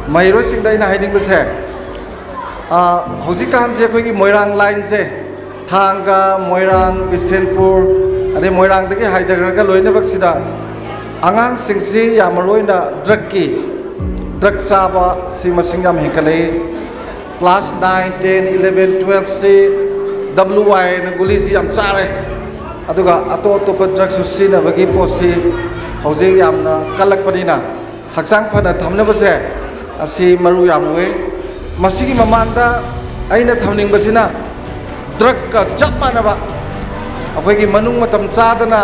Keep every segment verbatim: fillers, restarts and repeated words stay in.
ꯃꯍꯩꯔꯣꯏꯁꯤꯡꯗ ꯑꯩꯅ ꯍꯥꯏꯅꯤꯡꯕꯁꯦ, ꯑ, ꯍꯧꯖꯤꯛꯀꯥꯟꯁꯦ ꯑꯩꯈꯣꯏꯒꯤ ꯃꯣꯏꯔꯥꯡ ꯂꯥꯏꯟꯁꯦ, ꯊꯥꯡꯒ, ꯃꯣꯏꯔꯥꯡ, ꯕꯤꯁꯦꯟꯄꯨꯔ, ꯑꯗꯩ ꯃꯣꯏꯔꯥꯡꯗꯒꯤ ꯍꯥꯏꯊꯈ꯭ꯔꯒ ꯂꯣꯏꯅꯃꯛꯁꯤꯗ ꯑꯉꯥꯡꯁꯤꯡꯁꯤ ꯌꯥꯝ ꯃꯔꯨ ꯑꯣꯏꯅ ꯗ꯭ꯔꯛꯀꯤ, ꯗ꯭ꯔꯛ ꯆꯥꯕ ꯁꯤ ꯃꯁꯤꯡ ꯌꯥꯝ ꯍꯦꯟꯒꯠꯂꯛꯏ꯫ ꯀ꯭ꯂꯥꯁ ꯅꯥꯏꯟ, ꯇꯦꯟ, ꯏꯂꯦꯚꯦꯟ, ꯇꯨꯋꯦꯜꯐꯁꯤ ꯗꯕ꯭ꯂꯤꯎ ꯋꯥꯏ ꯍꯥꯏꯅ ꯒꯨꯂꯤꯁꯤ ꯌꯥꯝ ꯆꯥꯔꯦ꯫ ꯑꯗꯨꯒ ꯑꯇꯣꯞ ꯑꯇꯣꯞꯄ ꯗ꯭ꯔꯛꯁꯨ ꯁꯤꯖꯤꯟꯅꯕꯒꯤ ꯄꯣꯠꯁꯤ ꯍꯧꯖꯤꯛ ꯌꯥꯝꯅ ꯀꯜꯂꯛꯄꯅꯤꯅ, ꯍꯛꯆꯥꯡ ꯐꯅ ꯊꯝꯅꯕꯁꯦ ꯑꯁꯤ ꯃꯔꯨ ꯌꯥꯝ ꯑꯣꯏ꯫ ꯃꯁꯤꯒꯤ ꯃꯃꯥꯡꯗ ꯑꯩꯅ ꯊꯝꯅꯤꯡꯕꯁꯤꯅ, ꯗ꯭ꯔꯛꯀ ꯆꯞ ꯃꯥꯟꯅꯕ ꯑꯩꯈꯣꯏꯒꯤ ꯃꯅꯨꯡ ꯃꯇꯝ ꯆꯥꯗꯅ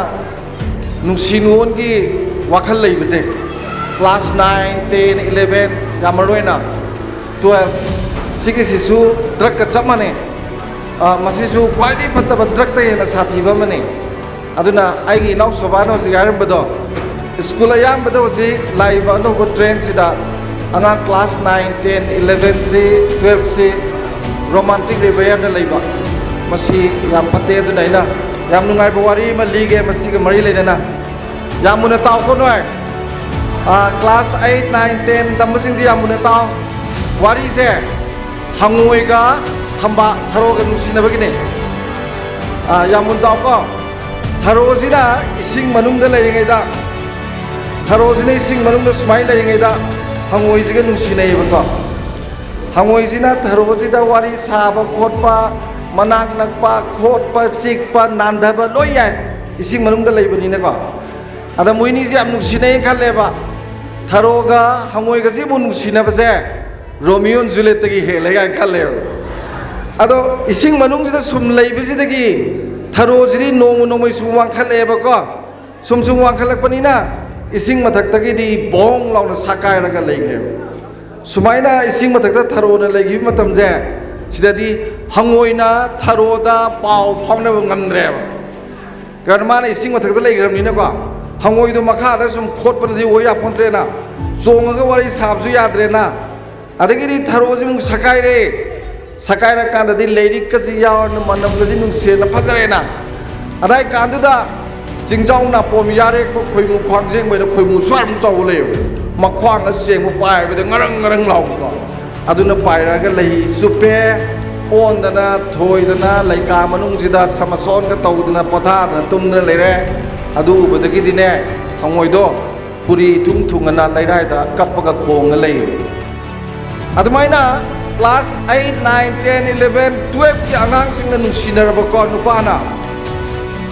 ꯅꯨꯡꯁꯤ ꯅꯨꯡꯉꯣꯟꯒꯤ ꯋꯥꯈꯜ ꯂꯩꯕꯁꯦ, ꯀ꯭ꯂꯥꯁ ꯅꯥꯏꯟ, ꯇꯦꯟ, ꯏꯂꯦꯚꯦꯟ, ꯌꯥꯝ ꯃꯔꯨ ꯑꯣꯏꯅ ꯇꯨꯋꯦꯜꯐ, ꯁꯤꯒꯤꯁꯤꯁꯨ ꯗ꯭ꯔꯛꯀ ꯆꯞ ꯃꯥꯟꯅꯩ꯫ ꯑ, ꯃꯁꯤꯁꯨ ꯈ꯭ꯋꯥꯏꯗꯒꯤ ꯐꯠꯇꯕ ꯗ꯭ꯔꯛꯇ ꯍꯦꯟꯅ ꯁꯥꯊꯤꯕ ꯑꯃꯅꯤ꯫ ꯑꯗꯨꯅ ꯑꯩꯒꯤ ꯏꯅꯥꯎ ꯁꯣꯕꯥꯅ ꯍꯧꯖꯤꯛ ꯍꯥꯏꯔꯝꯕꯗꯣ, ꯁ꯭ꯀꯨꯜ ꯑꯌꯥꯝꯕꯗ ꯍꯧꯖꯤꯛ ꯂꯥꯛꯏꯕ ꯑꯅꯧꯕ ꯇ꯭ꯔꯦꯟꯁꯤꯗ ꯑꯉꯥꯡ ꯀ꯭ꯂꯥꯁ ꯅꯥꯏꯟ, ꯇꯦꯟ, ꯏꯂꯦꯚꯦꯟꯁꯤ, ꯇꯨꯋꯦꯜꯐꯁꯤ ꯔꯣꯃꯥꯟꯇꯤꯛ ꯑꯦꯐꯤꯌꯔꯗ ꯂꯩꯕ, ꯃꯁꯤ ꯌꯥꯝ ꯐꯠꯇꯦ꯫ ꯑꯗꯨꯅ ꯑꯩꯅ ꯌꯥꯝ ꯅꯨꯡꯉꯥꯏꯕ ꯋꯥꯔꯤ ꯑꯃ ꯂꯤꯒꯦ ꯃꯁꯤꯒ ꯃꯔꯤ ꯂꯩꯅꯅ꯫ ꯌꯥꯝ ꯃꯨꯟꯅ ꯇꯥꯎꯀꯣ ꯅꯣꯏ꯫ ꯑ, ꯀ꯭ꯂꯥꯁ ꯑꯩꯠ, ꯅꯥꯏꯟ, ꯇꯦꯟ ꯇꯝꯕꯁꯤꯡꯗꯤ ꯌꯥꯝ ꯃꯨꯟꯅ ꯇꯥꯎ꯫ ꯋꯥꯔꯤꯁꯦ ꯍꯪꯉꯣꯏꯒ ꯊꯝꯕꯥ, ꯊꯔꯣꯒ ꯅꯨꯡꯁꯤꯅꯕꯒꯤꯅꯦ꯫ ꯑ, ꯌꯥꯝ ꯃꯨꯟꯅ ꯇꯥꯎꯀꯣ꯫ ꯊꯔꯣꯁꯤꯅ ꯏꯁꯤꯡ ꯃꯅꯨꯡꯗ ꯂꯩꯔꯤꯉꯩꯗ, ꯊꯔꯣꯁꯤꯅ ꯏꯁꯤꯡ ꯃꯅꯨꯡꯗ ꯁꯨꯃꯥꯏꯅ ꯂꯩꯔꯤꯉꯩꯗ ꯍꯪꯉꯣꯏꯁꯤꯒ ꯅꯨꯡꯁꯤꯅꯩꯌꯦꯕꯀꯣ꯫ ꯍꯪꯉꯣꯏꯁꯤꯅ ꯊꯔꯣꯁꯤꯗ ꯋꯥꯔꯤ ꯁꯥꯕ ꯈꯣꯠꯄ, ꯃꯅꯥꯛ ꯅꯛꯄ, ꯈꯣꯠꯄ, ꯆꯤꯛꯄ, ꯅꯥꯟꯊꯕ ꯂꯣꯏ ꯌꯥꯏ, ꯏꯁꯤꯡ ꯃꯅꯨꯡꯗ ꯂꯩꯕꯅꯤꯅꯀꯣ꯫ ꯑꯗ ꯃꯣꯏꯅꯤꯁꯦ ꯌꯥꯝ ꯅꯨꯡꯁꯤꯅꯩ ꯈꯜꯂꯦꯕ꯫ ꯊꯔꯣꯒ ꯍꯪꯉꯣꯏꯒꯁꯤꯕꯨ ꯅꯨꯡꯁꯤꯅꯕꯁꯦ ꯔꯣꯃꯤꯑꯣ ꯑꯦꯟ ꯖꯨꯂꯤꯌꯦꯠꯇꯒꯤ ꯍꯦꯜꯂꯦ ꯀꯥꯏꯅ ꯈꯜꯂꯦꯕ꯫ ꯑꯗꯣ ꯏꯁꯤꯡ ꯃꯅꯨꯡꯁꯤꯗ ꯁꯨꯝ ꯂꯩꯕꯁꯤꯗꯒꯤ ꯊꯔꯣꯁꯤꯗꯤ ꯅꯣꯡꯃ ꯅꯣꯡꯃꯒꯤ ꯁꯨꯝ ꯋꯥꯡꯈꯠꯂꯛꯑꯦꯕꯀꯣ꯫ ꯁꯨꯝ ꯁꯨꯝ ꯋꯥꯡꯈꯠꯂꯛꯄꯅꯤꯅ ꯏꯁꯤꯡ ꯃꯊꯛꯇꯒꯤꯗꯤ ꯕꯣꯡ ꯂꯥꯎꯅ ꯁꯥꯀꯥꯏꯔꯒ ꯂꯩꯈ꯭ꯔꯦꯕ꯫ ꯁꯨꯃꯥꯏꯅ ꯏꯁꯤꯡ ꯃꯊꯛꯇ ꯊꯔꯣꯅ ꯂꯩꯈꯤꯕ ꯃꯇꯝꯁꯦ, ꯁꯤꯗꯗꯤ ꯍꯪꯉꯣꯏꯅ ꯊꯔꯣꯗ ꯄꯥꯎ ꯐꯥꯎꯅꯕ ꯉꯝꯗ꯭ꯔꯦꯕ꯫ ꯀꯔꯝꯅ ꯃꯥꯅ ꯏꯁꯤꯡ ꯃꯊꯛꯇ ꯂꯩꯈ꯭ꯔꯕꯅꯤꯅꯀꯣ, ꯍꯪꯉꯣꯏꯗꯣ ꯃꯈꯥꯗ ꯁꯨꯝ ꯈꯣꯠꯄꯅꯗꯤ ꯑꯣꯏ ꯌꯥꯄꯣꯟꯇ꯭ꯔꯦꯅ, ꯆꯣꯡꯉꯒ ꯋꯥꯔꯤ ꯁꯥꯕꯁꯨ ꯌꯥꯗ꯭ꯔꯦꯅ꯫ ꯑꯗꯒꯤꯗꯤ ꯊꯔꯣꯁꯤ ꯑꯃꯨꯛ ꯁꯛꯀꯥꯏꯔꯦ꯫ ꯁꯛꯀꯥꯏꯔꯀꯥꯟꯗꯗꯤ ꯂꯥꯏꯔꯤꯛꯀꯁꯤ ꯌꯥꯎꯔꯅ ꯃꯅꯝꯒꯁꯤ ꯅꯨꯡꯁꯤꯔꯅ ꯐꯖꯔꯦꯅ꯫ ꯑꯗꯥꯏ ꯀꯥꯟꯗꯨꯗ ꯆꯤꯡꯖꯥꯎ ꯅꯥꯄꯣꯝ ꯌꯥꯔꯦꯛꯄ ꯈꯣꯏꯃꯨ ꯈ꯭ꯋꯥꯡꯖꯦꯡꯕ ꯍꯥꯏꯅ ꯈꯣꯏꯃꯨ ꯁ꯭ꯋꯥꯏꯃꯨꯛ ꯆꯥꯎꯕ ꯂꯩꯌꯦꯕ꯫ ꯃꯈ꯭ꯋꯥꯡ ꯑꯁꯤ ꯆꯦꯡꯕꯨ ꯄꯥꯏꯕꯗ ꯉꯔꯪ ꯉꯔꯪ ꯂꯥꯎꯕꯀꯣ꯫ ꯑꯗꯨꯅ ꯄꯥꯏꯔꯛꯑꯒ ꯂꯩ ꯆꯨꯞꯄꯦ꯫ ꯑꯣꯟꯗꯅ ꯊꯣꯏꯗꯅ ꯂꯩꯀꯥ ꯃꯅꯨꯡꯁꯤꯗ ꯁꯃꯁꯣꯟꯒ ꯇꯧꯗꯅ ꯄꯣꯊꯥꯗꯅ ꯇꯨꯝꯗꯅ ꯂꯩꯔꯦ꯫ ꯑꯗꯨ ꯎꯕꯗꯒꯤꯗꯤꯅꯦ, ꯍꯪꯉꯣꯏꯗꯣ ꯐꯨꯔꯤ ꯏꯊꯨꯡ ꯊꯨꯡꯉꯅ ꯂꯩꯔꯥꯏꯗ ꯀꯞꯄꯒ ꯈꯣꯡꯉ ꯂꯩꯔꯦ꯫ ꯑꯗꯨꯃꯥꯏꯅ class eight, nine, ten, eleven, twelve ꯀꯤ ꯑꯉꯥꯡꯁꯤꯡꯅ ꯅꯨꯡꯁꯤꯅꯔꯕꯀꯣ ꯅꯨꯄꯥꯅ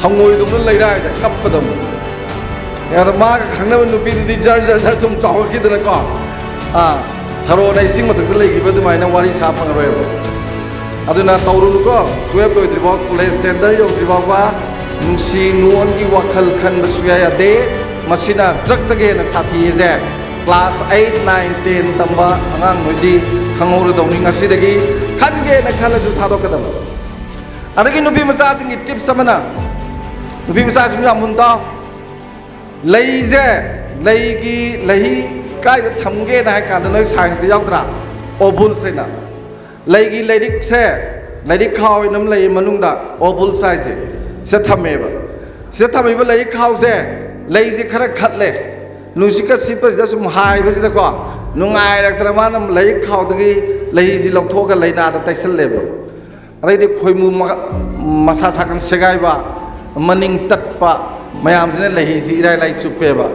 ꯍꯪꯉꯣꯏꯗꯧꯅ ꯂꯩꯔꯥꯏꯗ ꯀꯞꯄꯗꯧꯅ꯫ ꯑꯗꯣ ꯃꯥꯒ ꯈꯪꯅꯕ ꯅꯨꯄꯤꯗꯨꯗꯤ ꯖꯔ ꯖꯔ ꯖꯔ ꯁꯨꯝ ꯆꯥꯎꯔꯛꯈꯤꯗꯅꯀꯣ, ꯑꯥ, ꯊꯔꯣꯅ ꯏꯁꯤꯡ ꯃꯊꯛꯇ ꯂꯩꯈꯤꯕ ꯑꯗꯨꯃꯥꯏꯅ ꯋꯥꯔꯤ ꯁꯥ ꯐꯪꯉꯔꯣꯏꯕ꯫ ꯑꯗꯨꯅ ꯇꯧꯔꯨꯅꯨꯀꯣ, twelve ꯂꯣꯏꯗ꯭ꯔꯤ ꯐꯥꯎ, college standard ꯌꯧꯗ꯭ꯔꯤ ꯐꯥꯎꯕ ꯅꯨꯡꯁꯤ ꯅꯨꯡꯉꯣꯟꯒꯤ ꯋꯥꯈꯜ ꯈꯟꯕ ꯁꯨꯌꯥ ꯌꯥꯗꯦ꯫ ꯃꯁꯤꯅ drug ꯇꯒꯤ ꯍꯦꯟꯅ ꯁꯥꯊꯤꯁꯦ꯫ Class eight, nine, ten ꯇꯝꯕ ꯑꯉꯥꯡ ꯅꯣꯏꯗꯤ ꯈꯪꯍꯧꯔꯗꯧꯅꯤ ꯉꯁꯤꯗꯒꯤ, ꯈꯟꯒꯦꯅ ꯈꯜꯂꯁꯨ ꯊꯥꯗꯣꯛꯀꯗꯕ꯫ ꯑꯗꯒꯤ ꯅꯨꯄꯤ ꯃꯆꯥꯁꯤꯡꯒꯤ tips ꯑꯃꯅ, ꯅꯨꯄꯤ ꯃꯆꯥꯁꯤꯡ ꯌꯥꯝ ꯃꯨꯟ ꯇꯥꯎ꯫ ꯂꯩꯁꯦ, ꯂꯩꯒꯤ ꯂꯩꯍꯤ ꯀꯥꯏꯗ ꯊꯝꯒꯦꯅ ꯍꯥꯏ ꯀꯥꯟꯗ, ꯅꯣꯏ science ꯇ ꯌꯥꯎꯗ꯭ꯔꯥ? Ovules ꯍꯥꯏꯅ꯫ ꯂꯩꯒꯤ ꯂꯩꯔꯤꯛꯁꯦ, ꯂꯩꯔꯤꯛ ꯈꯥꯎ ꯍꯥꯏꯅ ꯑꯃ ꯂꯩꯌꯦ ꯃꯅꯨꯡꯗ, ovules ꯍꯥꯏꯁꯦ, ꯁꯤꯗ ꯊꯝꯃꯦꯕ꯫ ꯁꯤꯗ ꯊꯝꯃꯤꯕ ꯂꯩꯔꯤꯛ ꯈꯥꯎꯁꯦ, ꯂꯩꯁꯦ ꯈꯔ ꯈꯠꯂꯦ, ꯅꯨꯡꯁꯤꯠꯀ ꯁꯤꯠꯄꯁꯤꯗ ꯁꯨꯝ ꯍꯥꯏꯕꯁꯤꯗꯀꯣ, ꯅꯨꯡꯉꯥꯏꯔꯛꯇꯅ ꯃꯥꯅ ꯂꯩꯔꯤꯛ ꯈꯥꯎꯗꯒꯤ ꯂꯩꯁꯤ ꯂꯧꯊꯣꯛꯑꯒ ꯂꯩꯅꯥꯗ ꯇꯩꯁꯜꯂꯦꯕ꯫ ꯑꯗꯩꯗꯤ ꯈꯣꯏꯃꯨ ꯃ-, ꯃꯁꯥ ꯁꯥꯀꯟ ꯁꯦꯒꯥꯏꯕ, ꯃꯅꯤꯡ ꯇꯠꯄ ꯃꯌꯥꯝꯁꯤꯅ ꯂꯩꯍꯤꯁꯤ ꯏꯔꯥꯏ ꯂꯥꯏ ꯆꯨꯞꯄꯦꯕ꯫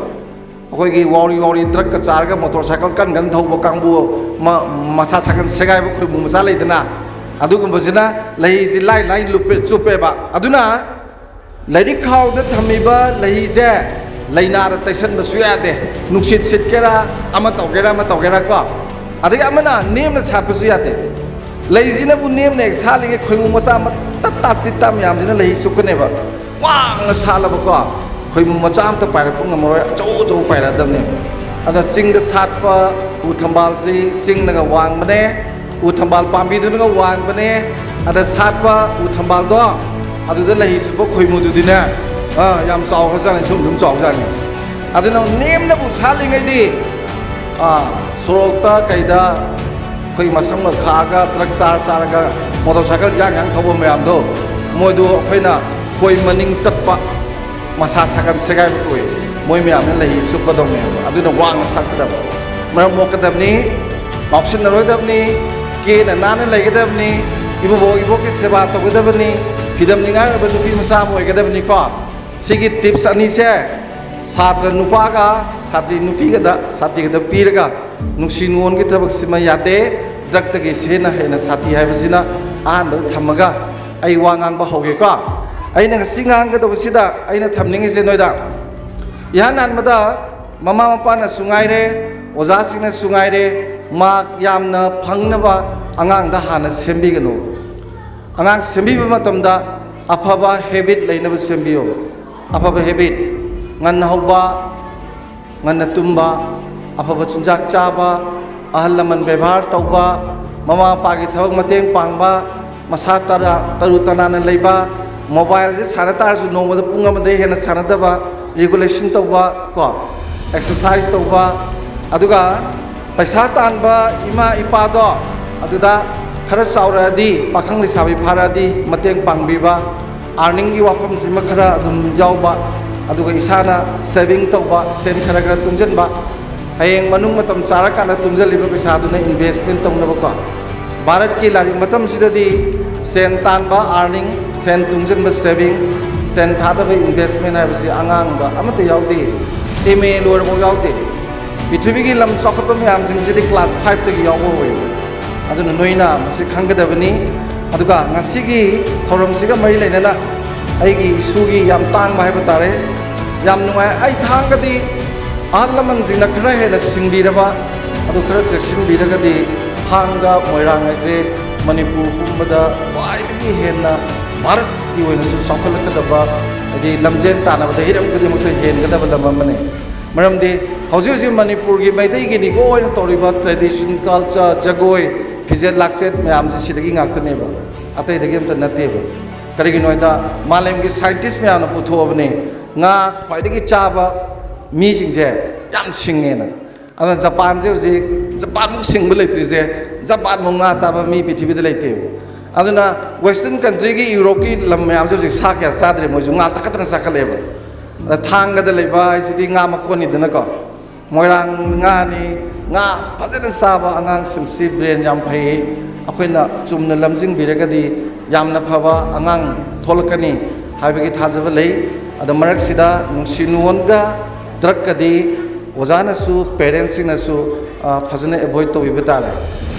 ꯑꯩꯈꯣꯏꯒꯤ ꯋꯥꯎꯔꯤ ꯋꯥꯎꯔꯤ drug ꯀ ꯆꯥꯔꯒ motorcycle ꯀꯟ ꯀꯟ ꯊꯧꯕ ꯀꯥꯡꯕꯨ, ꯃ-, ꯃꯁꯥ ꯁꯥꯀꯟ ꯁꯦꯒꯥꯏꯕ ꯈꯣꯏꯃꯨ ꯃꯆꯥ ꯂꯩꯗꯅ, ꯑꯗꯨꯒꯨꯝꯕꯁꯤꯅ ꯂꯩꯍꯤꯁꯤ ꯂꯥꯏ ꯂꯥꯏ ꯂꯨꯞꯄꯦ, ꯆꯨꯞꯄꯦꯕ꯫ ꯑꯗꯨꯅ ꯂꯩꯔꯤꯛ ꯈꯥꯎꯗ ꯊꯝꯃꯤꯕ ꯂꯩꯁꯦ ꯂꯩꯅꯥꯗ ꯇꯩꯁꯟꯕꯁꯨ ꯌꯥꯗꯦ꯫ ꯅꯨꯡꯁꯤꯠ ꯁꯤꯠꯀꯦꯔꯥ, ꯑꯃ ꯇꯧꯒꯦꯔꯥ, ꯑꯃ ꯇꯧꯒꯦꯔꯥ ꯀꯣ꯫ ꯑꯗꯒꯤ ꯑꯃꯅ ꯅꯦꯝꯅ ꯁꯥꯠꯄꯁꯨ ꯌꯥꯗꯦ꯫ ꯂꯩꯁꯤꯅꯕꯨ ꯅꯦꯝꯅ ꯍꯦꯛ ꯁꯥꯠꯂꯤꯉꯩ ꯈꯣꯏꯃꯨ ꯃꯆꯥ ꯃꯇꯠ ꯇꯥ ꯇꯤꯠ ꯇꯥ ꯃꯌꯥꯝꯁꯤꯅ ꯂꯩ ꯆꯨꯞꯀꯅꯦꯕ꯫ ꯋꯥꯡꯅ ꯁꯥꯠꯂꯕꯀꯣ, ꯈꯣꯏꯃꯨ ꯃꯆꯥ ꯑꯝꯇ ꯄꯥꯏꯔꯛꯄ ꯉꯝꯃꯔꯣꯏ, ꯑꯆꯧ ꯑꯆꯧꯕ ꯄꯥꯏꯔꯛꯑꯗꯕꯅꯦ꯫ ꯑꯗ ꯆꯤꯡꯗ ꯁꯥꯠꯄ ꯎ ꯊꯝꯕꯥꯜꯁꯤ ꯆꯤꯡꯅꯒ ꯋꯥꯡꯕꯅꯦ, ꯎ ꯊꯝꯕꯥꯜ ꯄꯥꯝꯕꯤꯗꯨꯅꯒ ꯋꯥꯡꯕꯅꯦ꯫ ꯑꯗ ꯁꯥꯠꯄ ꯎ ꯊꯝꯕꯥꯜꯗꯣ, ꯑꯗꯨꯗ ꯂꯩ ꯆꯨꯞꯄ ꯈꯣꯏꯃꯨꯗꯨꯗꯤꯅꯦ, ꯑꯥ, ꯌꯥꯝ ꯆꯥꯎꯈ꯭ꯔꯖꯥꯠꯅꯤ, ꯁꯨꯝ ꯁꯨꯝ ꯆꯥꯎꯖꯥꯠꯅꯤ꯫ ꯑꯗꯨꯅ ꯅꯦꯝꯅꯕꯨ ꯁꯥꯠꯂꯤꯉꯩꯗꯤ, ꯑꯥ, ꯁꯣꯔꯣꯛꯇ ꯀꯩꯗ ꯑꯩꯈꯣꯏ ꯃꯁꯝꯒ ꯈꯥꯛꯑꯒ drug ꯆꯥꯔ ꯆꯥꯔꯒ motorcycle ꯌꯥꯡ ꯌꯥꯡ ꯊꯧꯕ ꯃꯌꯥꯝꯗꯣ, ꯃꯣꯏꯗꯨ ꯑꯩꯈꯣꯏꯅ ꯈꯣꯏ ꯃꯅꯤꯡ ꯇꯠꯄ, ꯃꯁꯥ ꯁꯥꯀꯟ ꯁꯦꯒꯥꯏꯕ ꯀꯧꯏ꯫ ꯃꯣꯏ ꯃꯌꯥꯝꯅ ꯂꯩ ꯆꯨꯞꯄꯗꯧꯅꯦꯕ꯫ ꯑꯗꯨꯅ ꯋꯥꯡꯅ ꯁꯥꯠꯀꯗꯕ, ꯃꯔꯝ ꯃꯣꯛꯀꯗꯕꯅꯤ, ꯉꯥꯎꯁꯤꯟꯅꯔꯣꯏꯗꯕꯅꯤ, ꯀꯦꯅ ꯅꯥꯟꯅ ꯂꯩꯒꯗꯕꯅꯤ, ꯏꯕꯨꯕꯣꯛ ꯏꯕꯣꯛꯀꯤ ꯁꯦꯕꯥ ꯇꯧꯒꯗꯕꯅꯤ, ꯐꯤꯗꯝꯅꯤꯡꯉꯥꯏ ꯑꯣꯏꯕ ꯅꯨꯄꯤ ꯃꯆꯥ ꯑꯃ ꯑꯣꯏꯒꯗꯕꯅꯤꯀꯣ꯫ ꯁꯤꯒꯤ ꯇꯤꯞꯁ ꯑꯅꯤꯁꯦ ꯁꯥꯇ꯭ꯔ ꯅꯨꯄꯥꯒ ꯁꯥꯇ꯭ꯔꯤ ꯅꯨꯄꯤꯒꯗ, ꯁꯥꯇ꯭ꯔꯤꯒꯗ ꯄꯤꯔꯒ ꯅꯨꯡꯁꯤ ꯅꯨꯡꯉꯣꯟꯒꯤ ꯊꯕꯛꯁꯤꯃ ꯌꯥꯗꯦ, ꯗ꯭ꯔꯛꯇꯒꯤ ꯁꯤꯅ ꯍꯦꯟꯅ ꯁꯥꯊꯤ ꯍꯥꯏꯕꯁꯤꯅ ꯑꯍꯥꯟꯕꯗ ꯊꯝꯃꯒ ꯑꯩ ꯋꯥ ꯉꯥꯡꯕ ꯍꯧꯒꯦꯀꯣ꯫ ꯑꯩꯅ ꯉꯁꯤ ꯉꯥꯡꯒꯗꯧꯕꯁꯤꯗ ꯑꯩꯅ ꯊꯝꯅꯤꯡꯉꯤꯁꯦ ꯅꯣꯏꯗ, ꯏꯍꯥꯟ ꯍꯥꯟꯕꯗ ꯃꯃꯥ ꯃꯄꯥꯅꯁꯨ ꯉꯥꯏꯔꯦ, ꯑꯣꯖꯥꯁꯤꯡꯅꯁꯨ ꯉꯥꯏꯔꯦ, ꯃꯥꯔꯛ ꯌꯥꯝꯅ ꯐꯪꯅꯕ ꯑꯉꯥꯡꯗ ꯍꯥꯟꯅ ꯁꯦꯝꯕꯤꯒꯅꯨ꯫ ꯑꯉꯥꯡ ꯁꯦꯝꯕꯤꯕ ꯃꯇꯝꯗ ꯑꯐꯕ ꯍꯦꯕꯤꯠ ꯂꯩꯅꯕ ꯁꯦꯝꯕꯤꯌꯨ꯫ ꯑꯐꯕ ꯍꯦꯕꯤꯠ, ꯉꯟꯅ ꯍꯧꯕ, ꯉꯟꯅ ꯇꯨꯝꯕ, ꯑꯐꯕ ꯆꯤꯟꯖꯥꯛ ꯆꯥꯕ, ꯑꯍꯜ ꯂꯃꯟ ꯕꯦꯕꯥꯔ ꯇꯧꯕ, ꯃꯃꯥ ꯃꯄꯥꯒꯤ ꯊꯕꯛ ꯃꯇꯦꯡ ꯄꯥꯡꯕ, ꯃꯁꯥ ꯇꯔꯥ-, ꯇꯔꯨ ꯇꯅꯥꯟꯅ ꯂꯩꯕ, ꯃꯣꯕꯥꯏꯜꯁꯦ ꯁꯥꯟꯅ ꯇꯥꯔꯁꯨ ꯅꯣꯡꯃꯗ ꯄꯨꯡ ꯑꯃꯗꯒꯤ ꯍꯦꯟꯅ ꯁꯥꯟꯅꯗꯕ, ꯔꯤꯒꯨꯂꯦꯁꯟ ꯇꯧꯕ ꯀꯣ, ꯑꯦꯛꯁꯔꯁꯥꯏꯁ ꯇꯧꯕ, ꯑꯗꯨꯒ ꯄꯩꯁꯥ ꯇꯥꯟꯕ ꯏꯃꯥ ꯏꯄꯥꯗꯣ ꯑꯗꯨꯗ ꯈꯔ ꯆꯥꯎꯔꯛꯑꯗꯤ, ꯄꯥꯈꯪ ꯂꯩꯁꯥꯕꯤ ꯐꯥꯔꯛꯑꯗꯤ ꯃꯇꯦꯡ ꯄꯥꯡꯕꯤꯕ, ꯑꯥꯔꯅꯤꯡꯒꯤ ꯋꯥꯐꯝꯁꯤꯃ ꯈꯔ ꯑꯗꯨꯝ ꯌꯥꯎꯕ, ꯑꯗꯨꯒ ꯏꯁꯥꯅ ꯁꯦꯚꯤꯡ ꯇꯧꯕ, ꯁꯦꯟ ꯈꯔ ꯈꯔ ꯇꯨꯡꯁꯤꯟꯕ, ꯍꯌꯦꯡ ꯃꯅꯨꯡ ꯃꯇꯝ ꯆꯥꯔꯀꯥꯟꯗ ꯇꯨꯡꯁꯤꯜꯂꯤꯕ ꯄꯩꯁꯥꯗꯨꯅ ꯏꯟꯚꯦꯁꯃꯦꯟ ꯇꯧꯅꯕꯀꯣ꯫ ꯚꯥꯔꯠꯀꯤ ꯂꯥꯏꯔꯤꯛ ꯃꯇꯝꯁꯤꯗꯗꯤ ꯁꯦꯟ ꯇꯥꯟꯕ, ꯑꯥꯔꯅꯤꯡ, ꯁꯦꯟ ꯇꯨꯡꯁꯤꯟꯕ, ꯁꯦꯚꯤꯡ, ꯁꯦꯟ ꯊꯥꯗꯕ, ꯏꯟꯚꯦꯁꯃꯦꯟ ꯍꯥꯏꯕꯁꯤ ꯑꯉꯥꯡꯗ ꯑꯃꯠꯇ ꯌꯥꯎꯗꯦ꯫ ꯑꯦꯝ ꯑꯦ ꯂꯣꯏꯔꯐꯥꯎ ꯌꯥꯎꯗꯦ꯫ ꯄ꯭ꯔꯤꯊꯤꯕꯤꯒꯤ ꯂꯝ ꯆꯥꯎꯈꯠꯄ ꯃꯌꯥꯝꯁꯤꯡꯁꯤꯗꯤ ꯀ꯭ꯂꯥꯁ ꯐꯥꯏꯚꯇꯒꯤ ꯌꯥꯎꯕ ꯑꯣꯏꯌꯦꯕ꯫ ꯑꯗꯨꯅ ꯅꯣꯏꯅ ꯃꯁꯤ ꯈꯪꯒꯗꯕꯅꯤ꯫ ꯑꯗꯨꯒ ꯉꯁꯤꯒꯤ ꯊꯧꯔꯝꯁꯤꯒ ꯃꯔꯤ ꯂꯩꯅꯅ ꯑꯩꯒꯤ ꯏꯁꯨꯒꯤ ꯌꯥꯝ ꯇꯥꯡꯕ ꯍꯥꯏꯕ ꯇꯥꯔꯦ, ꯌꯥꯝ ꯅꯨꯡꯉꯥꯏ꯫ ꯑꯩ ꯊꯥꯡꯒꯗꯤ ꯑꯍꯜ ꯂꯃꯟꯁꯤꯡꯅ ꯈꯔ ꯍꯦꯟꯅ ꯁꯤꯡꯕꯤꯔꯕ, ꯑꯗꯨ ꯈꯔ ꯆꯦꯛꯁꯤꯟꯕꯤꯔꯒꯗꯤ ꯊꯥꯡꯒ ꯃꯣꯏꯔꯥꯡ ꯍꯥꯏꯁꯦ ꯃꯅꯤꯄꯨꯔ ꯄꯨꯝꯕꯗ ꯈ꯭ꯋꯥꯏꯗꯒꯤ ꯍꯦꯟꯅ ꯚꯥꯔꯠꯀꯤ ꯑꯣꯏꯅꯁꯨ ꯆꯥꯎꯈꯠꯂꯛꯀꯗꯕ, ꯍꯥꯏꯗꯤ ꯂꯝꯖꯦꯟ ꯇꯥꯟꯅꯕꯗ ꯍꯤꯔꯝ ꯈꯨꯗꯤꯡꯃꯛꯇ ꯍꯦꯟꯒꯗꯕ ꯂꯝ ꯑꯃꯅꯤ꯫ ꯃꯔꯝꯗꯤ ꯍꯧꯖꯤꯛ ꯍꯧꯖꯤꯛ ꯃꯅꯤꯄꯨꯔꯒꯤ ꯃꯩꯇꯩꯒꯤ ꯅꯤꯒꯣ ꯑꯣꯏꯅ ꯇꯧꯔꯤꯕ ꯇ꯭ꯔꯦꯗꯤꯁꯟ, ꯀꯜꯆꯔ, ꯖꯒꯣꯏ, ꯐꯤꯖꯦꯠ ꯂꯥꯛꯆꯦꯠ ꯃꯌꯥꯝꯁꯦ ꯁꯤꯗꯒꯤ ꯉꯥꯛꯇꯅꯦꯕ, ꯑꯇꯩꯗꯒꯤ ꯑꯝꯇ ꯅꯠꯇꯦꯕ꯫ ꯀꯔꯤꯒꯤꯅꯣ ꯍꯥꯏꯗ, ꯃꯥꯂꯦꯝꯒꯤ ꯁꯥꯏꯟꯇꯤꯁ ꯃꯌꯥꯝꯅ ꯄꯨꯊꯣꯛꯑꯕꯅꯦ, ꯉꯥ ꯈ꯭ꯋꯥꯏꯗꯒꯤ ꯆꯥꯕ ꯃꯤꯁꯤꯡꯁꯦ ꯌꯥꯝ ꯁꯤꯡꯉꯦꯅ꯫ ꯑꯗꯨꯅ ꯖꯄꯥꯟꯁꯦ ꯍꯧꯖꯤꯛ ꯖꯄꯥꯟꯃꯨꯛ ꯁꯤꯡꯕ ꯂꯩꯇ꯭ꯔꯤꯁꯦ, ꯖꯄꯥꯟꯃꯨꯛ ꯉꯥ ꯆꯥꯕ ꯃꯤ ꯄ꯭ꯔꯤꯊꯤꯕꯤꯗ ꯂꯩꯇꯦꯕ꯫ ꯑꯗꯨꯅ ꯋꯦꯁꯇꯔꯟ ꯀꯟꯇ꯭ꯔꯤꯒꯤ, ꯌꯨꯔꯣꯞꯀꯤ ꯂꯝ ꯃꯌꯥꯝꯁꯦ ꯍꯧꯖꯤꯛ ꯁꯥ ꯀꯌꯥ ꯆꯥꯗ꯭ꯔꯦ, ꯃꯣꯏꯁꯨ ꯉꯥ ꯇꯛꯈꯠꯇꯅ ꯆꯥꯈꯠꯂꯛꯑꯦꯕ꯫ ꯑꯗ ꯊꯥꯡꯒꯗ ꯂꯩꯕ ꯍꯥꯏꯁꯤꯗꯤ ꯉꯥ ꯃꯀꯣꯟꯅꯤꯗꯅꯀꯣ꯫ ꯃꯣꯏꯔꯥꯡ ꯉꯥꯅꯤ, ꯉꯥ ꯐꯖꯅ ꯆꯥꯕ ꯑꯉꯥꯡꯁꯤꯡꯁꯤ ꯕ꯭ꯔꯦꯟ ꯌꯥꯝ ꯐꯩ꯫ ꯑꯩꯈꯣꯏꯅ ꯆꯨꯝꯅ ꯂꯝꯖꯤꯡꯕꯤꯔꯒꯗꯤ ꯌꯥꯝꯅ ꯐꯕ ꯑꯉꯥꯡ ꯊꯣꯛꯂꯛꯀꯅꯤ ꯍꯥꯏꯕꯒꯤ ꯊꯥꯖꯕ ꯂꯩ꯫ ꯑꯗ ꯃꯔꯛꯁꯤꯗ ꯅꯨꯡꯁꯤ ꯅꯨꯡꯉꯣꯟꯒ ꯗ꯭ꯔꯛꯀꯗꯤ ꯑꯣꯖꯥꯅꯁꯨ, ꯄꯦꯔꯦꯟꯁꯁꯤꯡꯅꯁꯨ, ꯑ, ꯐꯖꯅ ꯑꯦꯚꯣꯏꯗ ꯇꯧꯕꯤꯕ ꯇꯥꯔꯦ꯫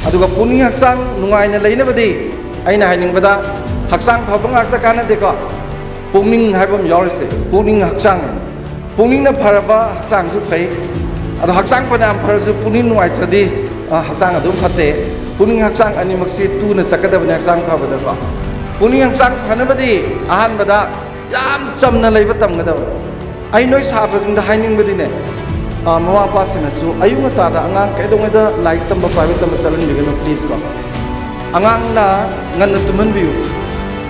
ꯑꯗꯨꯒ ꯄꯨꯛꯅꯤꯡ ꯍꯛꯆꯥꯡ ꯅꯨꯡꯉꯥꯏꯅ ꯂꯩꯅꯕꯗꯤ ꯑꯩꯅ ꯍꯥꯏꯅꯤꯡꯕꯗ, ꯍꯛꯆꯥꯡ ꯐꯕ ꯉꯥꯛꯇ ꯀꯥꯟꯅꯗꯦꯀꯣ꯫ ꯄꯨꯛꯅꯤꯡ ꯍꯥꯏꯕ ꯑꯃ ꯌꯥꯎꯔꯤꯁꯦ, ꯄꯨꯛꯅꯤꯡ ꯍꯛꯆꯥꯡ ꯍꯥꯏꯅ꯫ ꯄꯨꯛꯅꯤꯡꯅ ꯐꯔꯕ ꯍꯛꯆꯥꯡꯁꯨ ꯐꯩ꯫ ꯑꯗꯣ ꯍꯛꯆꯥꯡ ꯐꯅꯌꯥꯝ ꯐꯔꯁꯨ ꯄꯨꯛꯅꯤꯡ ꯅꯨꯡꯉꯥꯏꯇ꯭ꯔꯗꯤ, ꯑ, ꯍꯛꯆꯥꯡ ꯑꯗꯨꯝ ꯐꯠꯇꯦ꯫ ꯄꯨꯛꯅꯤꯡ ꯍꯛꯆꯥꯡ ꯑꯅꯤꯃꯛꯁꯤ ꯇꯨꯅ ꯆꯠꯀꯗꯕꯅꯤ ꯍꯛꯆꯥꯡ ꯐꯕꯗꯀꯣ꯫ ꯄꯨꯛꯅꯤꯡ ꯍꯛꯆꯥꯡ ꯐꯅꯕꯗꯤ ꯑꯍꯥꯟꯕꯗ ꯌꯥꯝ ꯆꯝꯅ ꯂꯩꯕ ꯇꯝꯒꯗꯕ꯫ ꯑꯩ ꯅꯣꯏ ꯁꯥꯇ꯭ꯔꯁꯤꯡꯗ ꯍꯥꯏꯅꯤꯡꯕꯗꯤꯅꯦ, ꯑ, ꯃꯃꯥ ꯃꯄꯥꯁꯤꯡꯅꯁꯨ ꯑꯌꯨꯛ ꯉꯟꯇꯥꯗ ꯑꯉꯥꯡ ꯀꯩꯗꯧꯉꯩꯗ ꯂꯥꯏꯔꯤꯛ ꯇꯝꯕ, ꯄ꯭ꯔꯥꯏꯚꯦꯠ ꯇꯝꯕ ꯆꯠꯍꯟꯕꯤꯒꯅꯨ, ꯄ꯭ꯂꯤꯖ ꯀꯣ꯫ ꯑꯉꯥꯡꯅ ꯉꯟꯅ ꯇꯨꯝꯍꯟꯕꯤꯌꯨ꯫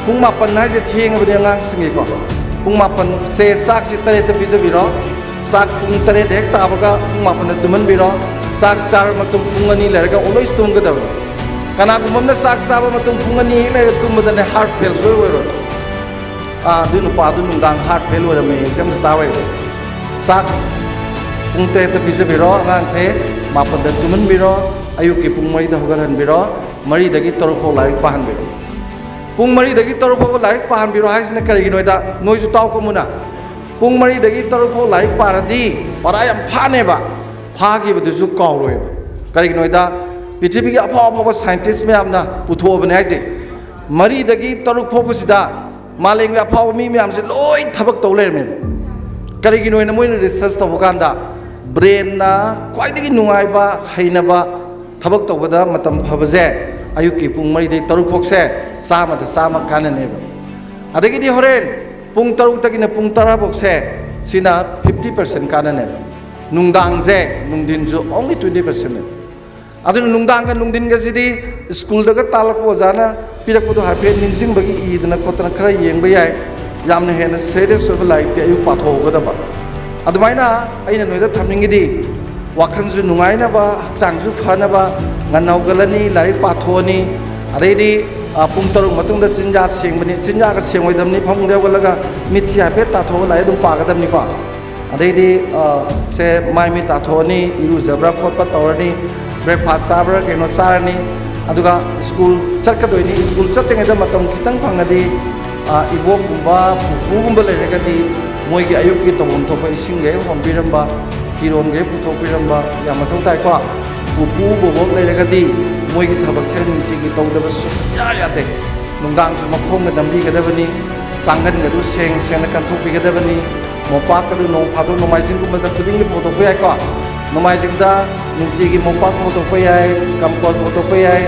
ꯄꯨꯡ ꯃꯥꯄꯟ ꯍꯥꯏꯁꯦ ꯊꯦꯡꯉꯕꯅꯤ ꯑꯉꯥꯡꯁꯤꯡꯒꯤꯀꯣ꯫ ꯄꯨꯡ ꯃꯥꯄꯟꯁꯦ ꯆꯥꯛꯁꯤ ꯇꯔꯦꯠꯇ ꯄꯤꯖꯕꯤꯔꯣ꯫ ꯆꯥꯛ ꯄꯨꯡ ꯇꯔꯦꯠ ꯍꯦꯛ ꯇꯥꯕꯒ ꯄꯨꯡ ꯃꯥꯄꯟꯗ ꯇꯨꯝꯍꯟꯕꯤꯔꯣ꯫ ꯆꯥꯛ ꯆꯥꯔ ꯃꯇꯨꯡ ꯄꯨꯡ ꯑꯅꯤ ꯂꯩꯔꯒ always ꯇꯨꯝꯒꯗꯕꯅꯤ꯫ ꯀꯅꯥꯒꯨꯝꯕ ꯑꯃꯅ ꯆꯥꯛ ꯆꯥꯕ ꯃꯇꯨꯡ ꯄꯨꯡ ꯑꯅꯤ ꯍꯦꯛ ꯂꯩꯔꯒ ꯇꯨꯝꯕꯗꯅꯦ heart fail ꯁꯣꯏ ꯑꯣꯏꯔꯣꯏ꯫ ꯑꯥ, ꯑꯗꯨ ꯅꯨꯄꯥꯗꯨ ꯅꯨꯡꯗꯥꯡ heart fail ꯑꯣꯏꯔꯝꯃꯦ, exam ꯗ ꯇꯥꯎꯋꯦ꯫ ꯆꯥꯛ ꯄꯨꯡ ꯇꯔꯦꯠꯇ ꯄꯤꯖꯕꯤꯔꯣ ꯑꯉꯥꯡꯁꯦ, ꯃꯥꯄꯟꯗ ꯇꯨꯝꯍꯟꯕꯤꯔꯣ, ꯑꯌꯨꯛꯀꯤ ꯄꯨꯡ ꯃꯔꯤꯗ ꯍꯧꯒꯠꯍꯟꯕꯤꯔꯣ, ꯃꯔꯤꯗꯒꯤ ꯇꯔꯨꯛ ꯐꯥꯎ ꯂꯥꯏꯔꯤꯛ ꯄꯥꯍꯟꯕꯤꯔꯣ꯫ ꯄꯨꯡ ꯃꯔꯤꯗꯒꯤ ꯇꯔꯨꯛ ꯐꯥꯎꯕ ꯂꯥꯏꯔꯤꯛ ꯄꯥꯍꯟꯕꯤꯔꯣ ꯍꯥꯏꯁꯤꯅ ꯀꯔꯤꯒꯤꯅꯣꯗ, ꯅꯣꯏꯁꯨ ꯇꯥꯎꯀꯣ ꯃꯨꯟꯅ꯫ ꯄꯨꯡ ꯃꯔꯤꯗꯒꯤ ꯇꯔꯨꯛ ꯐꯥꯎ ꯂꯥꯏꯔꯤꯛ ꯄꯥꯔꯗꯤ ꯄꯔꯥ ꯌꯥꯝ ꯐꯥꯅꯦꯕ, ꯐꯥꯈꯤꯕꯗꯨꯁꯨ ꯀꯥꯎꯔꯣꯏꯕ꯫ ꯀꯔꯤꯒꯤꯅꯣꯗ, ꯄ꯭ꯔꯤꯊꯤꯕꯤꯒꯤ ꯑꯐꯥꯎ ꯑꯐꯥꯎꯕ scientist ꯃꯌꯥꯝꯅ ꯄꯨꯊꯣꯛꯑꯕꯅꯦ ꯍꯥꯏꯁꯦ꯫ ꯃꯔꯤꯗꯒꯤ ꯇꯔꯨꯛ ꯐꯥꯎꯕꯁꯤꯗ ꯃꯥꯂꯦꯝꯒꯤ ꯑꯐꯥꯎꯕ ꯃꯤ ꯃꯌꯥꯝꯁꯦ ꯂꯣꯏ ꯊꯕꯛ ꯇꯧ ꯂꯩꯔꯝꯃꯦꯕ꯫ ꯀꯔꯤꯒꯤꯅꯣ ꯍꯥꯏꯅ ꯃꯣꯏꯅ research ꯇꯧꯕ ꯀꯥꯟꯗ, brain ꯅ ꯈ꯭ꯋꯥꯏꯗꯒꯤ ꯅꯨꯡꯉꯥꯏꯕ, ꯍꯩꯅꯕ ꯊꯕꯛ ꯇꯧꯕꯗ ꯃꯇꯝ ꯐꯕꯁꯦ ꯑꯌꯨꯛꯀꯤ ꯄꯨꯡ ꯃꯔꯤꯗꯒꯤ ꯇꯔꯨꯛ ꯐꯥꯎꯁꯦ ꯆꯥꯝꯃꯗ ꯆꯥꯝꯃ ꯀꯥꯟꯅꯅꯦꯕ꯫ ꯑꯗꯒꯤꯗꯤ ꯍꯣꯔꯦꯟ ꯄꯨꯡ ꯇꯔꯨꯛꯇꯒꯤꯅ ꯄꯨꯡ ꯇꯔꯥ ꯐꯥꯎꯁꯦ, ꯁꯤꯅ fifty percent ꯀꯥꯟꯅꯅꯦꯕ꯫ ꯅꯨꯡꯗꯥꯡꯁꯦ, ꯅꯨꯡꯊꯤꯟꯁꯨ only twenty percent ꯅꯦꯕ꯫ ꯑꯗꯨꯅ ꯅꯨꯡꯗꯥꯡꯒ ꯅꯨꯡꯊꯤꯟꯒꯁꯤꯗꯤ ꯁ꯭ꯀꯨꯜꯗꯒ ꯇꯥꯛꯂꯛꯄ ꯑꯣꯖꯥꯅ ꯄꯤꯔꯛꯄꯗꯣ ꯍꯥꯏꯐꯦꯠ ꯅꯤꯡꯁꯤꯡꯕꯒꯤ ꯏꯗꯅ ꯈꯣꯠꯇꯅ ꯈꯔ ꯌꯦꯡꯕ ꯌꯥꯏ꯫ ꯌꯥꯝꯅ ꯍꯦꯟꯅ serious ꯑꯣꯏꯕ ꯂꯥꯏꯔꯤꯛꯇꯤ ꯑꯌꯨꯛ ꯄꯥꯊꯣꯛꯍꯧꯒꯗꯕ꯫ ꯑꯗꯨꯃꯥꯏꯅ ꯑꯩꯅ ꯅꯣꯏꯗ ꯊꯝꯅꯤꯡꯉꯤꯗꯤ, ꯋꯥꯈꯜꯁꯨ ꯅꯨꯡꯉꯥꯏꯅꯕ, ꯍꯛꯆꯥꯡꯁꯨ ꯐꯅꯕ, ꯉꯟꯅ ꯍꯧꯒꯠꯂꯅꯤ, ꯂꯥꯏꯔꯤꯛ ꯄꯥꯊꯣꯛꯑꯅꯤ, ꯑꯗꯩꯗꯤ ꯑ, ꯄꯨꯡ ꯇꯔꯨꯛ ꯃꯇꯨꯡꯗ ꯆꯤꯟꯖꯥꯛ ꯁꯦꯡꯕꯅꯤ꯫ ꯆꯤꯟꯖꯥꯛꯀ ꯁꯦꯡꯉꯣꯏꯗꯕꯅꯤ, ꯐꯃꯨꯡꯗ ꯍꯧꯒꯠꯂꯒ ꯃꯤꯠꯁꯤ ꯍꯥꯏꯐꯦꯠ ꯇꯥꯊꯣꯛꯑꯒ ꯂꯥꯏꯔꯤꯛ ꯑꯗꯨꯝ ꯄꯥꯒꯗꯕꯅꯤꯀꯣ꯫ ꯑꯗꯩꯗꯤ, ꯑ, ꯁꯦ ꯃꯥꯏ ꯃꯤꯠ ꯇꯥꯊꯣꯛꯑꯅꯤ, ꯏꯔꯨꯖꯕ꯭ꯔꯥ ꯈꯣꯠꯄ ꯇꯧꯔꯅꯤ, breakfast ꯆꯥꯕ꯭ꯔꯥ ꯀꯩꯅꯣ ꯆꯥꯔꯅꯤ, ꯑꯗꯨꯒ ꯁ꯭ꯀꯨꯜ ꯆꯠꯀꯗꯣꯏꯅꯤ꯫ ꯁ꯭ꯀꯨꯜ ꯆꯠꯇ꯭ꯔꯤꯉꯩꯗ ꯃꯇꯝ ꯈꯤꯇꯪ ꯐꯪꯉꯗꯤ, ꯑ, ꯏꯕꯣꯛꯀꯨꯝꯕ ꯄꯨꯄꯨꯒꯨꯝꯕ ꯂꯩꯔꯒꯗꯤ ꯃꯣꯏꯒꯤ ꯑꯌꯨꯛꯀꯤ ꯇꯧꯐꯝ ꯊꯣꯛꯄ ꯏꯁꯤꯡꯒ ꯍꯦꯛ ꯍꯣꯟꯕꯤꯔꯝꯕ, ꯐꯤꯔꯣꯟꯒ ꯍꯦꯛ ꯄꯨꯊꯣꯛꯄꯤꯔꯝꯕ ꯌꯥꯝ ꯃꯊꯧ ꯇꯥꯏꯀꯣ꯫ ꯄꯨꯄꯨ ꯕꯣꯕꯣꯛ ꯂꯩꯔꯒꯗꯤ ꯃꯣꯏꯒꯤ ꯊꯕꯛꯁꯦ ꯅꯨꯡꯇꯤꯒꯤ ꯇꯧꯗꯕ ꯁꯨꯡꯌꯥ ꯌꯥꯗꯦ꯫ ꯅꯨꯡꯗꯥꯡꯁꯨ ꯃꯈꯣꯡꯒ ꯅꯝꯕꯤꯒꯗꯕꯅꯤ, ꯀꯥꯡꯒꯟꯒꯗꯨ ꯁꯦꯡ ꯁꯦꯡꯅ ꯀꯟꯊꯣꯛꯄꯤꯒꯗꯕꯅꯤ꯫ ꯃꯣꯝꯄꯥꯛꯀꯗꯨ ꯅꯣꯡ ꯐꯥꯗꯣꯛ ꯅꯣꯡꯃꯥꯏꯖꯤꯡꯒꯨꯝꯕꯗ ꯈꯨꯗꯤꯡꯒꯤ ꯐꯧꯗꯣꯛꯄ ꯌꯥꯏꯀꯣ꯫ ꯅꯣꯡꯃꯥꯏꯖꯤꯡꯗ ꯅꯨꯡꯇꯤꯒꯤ ꯃꯣꯝꯄꯥꯛ ꯐꯧꯗꯣꯛꯄ ꯌꯥꯏ, ꯀꯝꯄꯣꯠ ꯐꯧꯗꯣꯛꯄ ꯌꯥꯏ,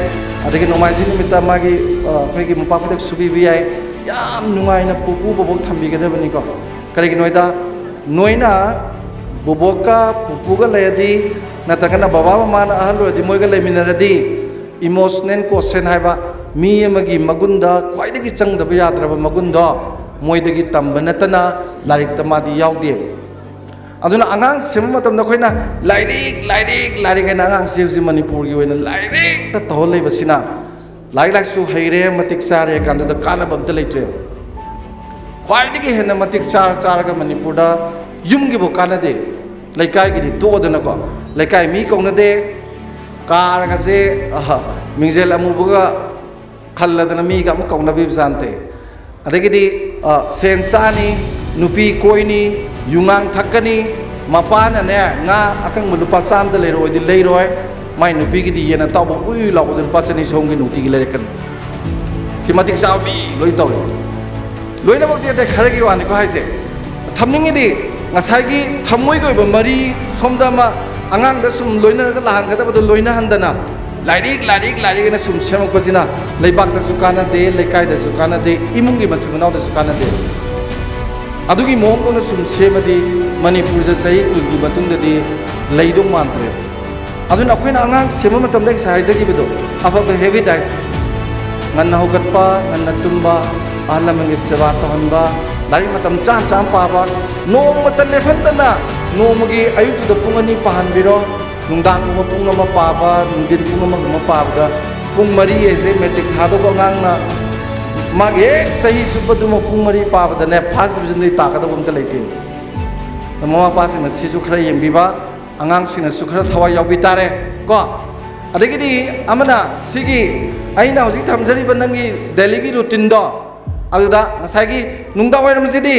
ꯑꯗꯒꯤ ꯅꯣꯡꯃꯥꯏꯖꯤꯡ ꯅꯨꯃꯤꯠꯇ ꯃꯥꯒꯤ, ꯑ, ꯑꯩꯈꯣꯏꯒꯤ ꯃꯣꯝꯄꯥꯛ ꯐꯤꯗꯛ ꯁꯨꯕꯤꯕ ꯌꯥꯏ꯫ ꯌꯥꯝ ꯅꯨꯡꯉꯥꯏꯅ ꯄꯨꯄꯨ ꯕꯣꯕꯣꯛ ꯊꯝꯕꯤꯒꯗꯕꯅꯤꯀꯣ꯫ ꯀꯔꯤꯒꯤꯅꯣ ꯍꯥꯏꯗ, ꯅꯣꯏꯅ ꯕꯣꯕꯣꯛꯀ ꯄꯨꯄꯨꯒ ꯂꯩꯔꯗꯤ, ꯅꯠꯇ꯭ꯔꯒꯅ ꯕꯕꯥ ꯃꯃꯥꯅ ꯑꯍꯜ ꯑꯣꯏꯔꯗꯤ ꯃꯣꯏꯒ ꯂꯩꯃꯤꯟꯅꯔꯗꯤ, emotional quotient ꯍꯥꯏꯕ ꯃꯤ ꯑꯃꯒꯤ ꯃꯒꯨꯟꯗ ꯈ꯭ꯋꯥꯏꯗꯒꯤ ꯆꯪꯗꯕ ꯌꯥꯗ꯭ꯔꯕ ꯃꯒꯨꯟꯗꯣ ꯃꯣꯏꯗꯒꯤ ꯇꯝꯕ ꯅꯠꯇꯅ ꯂꯥꯏꯔꯤꯛꯇ ꯃꯥꯗꯤ ꯌꯥꯎꯗꯦꯕ꯫ ꯑꯗꯨꯅ ꯑꯉꯥꯡ ꯁꯦꯝꯕ ꯃꯇꯝꯗ ꯑꯩꯈꯣꯏꯅ ꯂꯥꯏꯔꯤꯛ, ꯂꯥꯏꯔꯤꯛ, ꯂꯥꯏꯔꯤꯛ ꯍꯥꯏꯅ ꯑꯉꯥꯡꯁꯦ ꯍꯧꯖꯤꯛ ꯃꯅꯤꯄꯨꯔꯒꯤ ꯑꯣꯏꯅ ꯂꯥꯏꯔꯤꯛꯇ ꯇꯧꯍꯜ ꯂꯩꯕꯁꯤꯅ, ꯂꯥꯏꯔꯤꯛ ꯂꯥꯏꯁꯨ ꯍꯩꯔꯦ, ꯃꯇꯤꯛ ꯆꯥꯔꯦ ꯀꯥꯟꯗꯨꯗ ꯀꯥꯟꯅꯕ ꯑꯝꯇ ꯂꯩꯇ꯭ꯔꯦꯕ꯫ ꯈ꯭ꯋꯥꯏꯗꯒꯤ ꯍꯦꯟꯅ ꯃꯇꯤꯛ ꯆꯥꯔ ꯆꯥꯔꯒ ꯃꯅꯤꯄꯨꯔꯗ ꯌꯨꯝꯒꯤꯕꯨ ꯀꯥꯟꯅꯗꯦ, ꯂꯩꯀꯥꯏꯒꯤꯗꯤ ꯇꯣꯛꯑꯗꯅꯀꯣ꯫ ꯂꯩꯀꯥꯏ ꯃꯤ ꯀꯧꯅꯗꯦ, ꯀꯥꯔꯒꯁꯦ, ꯑꯍ, ꯃꯤꯡꯖꯦꯜ ꯑꯃꯨꯕꯒ ꯈꯜꯂꯗꯅ ꯃꯤꯒ ꯑꯃꯨꯛ ꯀꯧꯅꯕꯤꯕ ꯖꯥꯠ ꯅꯠꯇꯦ꯫ ꯑꯗꯒꯤꯗꯤ, ꯑ, ꯁꯦꯟ ꯆꯥꯅꯤ, ꯅꯨꯄꯤ ꯀꯣꯏꯅꯤ, ꯌꯨꯉꯥꯡ ꯊꯛꯀꯅꯤ, ꯃꯄꯥꯅꯅꯦ ꯉꯥ ꯑꯀꯪꯕ ꯂꯨꯄꯥ ꯆꯥꯝꯗ ꯂꯩꯔꯛꯑꯣꯗꯤ ꯂꯩꯔꯣꯏ, ꯃꯥꯏ ꯅꯨꯄꯤꯒꯤꯗꯤ ꯌꯦꯟ ꯑꯇꯥꯎꯕ ꯎꯏ ꯎꯏ ꯂꯥꯎꯕꯗ ꯂꯨꯄꯥ ꯆꯅꯤ ꯆꯍꯨꯝꯒꯤ ꯅꯨꯡꯇꯤꯒꯤ ꯂꯩꯔꯛꯀꯅꯤ꯫ ꯁꯤ ꯃꯇꯤꯛ ꯆꯥꯕ ꯃꯤ ꯂꯣꯏ ꯇꯧꯏ꯫ ꯂꯣꯏꯅꯃꯛꯇꯤ ꯅꯠꯇꯦ, ꯈꯔꯒꯤ ꯋꯥꯅꯤꯀꯣ ꯍꯥꯏꯁꯦ꯫ ꯊꯝꯅꯤꯡꯉꯤꯗꯤ ꯉꯁꯥꯏꯒꯤ ꯊꯃꯣꯏꯒꯤ ꯑꯣꯏꯕ ꯃꯔꯤ ꯁꯣꯝꯗ ꯑꯃ ꯑꯉꯥꯡꯗ ꯁꯨꯝ ꯂꯣꯏꯅꯔꯒ ꯂꯥꯛꯍꯟꯒꯗꯕꯗꯣ ꯂꯣꯏꯅꯍꯟꯗꯅ ꯂꯥꯏꯔꯤꯛ, ꯂꯥꯏꯔꯤꯛ, ꯂꯥꯏꯔꯤꯛ ꯑꯅ ꯁꯨꯝ ꯁꯦꯝꯃꯛꯄꯁꯤꯅ ꯂꯩꯕꯥꯛꯇꯁꯨ ꯀꯥꯟꯅꯗꯦ, ꯂꯩꯀꯥꯏꯗꯁꯨ ꯀꯥꯟꯅꯗꯦ, ꯏꯃꯨꯡꯒꯤ ꯃꯆꯤꯟ ꯃꯅꯥꯎꯗꯁꯨ ꯀꯥꯟꯅꯗꯦ꯫ ꯑꯗꯨꯒꯤ ꯃꯑꯣꯡꯗꯧꯅ ꯁꯨꯝ ꯁꯦꯝꯃꯗꯤ ꯃꯅꯤꯄꯨꯔꯁꯦ ꯆꯍꯤ ꯀꯨꯟꯒꯤ ꯃꯇꯨꯡꯗꯗꯤ ꯂꯩꯗꯧ ꯃꯥꯟꯗ꯭ꯔꯦꯕ꯫ ꯑꯗꯨꯅ ꯑꯩꯈꯣꯏꯅ ꯑꯉꯥꯡ ꯁꯦꯝꯕ ꯃꯇꯝꯗ ꯉꯁꯥꯏ ꯍꯥꯏꯖꯈꯤꯕꯗꯣ, ꯑꯐꯕ habit ꯍꯥꯏꯁꯦ ꯉꯟꯅ ꯍꯧꯒꯠꯄ, ꯉꯟꯅ ꯇꯨꯝꯕ, ꯑꯍꯜ ꯂꯃꯟꯒꯤ ꯁꯦꯕꯥ ꯇꯧꯍꯟꯕ, ꯂꯥꯏꯔꯤꯛ ꯃꯇꯝ ꯆꯥꯅ ꯆꯥꯅ ꯄꯥꯕ, ꯅꯣꯡꯃꯇ ꯂꯦꯞꯍꯟꯗꯅ ꯅꯣꯡꯃꯒꯤ ꯑꯌꯨꯛꯇꯨꯗ ꯄꯨꯡ ꯑꯅꯤ ꯄꯥꯍꯟꯕꯤꯔꯣ, ꯅꯨꯡꯗꯥꯡꯒꯨꯝꯕ ꯄꯨꯡ ꯑꯃ ꯄꯥꯕ, ꯅꯨꯡꯊꯤꯟ ꯄꯨꯡ ꯑꯃꯒꯨꯝꯕ ꯄꯥꯕꯗ ꯄꯨꯡ ꯃꯔꯤ ꯍꯥꯏꯁꯦ ꯃꯦꯇ꯭ꯔꯤꯛ ꯊꯥꯗꯧꯕ ꯑꯉꯥꯡꯅ ꯃꯥꯒꯤ ꯍꯦꯛ ꯆꯍꯤ ꯆꯨꯞꯄꯗꯨꯃ ꯄꯨꯡ ꯃꯔꯤ ꯄꯥꯕꯗꯅꯦ, ꯐꯥꯔꯁ ꯗꯤꯕꯤꯖꯟꯗꯒꯤ ꯇꯥꯒꯗꯧꯕ ꯑꯝꯇ ꯂꯩꯇꯦ꯫ ꯃꯃꯥ ꯃꯄꯥꯁꯤꯡꯅ ꯁꯤꯁꯨ ꯈꯔ ꯌꯦꯡꯕꯤꯕ, ꯑꯉꯥꯡꯁꯤꯡꯅꯁꯨ ꯈꯔ ꯊꯋꯥꯏ ꯌꯥꯎꯕꯤ ꯇꯥꯔꯦ ꯀꯣ꯫ ꯑꯗꯒꯤꯗꯤ ꯑꯃꯅ ꯁꯤꯒꯤ ꯑꯩꯅ ꯍꯧꯖꯤꯛ ꯊꯝꯖꯔꯤꯕ ꯅꯪꯒꯤ ꯗꯦꯂꯤꯒꯤ ꯔꯨꯇꯤꯟꯗꯣ, ꯑꯗꯨꯗ ꯉꯁꯥꯏꯒꯤ ꯅꯨꯡꯗꯥꯡ ꯋꯥꯏꯔꯝꯁꯤꯗꯤ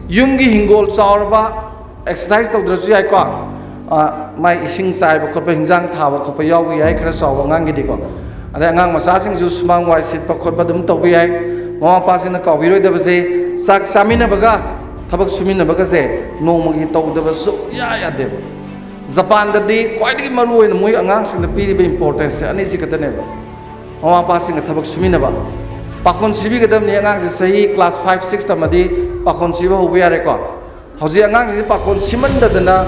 ꯌꯨꯝꯒꯤ ꯍꯤꯡꯒꯣꯜ ꯆꯥꯎꯔꯕ, ꯑꯦꯛꯁꯔꯁꯥꯏꯁ ꯇꯧꯗ꯭ꯔꯁꯨ ꯌꯥꯏꯀꯣ꯫ ꯑ, ꯃꯥꯏ ꯏꯁꯤꯡ ꯆꯥꯏꯕ ꯈꯣꯠꯄ, ꯍꯤꯟꯖꯥꯡ ꯊꯥꯕ ꯈꯣꯠꯄ ꯌꯥꯎꯕ ꯌꯥꯏ, ꯈꯔ ꯆꯥꯎꯕ ꯑꯉꯥꯡꯒꯤꯗꯤꯀꯣ꯫ ꯑꯗꯩ ꯑꯉꯥꯡ ꯃꯆꯥꯁꯤꯡꯁꯨ ꯁꯨꯃꯥꯡ ꯋꯥꯏ ꯁꯤꯠꯄ ꯈꯣꯠꯄ ꯑꯗꯨꯝ ꯇꯧꯕ ꯌꯥꯏ꯫ ꯃꯃꯥ ꯃꯄꯥꯁꯤꯡꯅ ꯀꯥꯎꯕꯤꯔꯣꯏꯗꯕꯁꯦ, ꯆꯥꯛ ꯆꯥꯃꯤꯟꯅꯕꯒ ꯊꯕꯛ ꯁꯨꯃꯤꯟꯅꯕꯒꯁꯦ ꯅꯣꯡꯃꯒꯤ ꯇꯧꯗꯕ ꯁꯨꯛꯌꯥ ꯌꯥꯗꯦꯕ꯫ ꯖꯄꯥꯟꯗꯗꯤ ꯈ꯭ꯋꯥꯏꯗꯒꯤ ꯃꯔꯨ ꯑꯣꯏꯅ ꯃꯣꯏ ꯑꯉꯥꯡꯁꯤꯡꯗ ꯄꯤꯔꯤꯕ ꯏꯝꯄꯣꯔꯇꯦꯟꯁꯁꯦ ꯑꯅꯤꯁꯤ ꯈꯛꯇꯅꯦꯕ꯫ ꯃꯃꯥ ꯃꯄꯥꯁꯤꯡꯒ ꯊꯕꯛ ꯁꯨꯃꯤꯟꯅꯕ, ꯄꯥꯈꯣꯟ ꯁꯤꯕꯤꯒꯗꯕꯅꯤ꯫ ꯑꯉꯥꯡꯁꯦ ꯆꯍꯤ ꯀ꯭ꯂꯥꯁ ꯐꯥꯏꯚ, ꯁꯤꯛꯁ ꯇꯝꯃꯗꯤ ꯄꯥꯈꯣꯟ ꯁꯤꯕ ꯍꯧꯕ ꯌꯥꯔꯦꯀꯣ꯫ ꯍꯧꯖꯤꯛ ꯑꯉꯥꯡꯁꯤꯡꯁꯦ ꯄꯥꯈꯣꯟ ꯁꯤꯃꯟꯗꯗꯅ,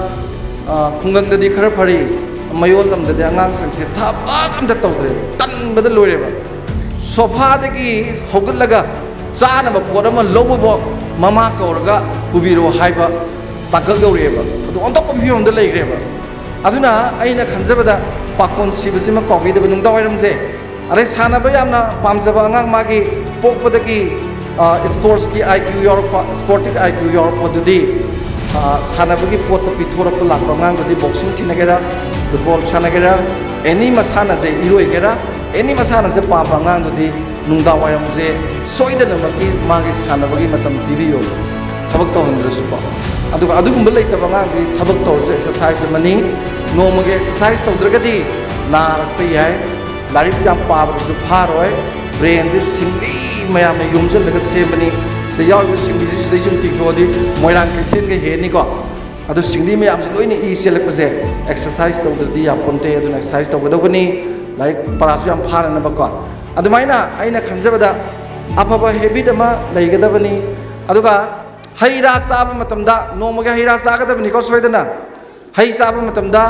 ꯑ, ꯈꯨꯡꯒꯪꯗꯗꯤ ꯈꯔ ꯐꯔꯤ, ꯃꯌꯣꯜ ꯂꯝꯗꯗꯤ ꯑꯉꯥꯡꯁꯤꯡꯁꯦ ꯊꯕꯛ ꯑꯝꯇ ꯇꯧꯗ꯭ꯔꯦ, ꯇꯟꯕꯗ ꯂꯣꯏꯔꯦꯕ꯫ ꯁꯣꯐꯥꯗꯒꯤ ꯍꯧꯒꯠꯂꯒ ꯆꯥꯅꯕ ꯄꯣꯠ ꯑꯃ ꯂꯧꯕꯐꯥꯎ ꯃꯃꯥ ꯀꯧꯔꯒ ꯄꯨꯕꯤꯔꯛꯑꯣ ꯍꯥꯏꯕ ꯇꯥꯡꯀꯛ ꯌꯧꯔꯛꯑꯦꯕ꯫ ꯑꯗꯨ ꯑꯣꯟꯊꯣꯛꯄ ꯐꯤꯕꯝꯗ ꯂꯩꯈ꯭ꯔꯦꯕ꯫ ꯑꯗꯨꯅ ꯑꯩꯅ ꯈꯟꯖꯕꯗ ꯄꯥꯈꯣꯟ ꯁꯤꯕꯁꯤꯃ ꯀꯥꯎꯕꯤꯗꯕ, ꯅꯨꯡꯗꯥꯡ ꯋꯥꯏꯔꯝꯁꯦ꯫ ꯑꯗꯩ ꯁꯥꯟꯅꯕ ꯌꯥꯝꯅ ꯄꯥꯝꯖꯕ ꯑꯉꯥꯡ, ꯃꯥꯒꯤ ꯄꯣꯛꯄꯗꯒꯤ, ꯑ, ꯏꯁꯄꯣꯔꯠꯁꯀꯤ ꯑꯥꯏ ꯀ꯭ꯌꯨ ꯌꯥꯎꯔꯛꯄ, ꯏꯁꯄꯣꯔꯠꯀꯤ ꯑꯥꯏ ꯀ꯭ꯌꯨ ꯌꯥꯎꯔꯛꯄꯗꯨꯗꯤ, ꯑ, ꯁꯥꯟꯅꯕꯒꯤ ꯄꯣꯠꯇ ꯄꯤꯊꯣꯔꯛꯄ ꯂꯥꯛꯄ ꯑꯉꯥꯡꯗꯨꯗꯤ ꯕꯣꯛꯁꯤꯡ ꯊꯤꯟꯅꯒꯦꯔꯥ, ꯐꯨꯠꯕꯣꯜ ꯁꯥꯟꯅꯒꯦꯔꯥ, ꯑꯦꯅꯤ ꯃꯁꯥꯟꯅꯁꯦ, ꯏꯔꯣꯏꯒꯦꯔꯥ, ꯑꯦꯅꯤ ꯃꯁꯥꯟꯅꯁꯦ ꯄꯥꯝꯕ ꯑꯉꯥꯡꯗꯨꯗꯤ ꯅꯨꯡꯗꯥꯡ ꯋꯥꯏꯔꯝꯁꯦ ꯁꯣꯏꯗꯅꯃꯛꯀꯤ ꯃꯥꯒꯤ ꯁꯥꯟꯅꯕꯒꯤ ꯃꯇꯝ ꯄꯤꯕꯤꯌꯨ, ꯊꯕꯛ ꯇꯧꯍꯟꯗ꯭ꯔꯁꯨꯀꯣ꯫ ꯑꯗꯨꯒ ꯑꯗꯨꯒꯨꯝꯕ ꯂꯩꯇꯕ ꯑꯉꯥꯡꯗꯤ ꯊꯕꯛ ꯇꯧꯔꯁꯨ ꯑꯦꯛꯁꯔꯁꯥꯏꯁ ꯑꯃꯅꯤ꯫ ꯅꯣꯡꯃꯒꯤ ꯑꯦꯛꯁꯔꯁꯥꯏꯁ ꯇꯧꯗ꯭ꯔꯒꯗꯤ ꯅꯥꯔꯛꯄ ꯌꯥꯏ, ꯂꯥꯏꯔꯤꯛ ꯌꯥꯝ ꯄꯥꯕꯗꯁꯨ ꯐꯥꯔꯣꯏ, ꯕ꯭ꯔꯦꯟꯁꯦ ꯁꯤꯡꯂꯤ ꯃꯌꯥꯝꯅ ꯌꯣꯝꯁꯤꯜꯂꯒ ꯁꯦꯝꯕꯅꯤ꯫ ꯁꯤꯗ ꯌꯥꯎꯔꯤꯕ ꯁꯤꯡꯂꯤꯁꯤ ꯁꯤꯗꯩ ꯁꯨꯝ ꯇꯤꯡꯊꯣꯛꯑꯗꯤ ꯃꯣꯏꯔꯥꯡ ꯀꯩꯊꯦꯜꯒ ꯍꯦꯟꯅꯤꯀꯣ꯫ ꯑꯗꯨ ꯁꯤꯡꯂꯤ ꯃꯌꯥꯝꯁꯤ ꯂꯣꯏꯅ ꯏ ꯆꯦꯜꯂꯛꯄꯁꯦ ꯑꯦꯛꯁꯔꯁꯥꯏꯁ ꯇꯧꯗ꯭ꯔꯗꯤ ꯌꯥꯄꯣꯟꯇꯦ꯫ ꯑꯗꯨꯅ ꯑꯦꯛꯁꯔꯁꯥꯏꯁ ꯇꯧꯒꯗꯧꯕꯅꯤ꯫ ꯂꯥꯏꯔꯤꯛ ꯄꯔꯥꯁꯨ ꯌꯥꯝ ꯐꯥꯅꯅꯕꯀꯣ꯫ ꯑꯗꯨꯃꯥꯏꯅ ꯑꯩꯅ ꯈꯟꯖꯕꯗ ꯑꯐꯕ ꯍꯦꯕꯤꯠ ꯑꯃ ꯂꯩꯒꯗꯕꯅꯤ꯫ ꯑꯗꯨꯒ ꯍꯩ ꯔꯥ ꯆꯥꯕ ꯃꯇꯝꯗ ꯅꯣꯡꯃꯒꯤ ꯍꯩ ꯔꯥ ꯆꯥꯒꯗꯕꯅꯤꯀꯣ, ꯁꯣꯏꯗꯅ꯫ ꯍꯩ ꯆꯥꯕ ꯃꯇꯝꯗ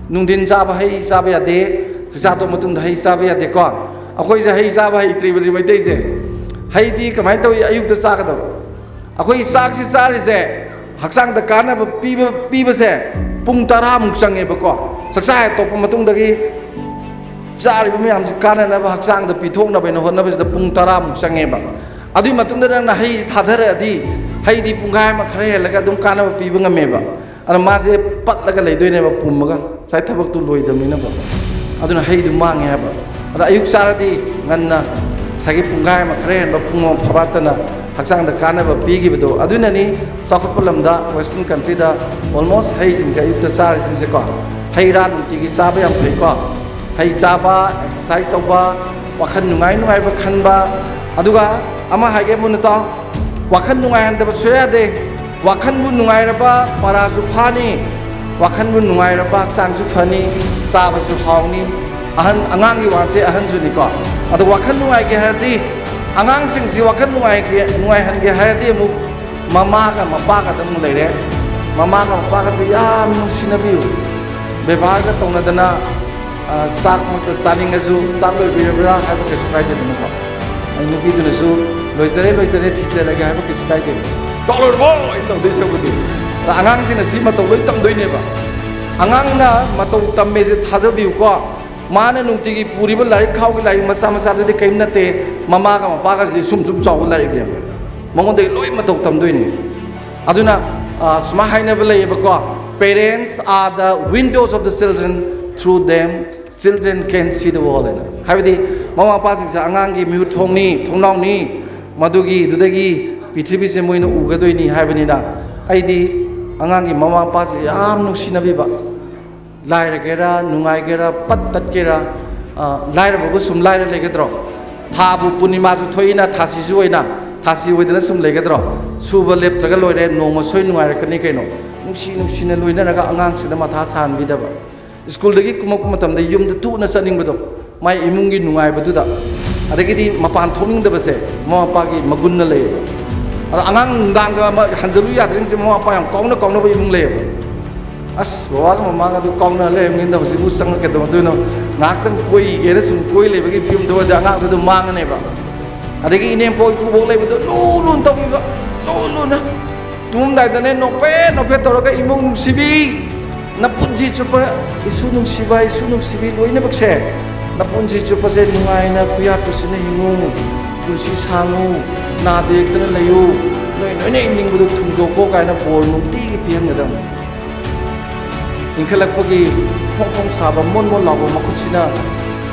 ꯅꯨꯡꯊꯤꯟ ꯆꯥꯕ ꯍꯩ ꯆꯥꯕ ꯌꯥꯗꯦ, ꯆꯥꯛꯆꯥ ꯇꯣꯛꯑ ꯃꯇꯨꯡꯗ ꯍꯩ ꯆꯥꯕ ꯌꯥꯗꯦꯀꯣ꯫ ꯑꯩꯈꯣꯏꯁꯦ ꯍꯩ ꯆꯥꯕ ꯍꯩꯇ꯭ꯔꯤꯕꯅꯤ ꯃꯩꯇꯩꯁꯦ꯫ ꯍꯩꯗꯤ ꯀꯃꯥꯏꯅ ꯇꯧꯏ? ꯑꯌꯨꯛꯇ ꯆꯥꯒꯗꯕ꯫ ꯑꯩꯈꯣꯏ ꯆꯥꯛꯁꯤ ꯆꯥꯔꯤꯁꯦ ꯍꯛꯆꯥꯡꯗ ꯀꯥꯟꯅꯕ ꯄꯤꯕ, ꯄꯤꯕꯁꯦ ꯄꯨꯡ ꯇꯔꯥꯃꯨꯛ ꯆꯪꯉꯦꯕꯀꯣ꯫ ꯆꯥꯛꯆꯥ ꯍꯦꯛ ꯇꯣꯛꯄ ꯃꯇꯨꯡꯗꯒꯤ ꯆꯥꯔꯤꯕ ꯃꯌꯥꯝꯁꯤ ꯀꯥꯟꯅꯅꯕ, ꯍꯛꯆꯥꯡꯗ ꯄꯤꯊꯣꯛꯅꯕ ꯍꯥꯏꯅ ꯍꯣꯠꯅꯕꯁꯤꯗ ꯄꯨꯡ ꯇꯔꯥꯃꯨꯛ ꯆꯪꯉꯦꯕ꯫ ꯑꯗꯨꯒꯤ ꯃꯇꯨꯡꯗ ꯅꯪꯅ ꯍꯩꯁꯤ ꯊꯥꯗꯔꯛꯑꯗꯤ, ꯍꯩꯗꯤ ꯄꯨꯡꯈꯥꯏ ꯑꯃ ꯈꯔ ꯍꯦꯜꯂꯒ ꯑꯗꯨꯝ ꯀꯥꯟꯅꯕ ꯄꯤꯕ ꯉꯝꯃꯦꯕ꯫ ꯑꯗꯨꯅ ꯃꯥꯁꯦ ꯄꯠꯂꯒ ꯂꯩꯗꯣꯏꯅꯦꯕ, ꯄꯨꯝꯃꯒ, ꯉꯁꯥꯏ ꯊꯕꯛꯇꯨ ꯂꯣꯏꯗꯕꯅꯤꯅꯀꯣ꯫ ꯑꯗꯨꯅ ꯍꯩꯗꯨ ꯃꯥꯡꯉꯦ ꯍꯥꯏꯕ꯫ ꯑꯗ ꯑꯌꯨꯛ ꯆꯥꯔꯗꯤ ꯉꯟꯅ, ꯉꯁꯥꯏꯒꯤ ꯄꯨꯡꯈꯥꯏ ꯑꯃ ꯈꯔ ꯍꯦꯟꯕ, ꯄꯨꯡ ꯑꯃ ꯐꯥꯕꯠꯇꯅ ꯍꯛꯆꯥꯡꯗ ꯀꯥꯟꯅꯕ ꯄꯤꯈꯤꯕꯗꯣ꯫ ꯑꯗꯨꯅꯅꯤ ꯆꯥꯎꯈꯠꯄ ꯂꯝꯗ, Western countryꯗ, almost ꯍꯩꯁꯤꯡꯁꯦ, ꯑꯌꯨꯛꯇ ꯆꯥꯔꯤꯁꯤꯡꯁꯦꯀꯣ, ꯍꯩ ꯔꯥ ꯅꯨꯡꯇꯤꯒꯤ ꯆꯥꯕ ꯌꯥꯝ ꯐꯩꯀꯣ꯫ ꯍꯩ ꯆꯥꯕ, exercise ꯇꯧꯕ, ꯋꯥꯈꯜ ꯅꯨꯡꯉꯥꯏ ꯅꯨꯡꯉꯥꯏꯕ ꯈꯟꯕ꯫ ꯑꯗꯨꯒ ꯑꯃ ꯍꯥꯏꯒꯦ ꯃꯨꯟꯅ ꯇꯥꯎ, ꯋꯥꯈꯜ ꯅꯨꯡꯉꯥꯏꯍꯟꯗꯕ ꯁꯨꯌꯥ ꯌꯥꯗꯦ꯫ ꯋꯥꯈꯜꯕꯨ ꯅꯨꯡꯉꯥꯏꯔꯕ, ꯄꯔꯥꯁꯨ ꯐꯥꯅꯤ꯫ ꯋꯥꯈꯜꯕꯨ ꯅꯨꯡꯉꯥꯏꯔꯕ, ꯍꯛꯆꯥꯡꯁꯨ ꯐꯅꯤ, ꯆꯥꯕꯁꯨ ꯍꯥꯎꯅꯤ꯫ ꯑꯍꯟ, ꯑꯉꯥꯡꯒꯤ ꯋꯥ ꯅꯠꯇꯦ, ꯑꯍꯟꯁꯨꯅꯤꯀꯣ꯫ ꯑꯗꯣ ꯋꯥꯈꯜ ꯅꯨꯡꯉꯥꯏꯒꯦ ꯍꯥꯏꯔꯗꯤ, ꯑꯉꯥꯡꯁꯤꯡꯁꯤ ꯋꯥꯈꯜ ꯅꯨꯡꯉꯥꯏꯒꯦ, ꯅꯨꯡꯉꯥꯏꯍꯟꯒꯦ ꯍꯥꯏꯔꯗꯤ ꯑꯃꯨꯛ ꯃꯃꯥꯒ ꯃꯄꯥꯒꯗ ꯑꯃꯨꯛ ꯂꯩꯔꯦ꯫ ꯃꯃꯥꯒ ꯃꯄꯥꯒꯁꯦ ꯌꯥꯝ ꯅꯨꯡꯁꯤꯅꯕꯤꯌꯨ꯫ ꯕꯦꯕꯥꯔꯒ ꯇꯧꯅꯗꯅ, ꯑ, ꯆꯥꯛꯃꯛꯇ ꯆꯥꯅꯤꯡꯉꯁꯨ, "ꯆꯥꯛ ꯂꯣꯏꯕꯤꯔꯕ꯭ꯔꯥ?" ꯍꯥꯏꯕ ꯀꯩꯁꯨ ꯀꯥꯏꯗꯦꯗꯅꯀꯣ꯫ ꯑꯩ ꯅꯨꯄꯤꯗꯨꯅꯁꯨ, "ꯂꯣꯏꯖꯔꯦ, ꯂꯣꯏꯖꯔꯦ, ꯊꯤꯖꯔꯒꯦ" ꯍꯥꯏꯕ ꯀꯩꯁꯨ ꯀꯥꯏꯗꯦ꯫ "ꯆꯥꯛ ꯂꯣꯏꯔꯕꯣ?" ꯑꯩꯅ ꯇꯧꯗꯣꯏ ꯁꯔꯨꯛꯄꯨꯗꯤ꯫ ꯑꯗ ꯑꯉꯥꯡꯁꯤꯡꯅ ꯁꯤ ꯃꯇꯧ ꯂꯣꯏ ꯇꯝꯗꯣꯏꯅꯦꯕ꯫ ꯑꯉꯥꯡꯅ ꯃꯇꯧ ꯇꯝꯃꯦꯁꯦ ꯊꯥꯖꯕꯤꯌꯨꯀꯣ꯫ ꯃꯥꯅ ꯅꯨꯡꯇꯤꯒꯤ ꯄꯨꯔꯤꯕ ꯂꯥꯏꯔꯤꯛ ꯈꯥꯎꯒꯤ ꯂꯥꯏꯔꯤꯛ ꯃꯆꯥ ꯃꯆꯥꯗꯨꯗꯤ ꯀꯔꯤꯝ ꯅꯠꯇꯦ꯫ ꯃꯃꯥꯒ ꯃꯄꯥꯒꯁꯤꯗꯤ ꯁꯨꯝ ꯁꯨꯝ ꯆꯥꯎꯕ ꯂꯥꯏꯔꯤꯛꯅꯦꯕ꯫ ꯃꯉꯣꯟꯗꯒꯤ ꯂꯣꯏ ꯃꯇꯧ ꯇꯝꯗꯣꯏꯅꯤ꯫ ꯑꯗꯨꯅ, ꯑ, ꯁꯨꯃꯥꯏꯅ ꯍꯥꯏꯅꯕ ꯂꯩꯌꯦꯕꯀꯣ, "Parents are the windows of the children, through them children can see the world" ꯍꯥꯏꯅ꯫ ꯍꯥꯏꯕꯗꯤ ꯃꯃꯥ ꯃꯄꯥꯁꯤꯡꯁꯦ ꯑꯉꯥꯡꯒꯤ ꯃꯤꯍꯨꯠ ꯊꯣꯡꯅꯤ, ꯊꯣꯡꯅꯥꯎꯅꯤ, ꯃꯗꯨꯒꯤ, ꯑꯗꯨꯗꯒꯤ ꯄ꯭ꯔꯤꯊꯤꯕꯤꯁꯦ ꯃꯣꯏꯅ ꯎꯒꯗꯣꯏꯅꯤ ꯍꯥꯏꯕꯅꯤꯅ, ꯑꯩꯗꯤ ꯑꯉꯥꯡꯒꯤ ꯃꯃꯥ ꯃꯄꯥꯁꯦ ꯌꯥꯝ ꯅꯨꯡꯁꯤꯅꯕꯤꯕ꯫ ꯂꯥꯏꯔꯒꯦꯔꯥ, ꯅꯨꯡꯉꯥꯏꯒꯦꯔꯥ, ꯄꯠ ꯇꯠꯀꯦꯔꯥ, ꯑ, ꯂꯥꯏꯔꯕꯕꯨ ꯁꯨꯝ ꯂꯥꯏꯔ ꯂꯩꯒꯗ꯭ꯔꯣ? ꯊꯥꯕꯨ ꯄꯨꯔꯅꯤꯃꯥꯁꯨ ꯊꯣꯛꯏꯅ, ꯊꯥꯁꯤꯁꯨ ꯑꯣꯏꯅ, ꯊꯥꯁꯤ ꯑꯣꯏꯗꯅ ꯁꯨꯝ ꯂꯩꯒꯗ꯭ꯔꯣ? ꯁꯨꯕ ꯂꯦꯞꯇ꯭ꯔꯒ ꯂꯣꯏꯔꯦ, ꯅꯣꯡꯃ ꯁꯣꯏ ꯅꯨꯡꯉꯥꯏꯔꯛꯀꯅꯤ ꯀꯩꯅꯣ꯫ ꯅꯨꯡꯁꯤ ꯅꯨꯡꯁꯤꯅ ꯂꯣꯏꯅꯔꯒ ꯑꯉꯥꯡꯁꯤꯗ ꯃꯊꯥ ꯁꯥꯍꯟꯕꯤꯗꯕ꯫ ꯁ꯭ꯀꯨꯜꯗꯒꯤ ꯀꯨꯝꯃꯛꯄ ꯃꯇꯝꯗ ꯌꯨꯝꯗ ꯊꯨꯅ ꯆꯠꯅꯤꯡꯕꯗꯣ, ꯃꯥꯏ ꯏꯃꯨꯡꯒꯤ ꯅꯨꯡꯉꯥꯏꯕꯗꯨꯗ꯫ ꯑꯗꯒꯤꯗꯤ ꯃꯄꯥꯟ ꯊꯣꯛꯅꯤꯡꯗꯕꯁꯦ ꯃꯃꯥ ꯃꯄꯥꯒꯤ ꯃꯒꯨꯟꯅ ꯂꯩꯌꯦꯕ꯫ ꯑꯗ ꯑꯉꯥꯡ ꯅꯨꯡꯗꯥꯡꯒ ꯑꯃ ꯍꯟꯖꯜꯂꯨ ꯌꯥꯗ꯭ꯔꯤꯉꯩꯁꯦ ꯃꯃꯥ ꯃꯄꯥ ꯌꯥꯝ ꯀꯥꯎꯅ ꯀꯥꯎꯅꯕ ꯏꯃꯨꯡ ꯂꯩꯌꯦꯕ꯫ "ꯑꯁ, ꯕꯕꯥꯒ ꯃꯃꯥꯒ ꯑꯗꯨ ꯀꯥꯎꯅ ꯂꯩꯔꯝꯒꯅꯤꯗ, ꯍꯧꯖꯤꯛꯄꯨ ꯆꯪꯉ ꯀꯩꯗꯧꯗꯣꯏꯅꯣ? ꯉꯥꯏꯍꯥꯛꯇꯪ ꯀꯣꯏꯒꯦꯅ ꯁꯨꯝ ꯀꯣꯏ ꯂꯩꯕꯒꯤ ꯐꯤꯕꯝꯗ ꯑꯣꯏꯔꯗꯤ ꯑꯉꯥꯡꯗꯣ ꯑꯗꯨꯝ ꯃꯥꯡꯉꯅꯦꯕ"꯫ ꯑꯗꯒꯤ ꯏꯅꯦꯝꯄꯣꯛ ꯏꯀꯨꯕꯣꯛ ꯂꯩꯕꯗꯣ ꯂꯨ ꯂꯨꯅ ꯇꯧꯕꯤꯕ, ꯂꯨ ꯂꯨꯅ꯫ ꯇꯨꯝꯃꯝꯗꯥꯏꯗꯅꯦ ꯅꯣꯛꯐꯦꯠ ꯅꯣꯛꯐꯦꯠ ꯇꯧꯔꯒ, "ꯏꯃꯧ ꯅꯨꯡꯁꯤꯕꯤ, ꯅꯄꯨꯟꯁꯤ ꯆꯨꯞꯄ ꯏꯁꯨ ꯅꯨꯡꯁꯤꯕ, ꯏꯁꯨ ꯅꯨꯡꯁꯤꯕꯤ" ꯂꯣꯏꯅꯃꯛꯁꯦ ꯅꯄꯨꯟꯁꯤ ꯆꯨꯞꯄꯁꯦ ꯅꯨꯡꯉꯥꯏꯅ ꯈꯨꯌꯥꯠ ꯇꯨꯁꯤꯟꯅ ꯍꯤꯡꯉꯨ, ꯄꯨꯟꯁꯤ ꯁꯥꯡꯉꯨ, ꯅꯥꯗ ꯌꯦꯛꯇꯅ ꯂꯩꯌꯨ, ꯅꯣꯏ ꯅꯣꯏꯅ ꯍꯤꯡꯅꯤꯡꯕꯗꯣ ꯊꯨꯡꯖꯧꯀꯣ ꯀꯥꯏꯅ ꯕꯣꯔ ꯅꯨꯡꯇꯤꯒꯤ ꯄꯤꯍꯟꯒꯗꯕꯅꯤ꯫ ꯏꯟꯈꯠꯂꯛꯄꯒꯤ ꯐꯣꯡ ꯐꯣꯡ ꯁꯥꯕ ꯃꯣꯟ ꯃꯣꯟ ꯂꯥꯎꯕ ꯃꯈꯨꯠꯁꯤꯅ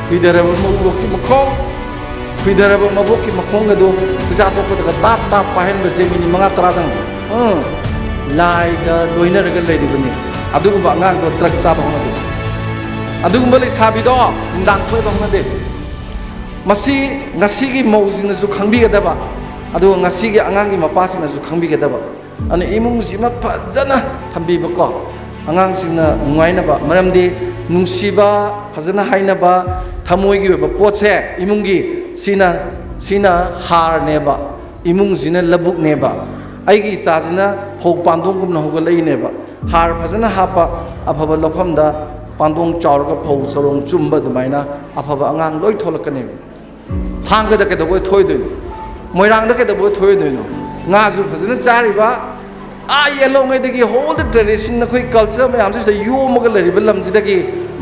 ꯈꯨꯏꯗꯔꯕ ꯃꯕꯣꯛꯀꯤ ꯃꯈꯣꯡ, ꯈꯨꯏꯗꯔꯕ ꯃꯕꯣꯛꯀꯤ ꯃꯈꯣꯡ ꯑꯗꯨ ꯆꯤꯆꯥ ꯇꯣꯛꯄꯗꯒ ꯇꯥꯞ ꯇꯥꯞ ꯄꯥꯏꯍꯟꯕꯁꯦ ꯃꯤꯅꯤꯠ ꯃꯉꯥ ꯇꯔꯥꯗꯪ, ꯎꯝ, ꯂꯥꯏꯒ ꯂꯣꯏꯅꯔꯒ ꯂꯩꯔꯤꯕꯅꯤ꯫ ꯑꯗꯨꯒꯨꯝꯕ ꯑꯉꯥꯡꯗꯣ ꯗ꯭ꯔꯒ ꯆꯥꯕ ꯍꯧꯅꯗꯦ꯫ ꯑꯗꯨꯒꯨꯝꯕ ꯂꯩꯁꯥꯕꯤꯗꯣ ꯅꯨꯡꯗꯥꯡ ꯀꯣꯏꯕ ꯍꯧꯅꯗꯦ꯫ ꯃꯁꯤ ꯉꯁꯤꯒꯤ ꯃꯧꯁꯤꯡꯅꯁꯨ ꯈꯪꯕꯤꯒꯗꯕ, ꯑꯗꯨꯒ ꯉꯁꯤꯒꯤ ꯑꯉꯥꯡꯒꯤ ꯃꯄꯥꯁꯤꯡꯅꯁꯨ ꯈꯪꯕꯤꯒꯗꯕ꯫ ꯑꯗꯨꯅ ꯏꯃꯨꯡꯁꯤꯃ ꯐꯖꯅ ꯊꯝꯕꯤꯕꯀꯣ, ꯑꯉꯥꯡꯁꯤꯡꯅ ꯅꯨꯡꯉꯥꯏꯅꯕ, ꯃꯔꯝꯗꯤ ꯅꯨꯡꯁꯤꯕ, ꯐꯖꯅ ꯍꯥꯏꯅꯕ, ꯊꯃꯣꯏꯒꯤ ꯑꯣꯏꯕ ꯄꯣꯠꯁꯦ ꯏꯃꯨꯡꯒꯤ, ꯁꯤꯅ, ꯁꯤꯅ ꯍꯥꯔꯅꯦꯕ꯫ ꯏꯃꯨꯡꯁꯤꯅ ꯂꯧꯕꯨꯛꯅꯦꯕ꯫ ꯑꯩꯒꯤ ꯏꯆꯥꯁꯤꯅ ꯐꯧ ꯄꯥꯟꯗꯣꯡꯒꯨꯝꯅ ꯍꯧꯒꯠꯂꯛꯏꯅꯦꯕ꯫ ꯍꯥꯔ ꯐꯖꯅ ꯍꯥꯞꯄ, ꯑꯐꯕ ꯂꯧꯐꯝꯗ ꯄꯥꯟꯗꯣꯡ ꯆꯥꯎꯔꯒ ꯐꯧ ꯆꯔꯣꯡ ꯆꯨꯝꯕ ꯑꯗꯨꯃꯥꯏꯅ ꯑꯐꯕ ꯑꯉꯥꯡ ꯂꯣꯏ ꯊꯣꯛꯂꯛꯀꯅꯦꯕ꯫ ꯊꯥꯡꯒꯗ ꯀꯩꯗꯧꯕꯩ ꯊꯣꯛꯑꯣꯏꯗꯣꯏꯅꯣ? ꯃꯣꯏꯔꯥꯡꯗ ꯀꯩꯗꯧꯕꯩ ꯊꯣꯛꯑꯣꯏꯗꯣꯏꯅꯣ? ꯉꯥꯁꯨ ꯐꯖꯅ ꯆꯥꯔꯤꯕ, ꯑꯥ ꯌꯦꯜꯂꯣꯉꯩꯗꯒꯤ ꯍꯣꯜ ꯗ ꯇ꯭ꯔꯦꯗꯤꯁꯟ, ꯑꯩꯈꯣꯏ ꯀꯜꯆꯔ ꯃꯌꯥꯝꯁꯤꯗ ꯌꯣꯝꯃꯒ ꯂꯩꯔꯤꯕ ꯂꯝꯁꯤꯗꯒꯤ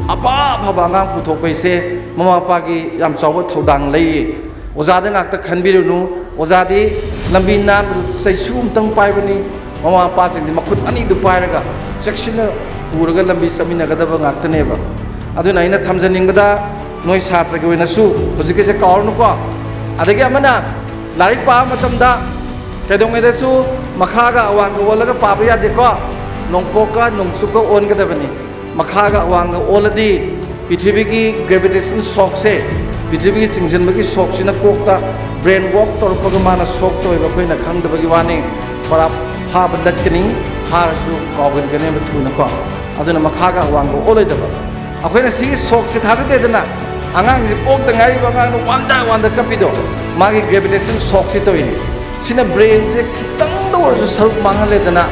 ꯑꯐ ꯑꯐꯕ ꯑꯉꯥꯡ ꯄꯨꯊꯣꯛꯄ ꯍꯥꯏꯁꯦ ꯃꯃꯥ ꯃꯄꯥꯒꯤ ꯌꯥꯝ ꯆꯥꯎꯕ ꯊꯧꯗꯥꯡ ꯂꯩꯌꯦ꯫ ꯑꯣꯖꯥꯗ ꯉꯥꯛꯇ ꯈꯟꯕꯤꯔꯨꯅꯨ꯫ ꯑꯣꯖꯥꯗꯤ ꯂꯝꯕꯤ ꯅꯥꯟꯕꯗꯨ ꯆꯩꯁꯨ ꯑꯃꯇꯪ ꯄꯥꯏꯕꯅꯤ꯫ ꯃꯃꯥ ꯃꯄꯥꯁꯤꯡꯗꯤ ꯃꯈꯨꯠ ꯑꯅꯤꯗꯨ ꯄꯥꯏꯔꯒ ꯆꯦꯛꯁꯤꯟꯅ ꯄꯨꯔꯒ ꯂꯝꯕꯤ ꯆꯠꯃꯤꯟꯅꯒꯗꯕ ꯉꯥꯛꯇꯅꯦꯕ꯫ ꯑꯗꯨꯅ ꯑꯩꯅ ꯊꯝꯖꯅꯤꯡꯕꯗ, ꯅꯣꯏ ꯁꯥꯇ꯭ꯔꯒꯤ ꯑꯣꯏꯅꯁꯨ ꯍꯧꯖꯤꯛꯀꯤꯁꯦ ꯀꯥꯎꯔꯅꯨꯀꯣ꯫ ꯑꯗꯒꯤ ꯑꯃꯅ, ꯂꯥꯏꯔꯤꯛ ꯄꯥꯕ ꯃꯇꯝꯗ ꯀꯩꯗꯧꯉꯩꯗꯁꯨ ꯃꯈꯥꯒ ꯑꯋꯥꯡꯒ ꯑꯣꯜꯂꯒ ꯄꯥꯕ ꯌꯥꯗꯦꯀꯣ꯫ ꯅꯣꯡꯄꯣꯛꯀ ꯅꯣꯡꯆꯨꯞꯀ ꯑꯣꯟꯒꯗꯕꯅꯤ꯫ ꯃꯈꯥꯒ ꯑꯋꯥꯡꯒ ꯑꯣꯜꯂꯗꯤ ꯄ꯭ꯔꯤꯊꯤꯕꯤꯒꯤ ꯒ꯭ꯔꯦꯚꯤꯇꯦꯁꯟ ꯁꯣꯛꯁꯦ, ꯄ꯭ꯔꯤꯊꯤꯕꯤꯒꯤ ꯆꯤꯡꯁꯤꯟꯕꯒꯤ ꯁꯣꯛꯁꯤꯅ ꯀꯣꯛꯇ ꯕ꯭ꯔꯦꯟ ꯋꯣꯛ ꯇꯧꯔꯛꯄꯒ ꯃꯥꯅ ꯁꯣꯛ ꯇꯧꯔꯤꯕ ꯑꯩꯈꯣꯏꯅ ꯈꯪꯗꯕꯒꯤ ꯋꯥꯅꯤ꯫ ꯄꯨꯔꯥ ꯐꯥꯕ ꯂꯠꯀꯅꯤ, ꯐꯥꯔꯁꯨ ꯀꯥꯎꯒꯟꯒꯅꯦꯕ ꯊꯨꯅꯀꯣ꯫ ꯑꯗꯨꯅ ꯃꯈꯥꯒ ꯑꯋꯥꯡꯒ ꯑꯣꯜꯂꯣꯏꯗꯕ꯫ ꯑꯩꯈꯣꯏꯅ ꯁꯤꯒꯤ ꯁꯣꯛꯁꯦ ꯊꯥꯖꯗꯦꯗꯅ, ꯑꯉꯥꯡꯁꯦ ꯄꯣꯛꯇ ꯉꯥꯏꯔꯤꯕ ꯑꯉꯥꯡꯅ ꯋꯥꯟꯗ ꯋꯥꯟꯗ ꯀꯞꯄꯤꯗꯣ, ꯃꯥꯒꯤ ꯒ꯭ꯔꯦꯚꯤꯇꯦꯁꯟ ꯁꯣꯛꯁꯤ ꯇꯧꯔꯤꯅꯤ꯫ ꯁꯤꯅ ꯕ꯭ꯔꯦꯟꯁꯦ ꯈꯤꯇꯪꯗ ꯑꯣꯏꯔꯁꯨ ꯁꯔꯨꯛ ꯃꯥꯡꯍꯜꯂꯦꯗꯅ꯫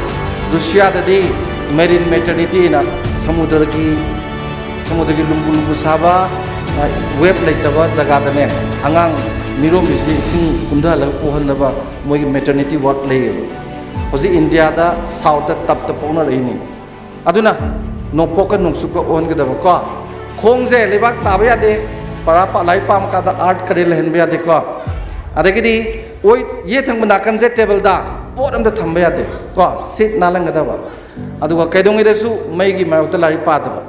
ꯔꯨꯁꯤꯌꯥꯗꯗꯤ ꯃꯦꯔꯤꯟ ꯃꯦꯇꯔꯅꯤꯇꯤꯅ ꯁꯃꯨꯗ꯭ꯔꯒꯤ, ꯁꯃꯨꯗ꯭ꯔꯒꯤ ꯂꯨꯝꯕꯨ ꯂꯨꯝꯕꯨ ꯁꯥꯕ, ꯋꯦꯞ ꯂꯩꯇꯕ ꯖꯒꯥꯗꯅꯦ, ꯑꯉꯥꯡ ꯃꯤꯔꯣꯟꯕꯤꯁꯤ ꯏꯁꯤꯡ ꯀꯨꯝꯊꯍꯜꯂꯒ ꯄꯣꯛꯍꯟꯅꯕ ꯃꯣꯏꯒꯤ ꯃꯦꯇꯔꯅꯤꯇꯤ ꯋꯥꯔꯗ ꯂꯩꯌꯦꯕ꯫ ꯍꯧꯖꯤꯛ ꯏꯟꯗꯤꯌꯥꯗ ꯁꯥꯎꯠꯇ ꯇꯞꯇ ꯄꯣꯛꯅꯔꯛꯏꯅꯤ꯫ ꯑꯗꯨꯅ ꯅꯣꯡꯄꯣꯛꯀ ꯅꯣꯡꯆꯨꯞꯀ ꯑꯣꯟꯒꯗꯕꯀꯣ꯫ ꯈꯣꯡꯁꯦ ꯂꯩꯕꯥꯛ ꯇꯥꯕ ꯌꯥꯗꯦ꯫ ꯄꯔꯥ ꯄꯥ-, ꯂꯥꯏꯔꯤꯛ ꯄꯥꯕ ꯀꯥꯟꯗ ꯑꯥꯔꯠ ꯀꯔꯤ ꯂꯩꯍꯟꯕ ꯌꯥꯗꯦꯀꯣ꯫ ꯑꯗꯒꯤꯗꯤ ꯑꯣꯏ-, ꯌꯦꯠ ꯊꯪꯕ ꯅꯥꯀꯟꯁꯦ ꯇꯦꯕꯜꯗ ꯄꯣꯠ ꯑꯝꯇ ꯊꯝꯕ ꯌꯥꯗꯦ ꯀꯣ, ꯁꯤꯠ ꯅꯥꯜꯍꯟꯒꯗꯕ꯫ ꯑꯗꯨꯒ ꯀꯩꯗꯧꯉꯩꯗꯁꯨ ꯃꯩꯒꯤ ꯃꯥꯌꯣꯛꯇ ꯂꯥꯏꯔꯤꯛ ꯄꯥꯗꯕ,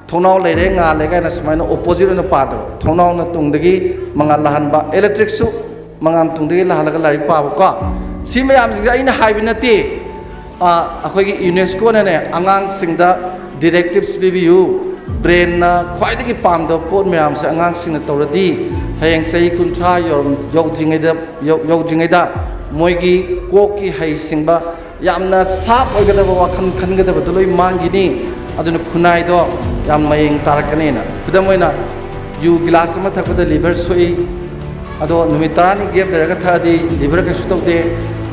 ꯊꯣꯡꯅꯥꯎ ꯂꯩꯔꯦ ꯉꯥꯜꯂꯦ ꯀꯥꯏꯅ ꯁꯨꯃꯥꯏꯅ ꯑꯣꯄꯣꯖꯤꯠ ꯑꯣꯏꯅ ꯄꯥꯗꯕ, ꯊꯣꯡꯅꯥꯎꯅ ꯇꯨꯡꯗꯒꯤ ꯃꯉꯥꯜ ꯂꯥꯛꯍꯟꯕ, ꯏꯂꯦꯛꯇ꯭ꯔꯤꯛꯁꯨ ꯃꯉꯥꯜ ꯇꯨꯡꯗꯒꯤ ꯂꯥꯛꯍꯜꯂꯒ ꯂꯥꯏꯔꯤꯛ ꯄꯥꯕꯀꯣ꯫ ꯁꯤ ꯃꯌꯥꯝꯁꯤꯡꯁꯦ ꯑꯩꯅ ꯍꯥꯏꯕ ꯅꯠꯇꯦ, ꯑꯩꯈꯣꯏꯒꯤ ꯌꯨꯅꯦꯁꯀꯣꯅꯅꯦ ꯑꯉꯥꯡꯁꯤꯡꯗ ꯗꯤꯔꯦꯛꯇꯤꯞꯁ ꯄꯤꯕꯤꯌꯨ, ꯕ꯭ꯔꯦꯟꯅ ꯈ꯭ꯋꯥꯏꯗꯒꯤ ꯄꯥꯝꯗꯕ ꯄꯣꯠ ꯃꯌꯥꯝꯁꯦ ꯑꯉꯥꯡꯁꯤꯡꯅ ꯇꯧꯔꯗꯤ ꯍꯌꯦꯡ ꯆꯍꯤ ꯀꯨꯟꯊ꯭ꯔꯥ ꯌꯧꯔꯝ-, ꯌꯧꯗ꯭ꯔꯤꯉꯩꯗ, ꯌꯧ-, ꯌꯧꯗ꯭ꯔꯤꯉꯩꯗ ꯃꯣꯏꯒꯤ ꯀꯣꯛꯀꯤ ꯍꯩꯁꯤꯡꯕ, ꯌꯥꯝꯅ ꯁꯥꯔꯞ ꯑꯣꯏꯒꯗꯕ ꯋꯥꯈꯜ ꯈꯟꯒꯗꯕꯗꯣ ꯂꯣꯏ ꯃꯥꯡꯈꯤꯅꯤ꯫ ꯑꯗꯨꯅ ꯈꯨꯟꯅꯥꯏꯗꯣ ꯌꯥꯝ ꯃꯌꯦꯡ ꯇꯥꯔꯛꯀꯅꯤꯅ꯫ ꯈꯨꯗꯝ ꯑꯣꯏꯅ, ꯌꯨ ꯒꯤꯂꯥꯁ ꯑꯃ ꯊꯛꯄꯗ ꯂꯤꯚꯔ ꯁꯣꯛꯏ, ꯑꯗꯣ ꯅꯨꯃꯤꯠ ꯇꯔꯥꯅꯤ ꯒꯦꯞ ꯂꯩꯔꯒ ꯊꯛꯑꯗꯤ ꯂꯤꯚꯔ ꯀꯩꯁꯨ ꯇꯧꯗꯦ꯫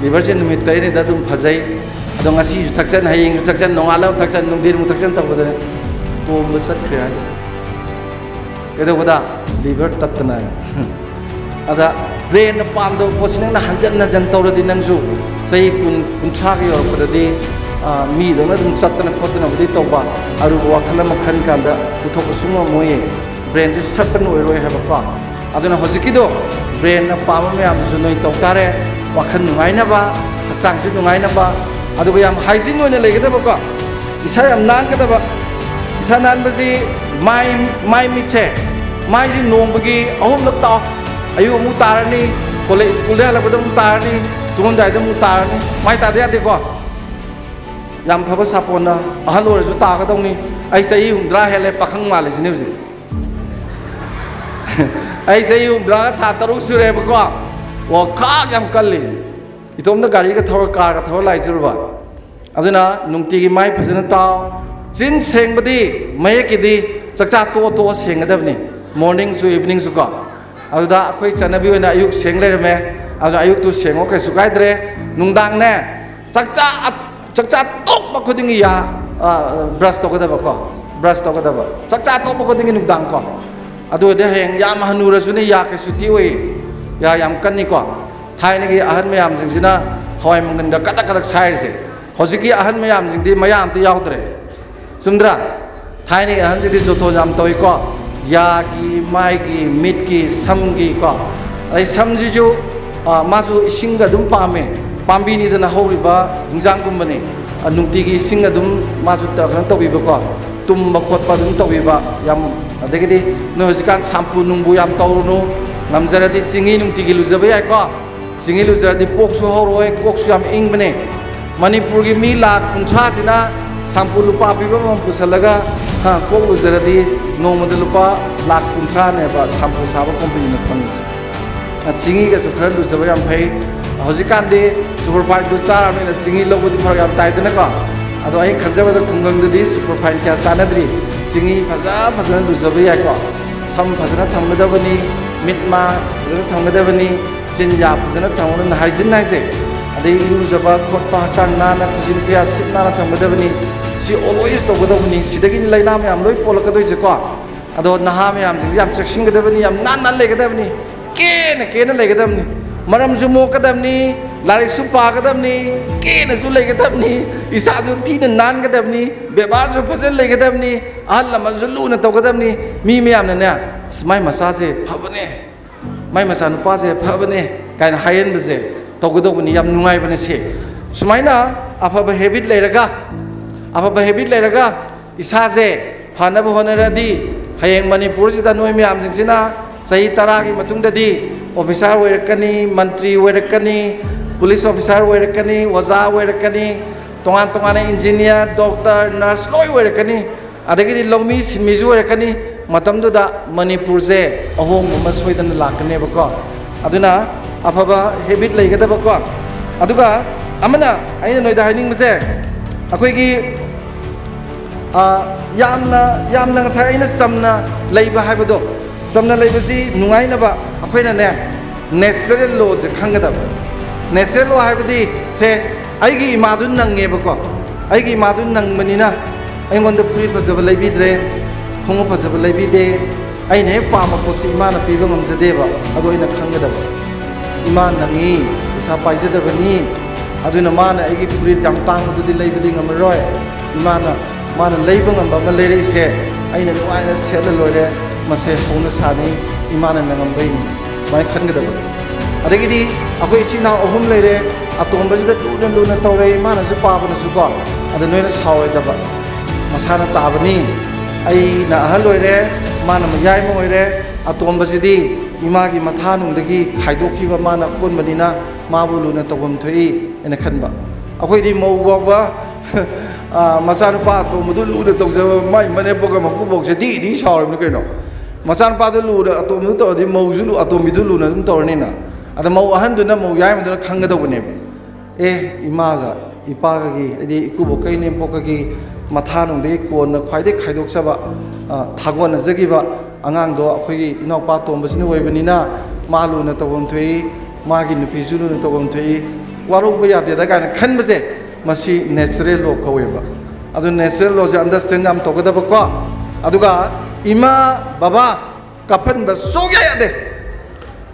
ꯂꯤꯚꯔꯁꯦ ꯅꯨꯃꯤꯠ ꯇꯔꯦꯠꯅꯤꯗ ꯑꯗꯨꯝ ꯐꯖꯩ꯫ ꯑꯗꯣ ꯉꯁꯤꯁꯨ ꯊꯛꯆꯟ, ꯍꯌꯦꯡꯁꯨ ꯊꯛꯆꯟ, ꯅꯣꯡꯉꯥꯜꯂꯒ ꯑꯃꯨꯛ ꯊꯛꯆꯟ, ꯅꯨꯡꯊꯤꯜ ꯑꯃꯨꯛ ꯊꯛꯆꯟ ꯇꯧꯕꯗꯅꯦ ꯇꯣꯝꯕ ꯆꯠꯈ꯭ꯔꯦ ꯍꯥꯏꯗꯣ꯫ ꯀꯩꯗꯧꯕꯗ? ꯂꯤꯚꯔ ꯇꯠꯇꯅ꯫ ꯑꯗ ꯕ꯭ꯔꯦꯟꯅ ꯄꯥꯝꯗꯕ ꯄꯣꯠꯁꯤ ꯅꯪꯅ ꯍꯟꯖꯟ ꯍꯟꯖꯟ ꯇꯧꯔꯗꯤ ꯅꯪꯁꯨ ꯆꯍꯤ ꯀꯨꯟ, ꯀꯨꯟꯊ꯭ꯔꯥꯒ ꯌꯧꯔꯛꯄꯗꯗꯤ, ꯑ, ꯃꯤꯗꯧꯅ ꯑꯗꯨꯝ ꯆꯠꯇꯅ ꯈꯣꯠꯇꯅꯕꯨꯗꯤ ꯇꯧꯕ, ꯑꯔꯨꯕ ꯋꯥꯈꯜ ꯑꯃ ꯈꯟ ꯀꯥꯟꯗ ꯄꯨꯊꯣꯛꯄ ꯁꯨꯡꯉꯝꯃꯣꯏꯌꯦ꯫ ꯕ꯭ꯔꯦꯟꯁꯦ ꯁꯔꯄꯟ ꯑꯣꯏꯔꯣꯏ ꯍꯥꯏꯕꯀꯣ꯫ ꯑꯗꯨꯅ ꯍꯧꯖꯤꯛꯀꯤꯗꯣ ꯕ꯭ꯔꯦꯟꯅ ꯄꯥꯝꯕ ꯃꯌꯥꯝꯗꯨꯁꯨ ꯅꯣꯏ ꯇꯧ ꯇꯥꯔꯦ꯫ ꯋꯥꯈꯜ ꯅꯨꯡꯉꯥꯏꯅꯕ, ꯍꯛꯆꯥꯡꯁꯨ ꯅꯨꯡꯉꯥꯏꯅꯕ, ꯑꯗꯨꯒ ꯌꯥꯝ ꯍꯥꯏꯖꯤꯟ ꯑꯣꯏꯅ ꯂꯩꯒꯗꯕꯀꯣ꯫ ꯏꯁꯥ ꯌꯥꯝ ꯅꯥꯟꯒꯗꯕ꯫ ꯏꯁꯥ ꯅꯥꯟꯕꯁꯤ ꯃꯥꯏ, ꯃꯥꯏ ꯃꯤꯠꯁꯦ, ꯃꯥꯏꯁꯤ ꯅꯣꯡꯃꯒꯤ ꯑꯍꯨꯝꯂꯛ ꯇꯥꯎ꯫ ꯑꯌꯨꯛ ꯑꯃꯨꯛ ꯇꯥꯔꯅꯤ, ꯀꯣꯂꯦꯖ ꯁ꯭ꯀꯨꯜꯗ ꯍꯜꯂꯛꯄꯗ ꯑꯃꯨꯛ ꯇꯥꯔꯅꯤ, ꯇꯨꯝꯃꯝꯗꯥꯏꯗ ꯑꯃꯨꯛ ꯇꯥꯔꯅꯤ꯫ ꯃꯥꯏ ꯇꯥꯗ ꯌꯥꯗꯦꯀꯣ꯫ ꯌꯥꯝ ꯐꯕ ꯁꯥꯄꯣꯟꯅ ꯑꯍꯜ ꯑꯣꯏꯔꯁꯨ ꯇꯥꯒꯗꯧꯅꯤ꯫ ꯑꯩ ꯆꯍꯤ ꯍꯨꯝꯗ꯭ꯔꯥ ꯍꯦꯜꯂꯦ, ꯄꯥꯈꯪ ꯃꯥꯜꯂꯤꯁꯤꯅꯦ ꯍꯧꯖꯤꯛ꯫ ꯑꯩ ꯆꯍꯤ ꯍꯨꯝꯗ꯭ꯔꯥꯒ ꯊꯥ ꯇꯔꯨꯛ ꯁꯨꯔꯦꯕꯀꯣ꯫ ꯋꯥꯈꯥꯛ ꯌꯥꯝ ꯀꯜꯂꯤ꯫ ꯏꯇꯣꯝꯇ ꯒꯥꯔꯤꯒ ꯊꯧꯔ, ꯀꯥꯔꯒ ꯊꯧꯔ ꯂꯥꯛꯏꯁꯤꯔꯨꯕ꯫ ꯑꯗꯨꯅ ꯅꯨꯡꯇꯤꯒꯤ ꯃꯥꯏ ꯐꯖꯅ ꯇꯥꯎ꯫ ꯆꯤꯟ ꯁꯦꯡꯕꯗꯤ ꯃꯌꯦꯛꯀꯤꯗꯤ ꯆꯥꯛꯆꯥ ꯇꯣꯛꯑ ꯇꯣꯛꯑ ꯁꯦꯡꯒꯗꯕꯅꯤ꯫ Morning ꯁꯨ evening ꯁꯨ ꯀꯣ꯫ ꯑꯗꯨꯗ ꯑꯩꯈꯣꯏ ꯆꯠꯅꯕꯤ ꯑꯣꯏꯅ ꯑꯌꯨꯛ ꯁꯦꯡ ꯂꯩꯔꯝꯃꯦ꯫ ꯑꯗꯨꯅ ꯑꯌꯨꯛꯇꯨ ꯁꯦꯡꯉꯣ, ꯀꯩꯁꯨ ꯀꯥꯏꯗ꯭ꯔꯦ꯫ ꯅꯨꯡꯗꯥꯡꯅꯦ, ꯆꯥꯛꯆꯥ, ꯆꯥꯛꯆꯥ ꯇꯣꯛꯄ ꯈꯨꯗꯤꯡꯒꯤ ꯌꯥ, ꯑ, ꯕ꯭ꯔꯁ ꯇꯧꯒꯗꯕ ꯀꯣ, ꯕ꯭ꯔꯁ ꯇꯧꯒꯗꯕ꯫ ꯆꯥꯛꯆꯥ ꯇꯣꯛꯄ ꯈꯨꯗꯤꯡꯒꯤ ꯅꯨꯡꯗꯥꯡ ꯀꯣ꯫ ꯑꯗꯨ ꯑꯣꯏꯔꯗꯤ ꯍꯌꯦꯡ ꯌꯥꯝ ꯍꯅꯨꯔꯁꯨꯅꯦ, ꯌꯥ ꯀꯩꯁꯨ ꯇꯦꯛꯑꯣꯏ꯫ ꯌꯥ ꯌꯥꯝ ꯀꯟꯅꯤꯀꯣ꯫ ꯊꯥꯏꯅꯒꯤ ꯑꯍꯟ ꯃꯌꯥꯝꯁꯤꯡꯁꯤꯅ ꯍꯋꯥꯏ ꯃꯪꯒꯟꯒ ꯀꯗꯛ ꯀꯗꯛ ꯁꯥꯏꯔꯤꯁꯦ꯫ ꯍꯧꯖꯤꯛꯀꯤ ꯑꯍꯟ ꯃꯌꯥꯝꯁꯤꯡꯗꯤ ꯃꯌꯥ ꯑꯝꯇ ꯌꯥꯎꯗ꯭ꯔꯦ꯫ ꯆꯨꯝꯗ꯭ꯔꯥ? ꯊꯥꯏꯅꯒꯤ ꯑꯍꯟꯁꯤꯗꯤ ꯖꯣꯇꯣꯟ ꯌꯥꯝ ꯇꯧꯏꯀꯣ꯫ ꯌꯥꯒꯤ, ꯃꯥꯏꯒꯤ, ꯃꯤꯠꯀꯤ, ꯁꯝꯒꯤ ꯀꯣ, ꯑꯗꯩ ꯁꯝꯁꯤꯁꯨ, ꯑ, ꯃꯥꯁꯨ ꯏꯁꯤꯡꯒ ꯑꯗꯨꯝ ꯄꯥꯝꯃꯦ꯫ ꯄꯥꯝꯕꯤꯅꯤꯗꯅ ꯍꯧꯔꯤꯕ ꯍꯤꯟꯖꯥꯡꯒꯨꯝꯕꯅꯤ꯫ ꯑ, ꯅꯨꯡꯇꯤꯒꯤ ꯏꯁꯤꯡ ꯑꯗꯨꯝ ꯃꯥꯁꯨ ꯇ-, ꯀꯩꯅꯣ ꯇꯧꯕꯤꯕꯀꯣ, ꯇꯨꯝꯕ ꯈꯣꯠꯄ ꯑꯗꯨꯝ ꯇꯧꯕꯤꯕ꯫ ꯌꯥꯝ, ꯑꯗꯒꯤꯗꯤ ꯅꯣꯏ ꯍꯧꯖꯤꯛꯀꯥꯟ ꯁꯥꯝꯄꯨ ꯅꯨꯡꯕꯨ ꯌꯥꯝ ꯇꯧꯔꯨꯅꯨ, ꯉꯝꯖꯔꯗꯤ ꯆꯤꯡꯍꯤ ꯅꯨꯡꯇꯤꯒꯤ ꯂꯨꯖꯕ ꯌꯥꯏꯀꯣ꯫ ꯆꯤꯡꯍꯤ ꯂꯨꯖꯔꯗꯤ ꯄꯣꯛꯁꯨ ꯍꯧꯔꯣꯏ, ꯀꯣꯛꯁꯨ ꯌꯥꯝ ꯏꯪꯕꯅꯦ꯫ ꯃꯅꯤꯄꯨꯔꯒꯤ ꯃꯤ ꯂꯥꯈ ꯀꯨꯟꯊ꯭ꯔꯥꯁꯤꯅ ꯁꯥꯝꯄꯨ ꯂꯨꯄꯥ ꯄꯤꯕ ꯑꯃꯃꯝ ꯄꯨꯁꯜꯂꯒ, ꯍꯥ, ꯀꯣꯛ ꯂꯨꯖꯔꯗꯤ ꯅꯣꯡꯃꯗ ꯂꯨꯄꯥ ꯂꯥꯈ ꯀꯨꯟꯊ꯭ꯔꯥꯅꯦꯕ ꯁꯥꯝꯄꯨ ꯁꯥꯕ ꯀꯣꯝꯄꯅꯤꯅ ꯐꯪꯉꯤꯁꯦ꯫ ꯑ, ꯆꯤꯡꯍꯤꯒꯁꯨ ꯈꯔ ꯂꯨꯖꯕ ꯌꯥꯝ ꯐꯩ꯫ ꯍꯧꯖꯤꯛꯀꯥꯟꯗꯤ ꯁꯨꯄꯔ ꯐꯥꯏꯟꯗꯨ ꯆꯥꯔꯕꯅꯤꯅ ꯆꯤꯡꯍꯤ ꯂꯧꯕꯗꯤ ꯐꯔꯛ ꯌꯥꯝ ꯇꯥꯏꯗꯅꯀꯣ꯫ ꯑꯗꯣ ꯑꯩ ꯈꯟꯖꯕꯗ ꯈꯨꯡꯒꯪꯗꯗꯤ ꯁꯨꯄꯔ ꯐꯥꯏꯟ ꯀꯌꯥ ꯆꯥꯅꯗ꯭ꯔꯤ꯫ ꯆꯤꯡꯍꯤ ꯐꯖ ꯐꯖꯅ ꯂꯨꯖꯕ ꯌꯥꯏꯀꯣ꯫ ꯁꯝ ꯐꯖꯅ ꯊꯝꯒꯗꯕꯅꯤ, ꯃꯤꯠ ꯃꯥ ꯐꯖꯅ ꯊꯝꯒꯗꯕꯅꯤ, ꯆꯤꯟ ꯌꯥ ꯐꯖꯅ ꯊꯝꯒꯗꯕꯅꯤ, ꯍꯥꯏꯖꯤꯟ ꯍꯥꯏꯁꯦ꯫ ꯑꯗꯩ ꯏꯔꯨꯖꯕ ꯈꯣꯠꯄ, ꯍꯛꯆꯥꯡ ꯅꯥꯟꯅ, ꯈꯨꯖꯤꯟ ꯈꯨꯌꯥ ꯁꯤꯠ ꯅꯥꯟꯅ ꯊꯝꯒꯗꯕꯅꯤ꯫ ꯁꯤ always ꯇꯧꯒꯗꯧꯕꯅꯤ꯫ ꯁꯤꯗꯒꯤꯅꯤ ꯂꯥꯏꯅꯥ ꯃꯌꯥꯝ ꯂꯣꯏ ꯄꯣꯛꯂꯛꯀꯗꯣꯏꯁꯦꯀꯣ꯫ ꯑꯗꯣ ꯅꯍꯥ ꯃꯌꯥꯝꯁꯤꯡꯁꯤ ꯌꯥꯝ ꯆꯦꯛꯁꯤꯟꯒꯗꯕꯅꯤ, ꯌꯥꯝ ꯅꯥꯟꯅ ꯂꯩꯒꯗꯕꯅꯤ, ꯀꯦꯅ ꯀꯦꯅ ꯂꯩꯒꯗꯕꯅꯤ꯫ ꯃꯔꯝꯁꯨ ꯃꯣꯛꯀꯗꯕꯅꯤ, ꯂꯥꯏꯔꯤꯛꯁꯨ ꯄꯥꯒꯗꯕꯅꯤ, ꯀꯦꯅꯁꯨ ꯂꯩꯒꯗꯕꯅꯤ, ꯏꯁꯥꯁꯨ ꯊꯤꯅ ꯅꯥꯟꯒꯗꯕꯅꯤ, ꯕꯦꯕꯥꯔꯁꯨ ꯐꯖꯅ ꯂꯩꯒꯗꯕꯅꯤ, ꯑꯍꯜ ꯂꯃꯟꯁꯨ ꯂꯨꯅ ꯇꯧꯒꯗꯕꯅꯤ꯫ ꯃꯤ ꯃꯌꯥꯝꯅꯅꯦ, "ꯑꯁ, ꯃꯥꯏ ꯃꯆꯥꯁꯦ ꯐꯕꯅꯦ, ꯃꯥꯏ ꯃꯆꯥꯅꯨꯄꯥꯁꯦ ꯐꯕꯅꯦ" ꯀꯥꯏꯅ ꯍꯥꯏꯍꯟꯕꯁꯦ ꯇꯧꯒꯗꯧꯕꯅꯤ꯫ ꯌꯥꯝ ꯅꯨꯡꯉꯥꯏꯕꯅꯦ ꯁꯤ꯫ ꯁꯨꯃꯥꯏꯅ ꯑꯐꯕ ꯍꯦꯕꯤꯠ ꯂꯩꯔꯒ, ꯑꯐꯕ ꯍꯦꯕꯤꯠ ꯂꯩꯔꯒ ꯏꯁꯥꯁꯦ ꯐꯅꯕ ꯍꯣꯠꯅꯔꯗꯤ, ꯍꯌꯦꯡ ꯃꯅꯤꯄꯨꯔꯁꯤꯗ ꯅꯣꯏ ꯃꯌꯥꯝꯁꯤꯡꯁꯤꯅ ꯆꯍꯤ ꯇꯔꯥꯒꯤ ꯃꯇꯨꯡꯗꯗꯤ ꯑꯣꯐꯤꯁꯥꯔ ꯑꯣꯏꯔꯛꯀꯅꯤ, ꯃꯟꯇ꯭ꯔꯤ ꯑꯣꯏꯔꯛꯀꯅꯤ, ꯄꯨꯂꯤꯁ ꯑꯣꯐꯤꯁꯥꯔ ꯑꯣꯏꯔꯛꯀꯅꯤ, ꯑꯣꯖꯥ ꯑꯣꯏꯔꯛꯀꯅꯤ, ꯇꯣꯉꯥꯟ ꯇꯣꯉꯥꯟꯅ ꯏꯟꯖꯤꯅꯤꯌꯥꯔ, ꯗꯣꯛꯇꯔ, ꯅꯔꯁ ꯂꯣꯏ ꯑꯣꯏꯔꯛꯀꯅꯤ꯫ ꯑꯗꯒꯤꯗꯤ ꯂꯧꯃꯤ ꯁꯤꯟꯃꯤꯁꯨ ꯑꯣꯏꯔꯛꯀꯅꯤ꯫ ꯃꯇꯝꯗꯨꯗ ꯃꯅꯤꯄꯨꯔꯁꯦ ꯑꯍꯣꯡꯕ ꯑꯃ ꯁꯣꯏꯗꯅ ꯂꯥꯛꯀꯅꯦꯕꯀꯣ꯫ ꯑꯗꯨꯅ ꯑꯐꯕ ꯍꯦꯕꯤꯠ ꯂꯩꯒꯗꯕꯀꯣ꯫ ꯑꯗꯨꯒ ꯑꯃꯅ ꯑꯩꯅ ꯅꯣꯏꯗ ꯍꯥꯏꯅꯤꯡꯕꯁꯦ, ꯑꯩꯈꯣꯏꯒꯤ, ꯑ, ꯌꯥꯝꯅ, ꯌꯥꯝꯅ ꯉꯁꯥꯏ ꯑꯩꯅ ꯆꯝꯅ ꯂꯩꯕ ꯍꯥꯏꯕꯗꯣ, ꯆꯝꯅ ꯂꯩꯕꯁꯤ ꯅꯨꯡꯉꯥꯏꯅꯕ ꯑꯩꯈꯣꯏꯅꯅꯦ, natural lawꯁꯦ ꯈꯪꯒꯗꯕ꯫ Natural law ꯍꯥꯏꯕꯗꯤ ꯁꯦ, ꯑꯩꯒꯤ ꯏꯃꯥꯗꯨ ꯅꯪꯉꯦꯕꯀꯣ, ꯑꯩꯒꯤ ꯏꯃꯥꯗꯨ ꯅꯪꯕꯅꯤꯅ ꯑꯩꯉꯣꯟꯗ ꯐꯨꯔꯤꯠ ꯐꯖꯕ ꯂꯩꯕꯤꯗ꯭ꯔꯦ, ꯈꯣꯡꯎꯞ ꯐꯖꯕ ꯂꯩꯕꯤꯗꯦ, ꯑꯩꯅ ꯍꯦꯛ ꯄꯥꯝꯕ ꯄꯣꯠꯁꯤ ꯏꯃꯥꯅ ꯄꯤꯕ ꯉꯝꯖꯗꯦꯕ꯫ ꯑꯗꯣ ꯑꯩꯅ ꯈꯪꯒꯗꯕ, ꯏꯃꯥ ꯅꯪꯉꯤ, ꯄꯩꯁꯥ ꯄꯥꯏꯖꯗꯕꯅꯤ, ꯑꯗꯨꯅ ꯃꯥꯅ ꯑꯩꯒꯤ ꯐꯨꯔꯤꯠ ꯌꯥꯝ ꯇꯥꯡꯕꯗꯨꯗꯤ ꯂꯩꯕꯗꯤ ꯉꯝꯃꯔꯣꯏ꯫ ꯏꯃꯥꯅ, ꯃꯥꯅ ꯂꯩꯕ ꯉꯝꯕ ꯑꯃ ꯂꯩꯔꯛꯏꯁꯦ, ꯑꯩꯅ ꯅꯨꯡꯉꯥꯏꯅ ꯁꯦꯠꯂ ꯂꯣꯏꯔꯦ, ꯃꯁꯦ ꯍꯧꯅ ꯁꯥꯅꯤ, ꯏꯃꯥꯅ ꯅꯪꯉꯝꯕꯩꯅꯤ, ꯁꯨꯃꯥꯏꯅ ꯈꯟꯒꯗꯕ꯫ ꯑꯗꯒꯤꯗꯤ ꯑꯩꯈꯣꯏ ꯏꯆꯤꯟ ꯏꯅꯥꯎ ꯑꯍꯨꯝ ꯂꯩꯔꯦ, ꯑꯇꯣꯝꯕꯁꯤꯗ ꯂꯨꯅ ꯂꯨꯅ ꯇꯧꯔꯦ, ꯏꯃꯥꯅꯁꯨ ꯄꯥꯕꯅꯁꯨ ꯀꯣ꯫ ꯑꯗ ꯅꯣꯏꯅ ꯁꯥꯎꯔꯣꯏꯗꯕ, ꯃꯁꯥꯅ ꯇꯥꯕꯅꯤ꯫ ꯑꯩꯅ ꯑꯍꯜ ꯑꯣꯏꯔꯦ, ꯃꯥꯅ ꯃꯌꯥꯏꯃ ꯑꯣꯏꯔꯦ꯫ ꯑꯇꯣꯝꯕꯁꯤꯗꯤ ꯏꯃꯥꯒꯤ ꯃꯊꯥꯅꯨꯡꯗꯒꯤ ꯈꯥꯏꯗꯣꯛꯈꯤꯕ ꯃꯥꯅ ꯑꯀꯣꯟꯕꯅꯤꯅ ꯃꯥꯕꯨ ꯂꯨꯅ ꯇꯧꯐꯝ ꯊꯣꯛꯏ ꯍꯥꯏꯅ ꯈꯟꯕ꯫ ꯑꯩꯈꯣꯏꯗꯤ ꯃꯧ ꯐꯥꯎꯕ, ꯑ, ꯃꯆꯥꯅꯨꯄꯥ ꯑꯇꯣꯝꯕꯗꯨ ꯂꯨꯅ ꯇꯧꯖꯕ ꯃꯥꯏ ꯃꯅꯦꯝꯄꯣꯛꯀ ꯃꯀꯨꯕꯣꯛꯁꯦ ꯗꯤ ꯗꯤ ꯁꯥꯎꯔꯤꯕꯅꯤ ꯀꯩꯅꯣ꯫ ꯃꯆꯥꯅꯨꯄꯥꯗꯨ ꯂꯨꯅ ꯑꯇꯣꯝꯕꯗꯨ ꯇꯧꯔꯗꯤ ꯃꯧꯁꯨ ꯂꯨ-, ꯑꯇꯣꯝꯕꯤꯗꯨ ꯂꯨꯅ ꯑꯗꯨꯝ ꯇꯧꯔꯅꯤꯅ꯫ ꯑꯗ ꯃꯧ ꯑꯍꯟꯗꯨꯅ ꯃꯧ ꯌꯥꯏꯃꯗꯨꯅ ꯈꯪꯒꯗꯧꯕꯅꯦꯕ꯫ ꯑꯦ, ꯏꯃꯥꯒ ꯏꯄꯥꯒꯒꯤ, ꯍꯥꯏꯗꯤ ꯏꯀꯨꯕꯣꯛꯀ ꯏꯅꯦꯝꯄꯣꯛꯀꯒꯤ ꯃꯊꯥꯅꯨꯡꯗꯒꯤ ꯀꯣꯟꯅ ꯈ꯭ꯋꯥꯏꯗꯒꯤ ꯈꯥꯏꯗꯣꯛꯆꯕ, ꯑ, ꯊꯥꯒꯣꯟꯅꯖꯈꯤꯕ ꯑꯉꯥꯡꯗꯣ ꯑꯩꯈꯣꯏꯒꯤ ꯏꯅꯥꯎꯄꯥ ꯑꯇꯣꯝꯕꯁꯤꯅ ꯑꯣꯏꯕꯅꯤꯅ ꯃꯥ ꯂꯨꯅ ꯇꯧꯐꯝ ꯊꯣꯛꯏ, ꯃꯥꯒꯤ ꯅꯨꯄꯤꯁꯨ ꯂꯨꯅ ꯇꯧꯐꯝ ꯊꯣꯛꯏ, ꯋꯥꯔꯧꯕ ꯌꯥꯗꯦꯗ ꯀꯥꯏꯅ ꯈꯟꯕꯁꯦ, ꯃꯁꯤ natural law ꯀꯧꯋꯦꯕ꯫ ꯑꯗꯨ natural lawꯁꯦ understand ꯌꯥꯝ ꯇꯧꯒꯗꯕꯀꯣ꯫ ꯑꯗꯨꯒ ꯏꯃꯥ, ꯕꯕꯥ ꯀꯥꯞꯍꯟꯕ ꯁꯨꯡꯌꯥ ꯌꯥꯗꯦ꯫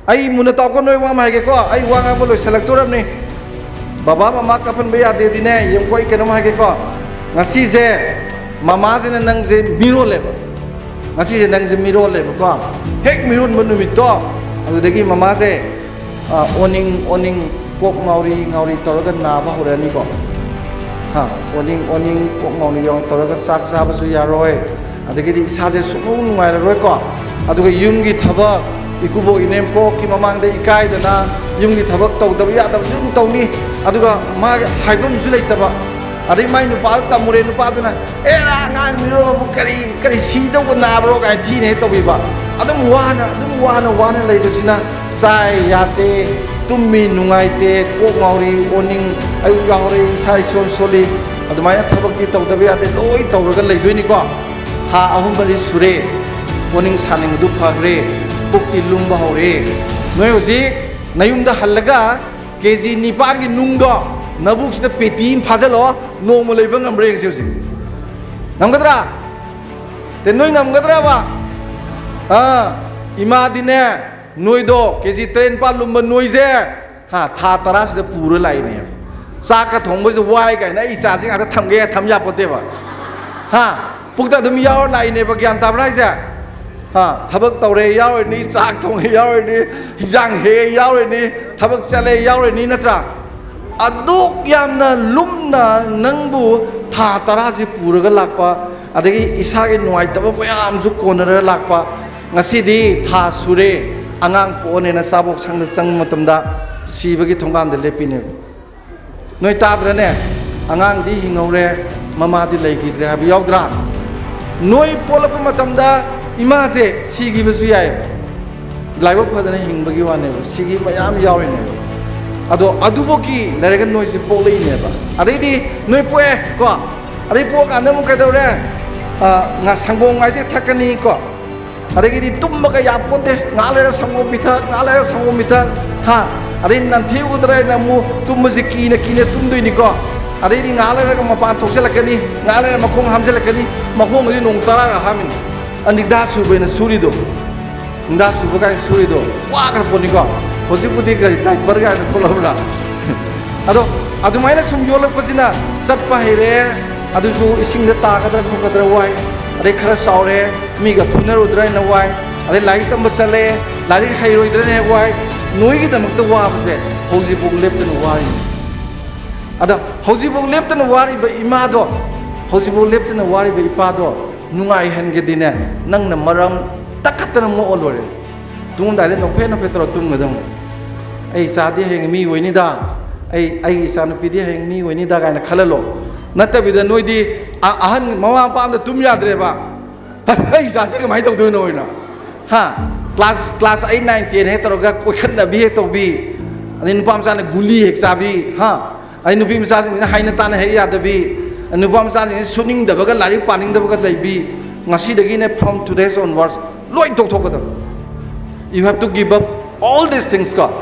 ꯑꯩ ꯃꯨꯟꯅ ꯇꯥꯎꯀꯣ, ꯅꯣꯏ ꯋꯥ ꯑꯃ ꯍꯥꯏꯒꯦꯀꯣ, ꯑꯩ ꯋꯥ ꯉꯥꯡꯕ ꯂꯣꯏꯁꯤꯜꯂꯛꯇꯣꯔꯕꯅꯤ꯫ ꯕꯕꯥ ꯃꯃꯥ ꯀꯥꯞꯍꯟꯕ ꯌꯥꯗꯦꯗꯤꯅꯦ, ꯌꯦꯡꯉꯨꯀꯣ, ꯑꯩ ꯀꯩꯅꯣꯝ ꯍꯥꯏꯒꯦꯀꯣ꯫ ꯉꯁꯤꯁꯦ ꯃꯃꯥꯁꯤꯅ ꯅꯪꯁꯦ ꯃꯤꯔꯣꯜꯂꯦꯕ꯫ ꯉꯁꯤꯁꯦ ꯅꯪꯁꯦ ꯃꯤꯔꯣꯜꯂꯦꯕꯀꯣ꯫ ꯍꯦꯛ ꯃꯤꯔꯣꯟꯕ ꯅꯨꯃꯤꯠꯇꯣ, ꯑꯗꯨꯗꯒꯤ ꯃꯃꯥꯁꯦ, ꯑ, ꯑꯣꯅꯤꯡ ꯑꯣꯅꯤꯡ, ꯀꯣꯛ ꯉꯥꯎꯔꯤ ꯉꯥꯎꯔꯤ ꯇꯧꯔꯒ ꯅꯥꯕ ꯍꯧꯔꯛꯑꯅꯤꯀꯣ꯫ ꯍꯥ, ꯑꯣꯅꯤꯡ ꯑꯣꯅꯤꯡ, ꯀꯣꯛ ꯉꯥꯎꯔꯤ ꯉꯥꯎꯔꯤ ꯇꯧꯔꯒ ꯆꯥꯛ ꯆꯥꯕꯁꯨ ꯌꯥꯔꯣꯏ, ꯑꯗꯒꯤꯗꯤ ꯏꯁꯥꯁꯦ ꯁꯨꯡꯅꯨꯡ ꯅꯨꯡꯉꯥꯏꯔꯔꯣꯏꯀꯣ꯫ ꯑꯗꯨꯒ ꯌꯨꯝꯒꯤ ꯊꯕꯛ, ꯏꯀꯨꯕꯣꯛ ꯏꯅꯦꯝꯄꯣꯛꯀꯤ ꯃꯃꯥꯡꯗ ꯏꯀꯥꯏꯗꯅ ꯌꯨꯝꯒꯤ ꯊꯕꯛ ꯇꯧꯗꯕ ꯌꯥꯗꯕꯁꯨ ꯑꯗꯨꯝ ꯇꯧꯅꯤ꯫ ꯑꯗꯨꯒ ꯃꯥꯒꯤ ꯍꯥꯏꯐꯝꯁꯨ ꯂꯩꯇꯕ꯫ ꯑꯗꯩ ꯃꯥꯏ ꯅꯨꯄꯥꯗ ꯇꯝꯃꯨꯔꯦ, ꯅꯨꯄꯥꯗꯨꯅ, "ꯑꯦꯔꯥ, ꯑꯉꯥꯡ ꯃꯤꯔꯣꯜꯕꯕꯨ ꯀꯔꯤ, ꯀꯔꯤ ꯁꯤꯗꯧꯕ ꯅꯥꯕ꯭ꯔꯣ?" ꯀꯥꯏꯅ ꯊꯤꯅ ꯍꯦꯛ ꯇꯧꯕꯤꯕ꯫ ꯑꯗꯨꯝ ꯋꯥꯅ, ꯑꯗꯨꯝ ꯋꯥꯅ, ꯋꯥꯅ ꯂꯩꯕꯁꯤꯅ ꯆꯥꯏ ꯌꯥꯗꯦ, ꯇꯨꯝꯃꯤ ꯅꯨꯡꯉꯥꯏꯇꯦ, ꯀꯣꯛ ꯉꯥꯎꯔꯤ, ꯑꯣꯅꯤꯡ, ꯑꯌꯨꯛ ꯌꯥꯍꯧꯔꯛꯏ, ꯏꯁꯥ ꯏꯁꯣꯟ ꯁꯣꯜꯂꯤ, ꯑꯗꯨꯃꯥꯏꯅ ꯊꯕꯛꯇꯤ ꯇꯧꯗꯕ ꯌꯥꯗꯦ, ꯂꯣꯏ ꯇꯧꯔꯒ ꯂꯩꯗꯣꯏꯅꯤꯀꯣ꯫ ꯊꯥ ꯑꯍꯨꯝ ꯃꯔꯤ ꯁꯨꯔꯦ, ꯑꯣꯅꯤꯡ ꯁꯥꯅꯤꯡꯕꯗꯨ ꯐꯈ꯭ꯔꯦ, ꯄꯨꯛꯇꯤ ꯂꯨꯝꯕ ꯍꯧꯔꯦ꯫ ꯅꯣꯏ ꯍꯧꯖꯤꯛ ꯅꯌꯨꯝꯗ ꯍꯜꯂꯒ ꯀꯦ ꯖꯤ ꯅꯤꯄꯥꯟꯒꯤ ꯅꯨꯡꯗꯣ ꯅꯕꯨꯛꯁꯤꯗ ꯄꯦꯇꯤ ꯑꯃ ꯐꯥꯖꯤꯜꯂꯣ, ꯅꯣꯡꯃ ꯂꯩꯕ ꯉꯝꯕ꯭ꯔꯥ ꯌꯦꯡꯁꯤ ꯍꯧꯖꯤꯛ꯫ ꯉꯝꯒꯗ꯭ꯔꯥ? ꯇꯦ, ꯅꯣꯏ ꯉꯝꯒꯗ꯭ꯔꯕ? ꯑꯥ, ꯏꯃꯥꯗꯤꯅꯦ, ꯅꯣꯏꯗꯣ ꯀꯦ ꯖꯤ ꯇꯔꯦꯠ ꯅꯤꯄꯥꯜ ꯂꯨꯝꯕ ꯅꯣꯏꯁꯦ, ꯍꯥ, ꯊꯥ ꯇꯔꯥꯁꯤꯗ ꯄꯨꯔ ꯂꯥꯛꯏꯅꯦ꯫ ꯆꯥꯛꯀ ꯊꯣꯡꯕꯁꯦ ꯋꯥꯏ ꯀꯥꯏꯅ ꯑꯩ ꯏꯆꯥꯁꯤ ꯉꯥꯛꯇ ꯊꯝꯒꯦ ꯊꯝ ꯌꯥꯄꯣꯠꯇꯦꯕ꯫ ꯍꯥ? ꯄꯨꯛꯇ ꯑꯗꯨꯝ ꯌꯥꯎꯔ ꯂꯥꯛꯏꯅꯦꯕ, ꯒ꯭ꯌꯥꯟ ꯇꯥꯕ꯭ꯔꯥ ꯍꯥꯏꯁꯦ? ꯍꯥ, ꯊꯕꯛ ꯇꯧꯔꯦ ꯌꯥꯎꯔꯅꯤ, ꯆꯥꯛ ꯊꯣꯡꯉꯦ ꯌꯥꯎꯔꯅꯤ, ꯍꯤꯟꯖꯥꯡ ꯍꯦꯛꯑꯦ ꯌꯥꯎꯔꯅꯤ, ꯊꯕꯛ ꯆꯠꯂꯦ ꯌꯥꯎꯔꯅꯤ, ꯅꯠꯇ꯭ꯔꯥ? ꯑꯗꯨꯛ ꯌꯥꯝꯅ ꯂꯨꯝꯅ ꯅꯪꯕꯨ ꯊꯥ ꯇꯔꯥꯁꯤ ꯄꯨꯔꯒ ꯂꯥꯛꯄ, ꯑꯗꯒꯤ ꯏꯁꯥꯒꯤ ꯅꯨꯡꯉꯥꯏꯇꯕ ꯃꯌꯥꯝꯁꯨ ꯀꯣꯟꯅꯔꯒ ꯂꯥꯛꯄ, ꯉꯁꯤꯗꯤ ꯊꯥ ꯁꯨꯔꯦ, ꯑꯉꯥꯡ ꯄꯣꯛꯑꯅꯦꯅ ꯆꯥꯕꯣꯛ ꯁꯪꯗ ꯆꯪꯕ ꯃꯇꯝꯗ ꯁꯤꯕꯒꯤ ꯊꯣꯡꯒꯥꯟꯗ ꯂꯦꯞꯄꯤꯅꯦꯕ꯫ ꯅꯣꯏ ꯇꯥꯗ꯭ꯔꯅꯦ? ꯑꯉꯥꯡꯗꯤ ꯍꯤꯡꯍꯧꯔꯦ, ꯃꯃꯥꯗꯤ ꯂꯩꯈꯤꯗ꯭ꯔꯦ ꯍꯥꯏꯕ ꯌꯥꯎꯗ꯭ꯔꯥ? ꯅꯣꯏ ꯄꯣꯛꯂꯛꯄ ꯃꯇꯝꯗ ꯏꯃꯥꯁꯦ ꯁꯤꯈꯤꯕꯁꯨ ꯌꯥꯏꯌꯦꯕ, ꯂꯥꯏꯕꯛ ꯐꯗꯅ ꯍꯤꯡꯕꯒꯤ ꯋꯥꯅꯦꯕ, ꯁꯤꯈꯤꯕ ꯃꯌꯥꯝ ꯌꯥꯎꯔꯤꯅꯦꯕ꯫ ꯑꯗꯣ ꯑꯗꯨꯐꯧꯒꯤ ꯂꯩꯔꯒ ꯅꯣꯏꯁꯦ ꯄꯣꯛꯂꯛꯏꯅꯦꯕ꯫ ꯑꯗꯩꯗꯤ ꯅꯣꯏ ꯄꯣꯛꯑꯦ ꯀꯣ, ꯑꯗꯩ ꯄꯣꯛꯑꯀꯥꯟꯗ ꯑꯃꯨꯛ ꯀꯩꯗꯧꯔꯦ? ꯑ, ꯉꯥ-, ꯁꯪꯒꯣꯝ ꯉꯥꯏꯗꯦ ꯊꯛꯀꯅꯤ ꯀꯣ, ꯑꯗꯒꯤꯗꯤ ꯇꯨꯝꯕꯒ ꯌꯥꯄꯣꯟꯇꯦ, ꯉꯥꯏꯍꯥꯛ ꯂꯩꯔ ꯁꯪꯒꯣꯝ ꯄꯤꯊꯛ, ꯉꯥꯏꯍꯥꯛ ꯂꯩꯔ ꯁꯪꯒꯣꯝ ꯄꯤꯊꯛ, ꯍꯥ? ꯑꯗꯩ ꯅꯟꯊꯦꯛꯎꯗ꯭ꯔꯥ ꯍꯥꯏꯅ ꯑꯃꯨꯛ ꯇꯨꯝꯕꯁꯤ ꯀꯤꯅ ꯀꯤꯅ ꯇꯨꯝꯗꯣꯏꯅꯤꯀꯣ꯫ ꯑꯗꯩꯗꯤ ꯉꯥꯏꯍꯥꯛ ꯂꯩꯔꯒ ꯃꯄꯥꯟ ꯊꯣꯛꯆꯜꯂꯛꯀꯅꯤ, ꯉꯥꯏꯍꯥꯛ ꯂꯩꯔ ꯃꯈꯣꯡ ꯍꯥꯝꯖꯜꯂꯛꯀꯅꯤ, ꯃꯈꯣꯡ ꯑꯁꯤ ꯅꯣꯡ ꯇꯔꯥꯒ ꯍꯥꯝꯃꯤꯅꯤ꯫ ꯑ, ꯅꯤꯡꯗꯥ ꯁꯨꯕ ꯍꯥꯏꯅ ꯁꯨꯔꯤꯗꯣ, ꯅꯤꯡꯗꯥ ꯁꯨꯕ ꯀꯥꯏꯅ ꯁꯨꯔꯤꯗꯣ ꯋꯥꯈ꯭ꯔ ꯄꯣꯠꯅꯤꯀꯣ꯫ ꯍꯧꯖꯤꯛꯄꯨꯗꯤ ꯀꯔꯤ diaper ꯀꯥꯏꯅ ꯊꯣꯛꯂꯛꯑꯕ꯭ꯔꯥ? ꯑꯗꯣ ꯑꯗꯨꯃꯥꯏꯅ ꯁꯨꯝ ꯌꯣꯜꯂꯛꯄꯁꯤꯅ ꯆꯠꯄ ꯍꯩꯔꯦ, ꯑꯗꯨꯁꯨ ꯏꯁꯤꯡꯗ ꯇꯥꯒꯗ꯭ꯔꯥ ꯈꯣꯠꯀꯗ꯭ꯔꯥ ꯋꯥꯏ, ꯑꯗꯩ ꯈꯔ ꯆꯥꯎꯔꯦ, ꯃꯤꯒ ꯐꯨꯅꯔꯨꯗ꯭ꯔꯥ ꯍꯥꯏꯅ ꯋꯥꯏ, ꯑꯗꯩ ꯂꯥꯏꯔꯤꯛ ꯇꯝꯕ ꯆꯠꯂꯦ, ꯂꯥꯏꯔꯤꯛ ꯍꯩꯔꯣꯏꯗ꯭ꯔꯥꯅ ꯍꯦꯛ ꯋꯥꯏ꯫ ꯅꯣꯏꯒꯤꯗꯃꯛꯇ ꯋꯥꯕꯁꯦ ꯍꯧꯖꯤꯛꯐꯥꯎ ꯂꯦꯞꯇꯅ ꯋꯥꯔꯤꯅꯤ꯫ ꯑꯗ ꯍꯧꯖꯤꯛꯐꯥꯎ ꯂꯦꯞꯇꯅ ꯋꯥꯔꯤꯕ ꯏꯃꯥꯗꯣ, ꯍꯧꯖꯤꯛꯐꯥꯎ ꯂꯦꯞꯇꯅ ꯋꯥꯔꯤꯕ ꯏꯄꯥꯗꯣ ꯅꯨꯡꯉꯥꯏꯍꯟꯒꯦꯗꯤꯅꯦ, ꯅꯪꯅ ꯃꯔꯝ ꯇꯛꯈꯠꯇꯅ ꯃꯣꯛꯑ ꯂꯣꯏꯔꯦ꯫ ꯇꯨꯝꯃꯝꯗꯥꯏꯗ ꯅꯣꯛꯐꯦꯠ ꯅꯣꯛꯐꯦꯠ ꯇꯧꯔ ꯇꯨꯝꯒꯗꯕꯅꯤ꯫ "ꯑꯩ ꯏꯆꯥꯗꯤ ꯍꯌꯦꯡ ꯃꯤ ꯑꯣꯏꯅꯤꯗ, ꯑꯩ, ꯑꯩꯒꯤ ꯏꯆꯥꯅꯨꯄꯤꯗꯤ ꯍꯌꯦꯡ ꯃꯤ ꯑꯣꯏꯅꯤꯗ" ꯀꯥꯏꯅ ꯈꯜꯍꯜꯂꯣ꯫ ꯅꯠꯇꯕꯤꯗ ꯅꯣꯏꯗꯤ ꯑ-, ꯑꯍꯟ ꯃꯃꯥ ꯃꯄꯥ ꯑꯝꯗ ꯇꯨꯝ ꯌꯥꯗ꯭ꯔꯦꯕ꯫ "ꯑꯁ, ꯑꯩ ꯏꯆꯥꯁꯤ ꯀꯃꯥꯏꯅ ꯇꯧꯗꯣꯏꯅꯣ?" ꯍꯥꯏꯅ꯫ ꯍꯥ? Class, class eight, nine, ten ꯍꯦꯛ ꯇꯧꯔꯒ ꯀꯣꯏꯈꯠꯅꯕꯤ ꯍꯦꯛ ꯇꯧꯕꯤ, ꯑꯗꯩ ꯅꯨꯄꯥ ꯃꯆꯥꯅ ꯒꯨꯂꯤ ꯍꯦꯛ ꯆꯥꯕꯤ, ꯍꯥ? ꯑꯗꯩ ꯅꯨꯄꯤ ꯃꯆꯥꯁꯤꯡꯁꯤꯅ ꯍꯥꯏꯅ ꯇꯥꯅ ꯍꯦꯛ ꯌꯥꯗꯕꯤ, ꯅꯨꯄꯥ ꯃꯆꯥꯁꯤꯡꯁꯤ ꯁꯨꯅꯤꯡꯗꯕꯒ ꯂꯥꯏꯔꯤꯛ ꯄꯥꯅꯤꯡꯗꯕꯒ ꯂꯩꯕꯤ, ꯉꯁꯤꯗꯒꯤꯅꯦ, from today's onwards, ꯂꯣꯏ ꯇꯣꯛꯊꯣꯛꯀꯗꯕ꯫ You have to give up all these things ꯀꯣ꯫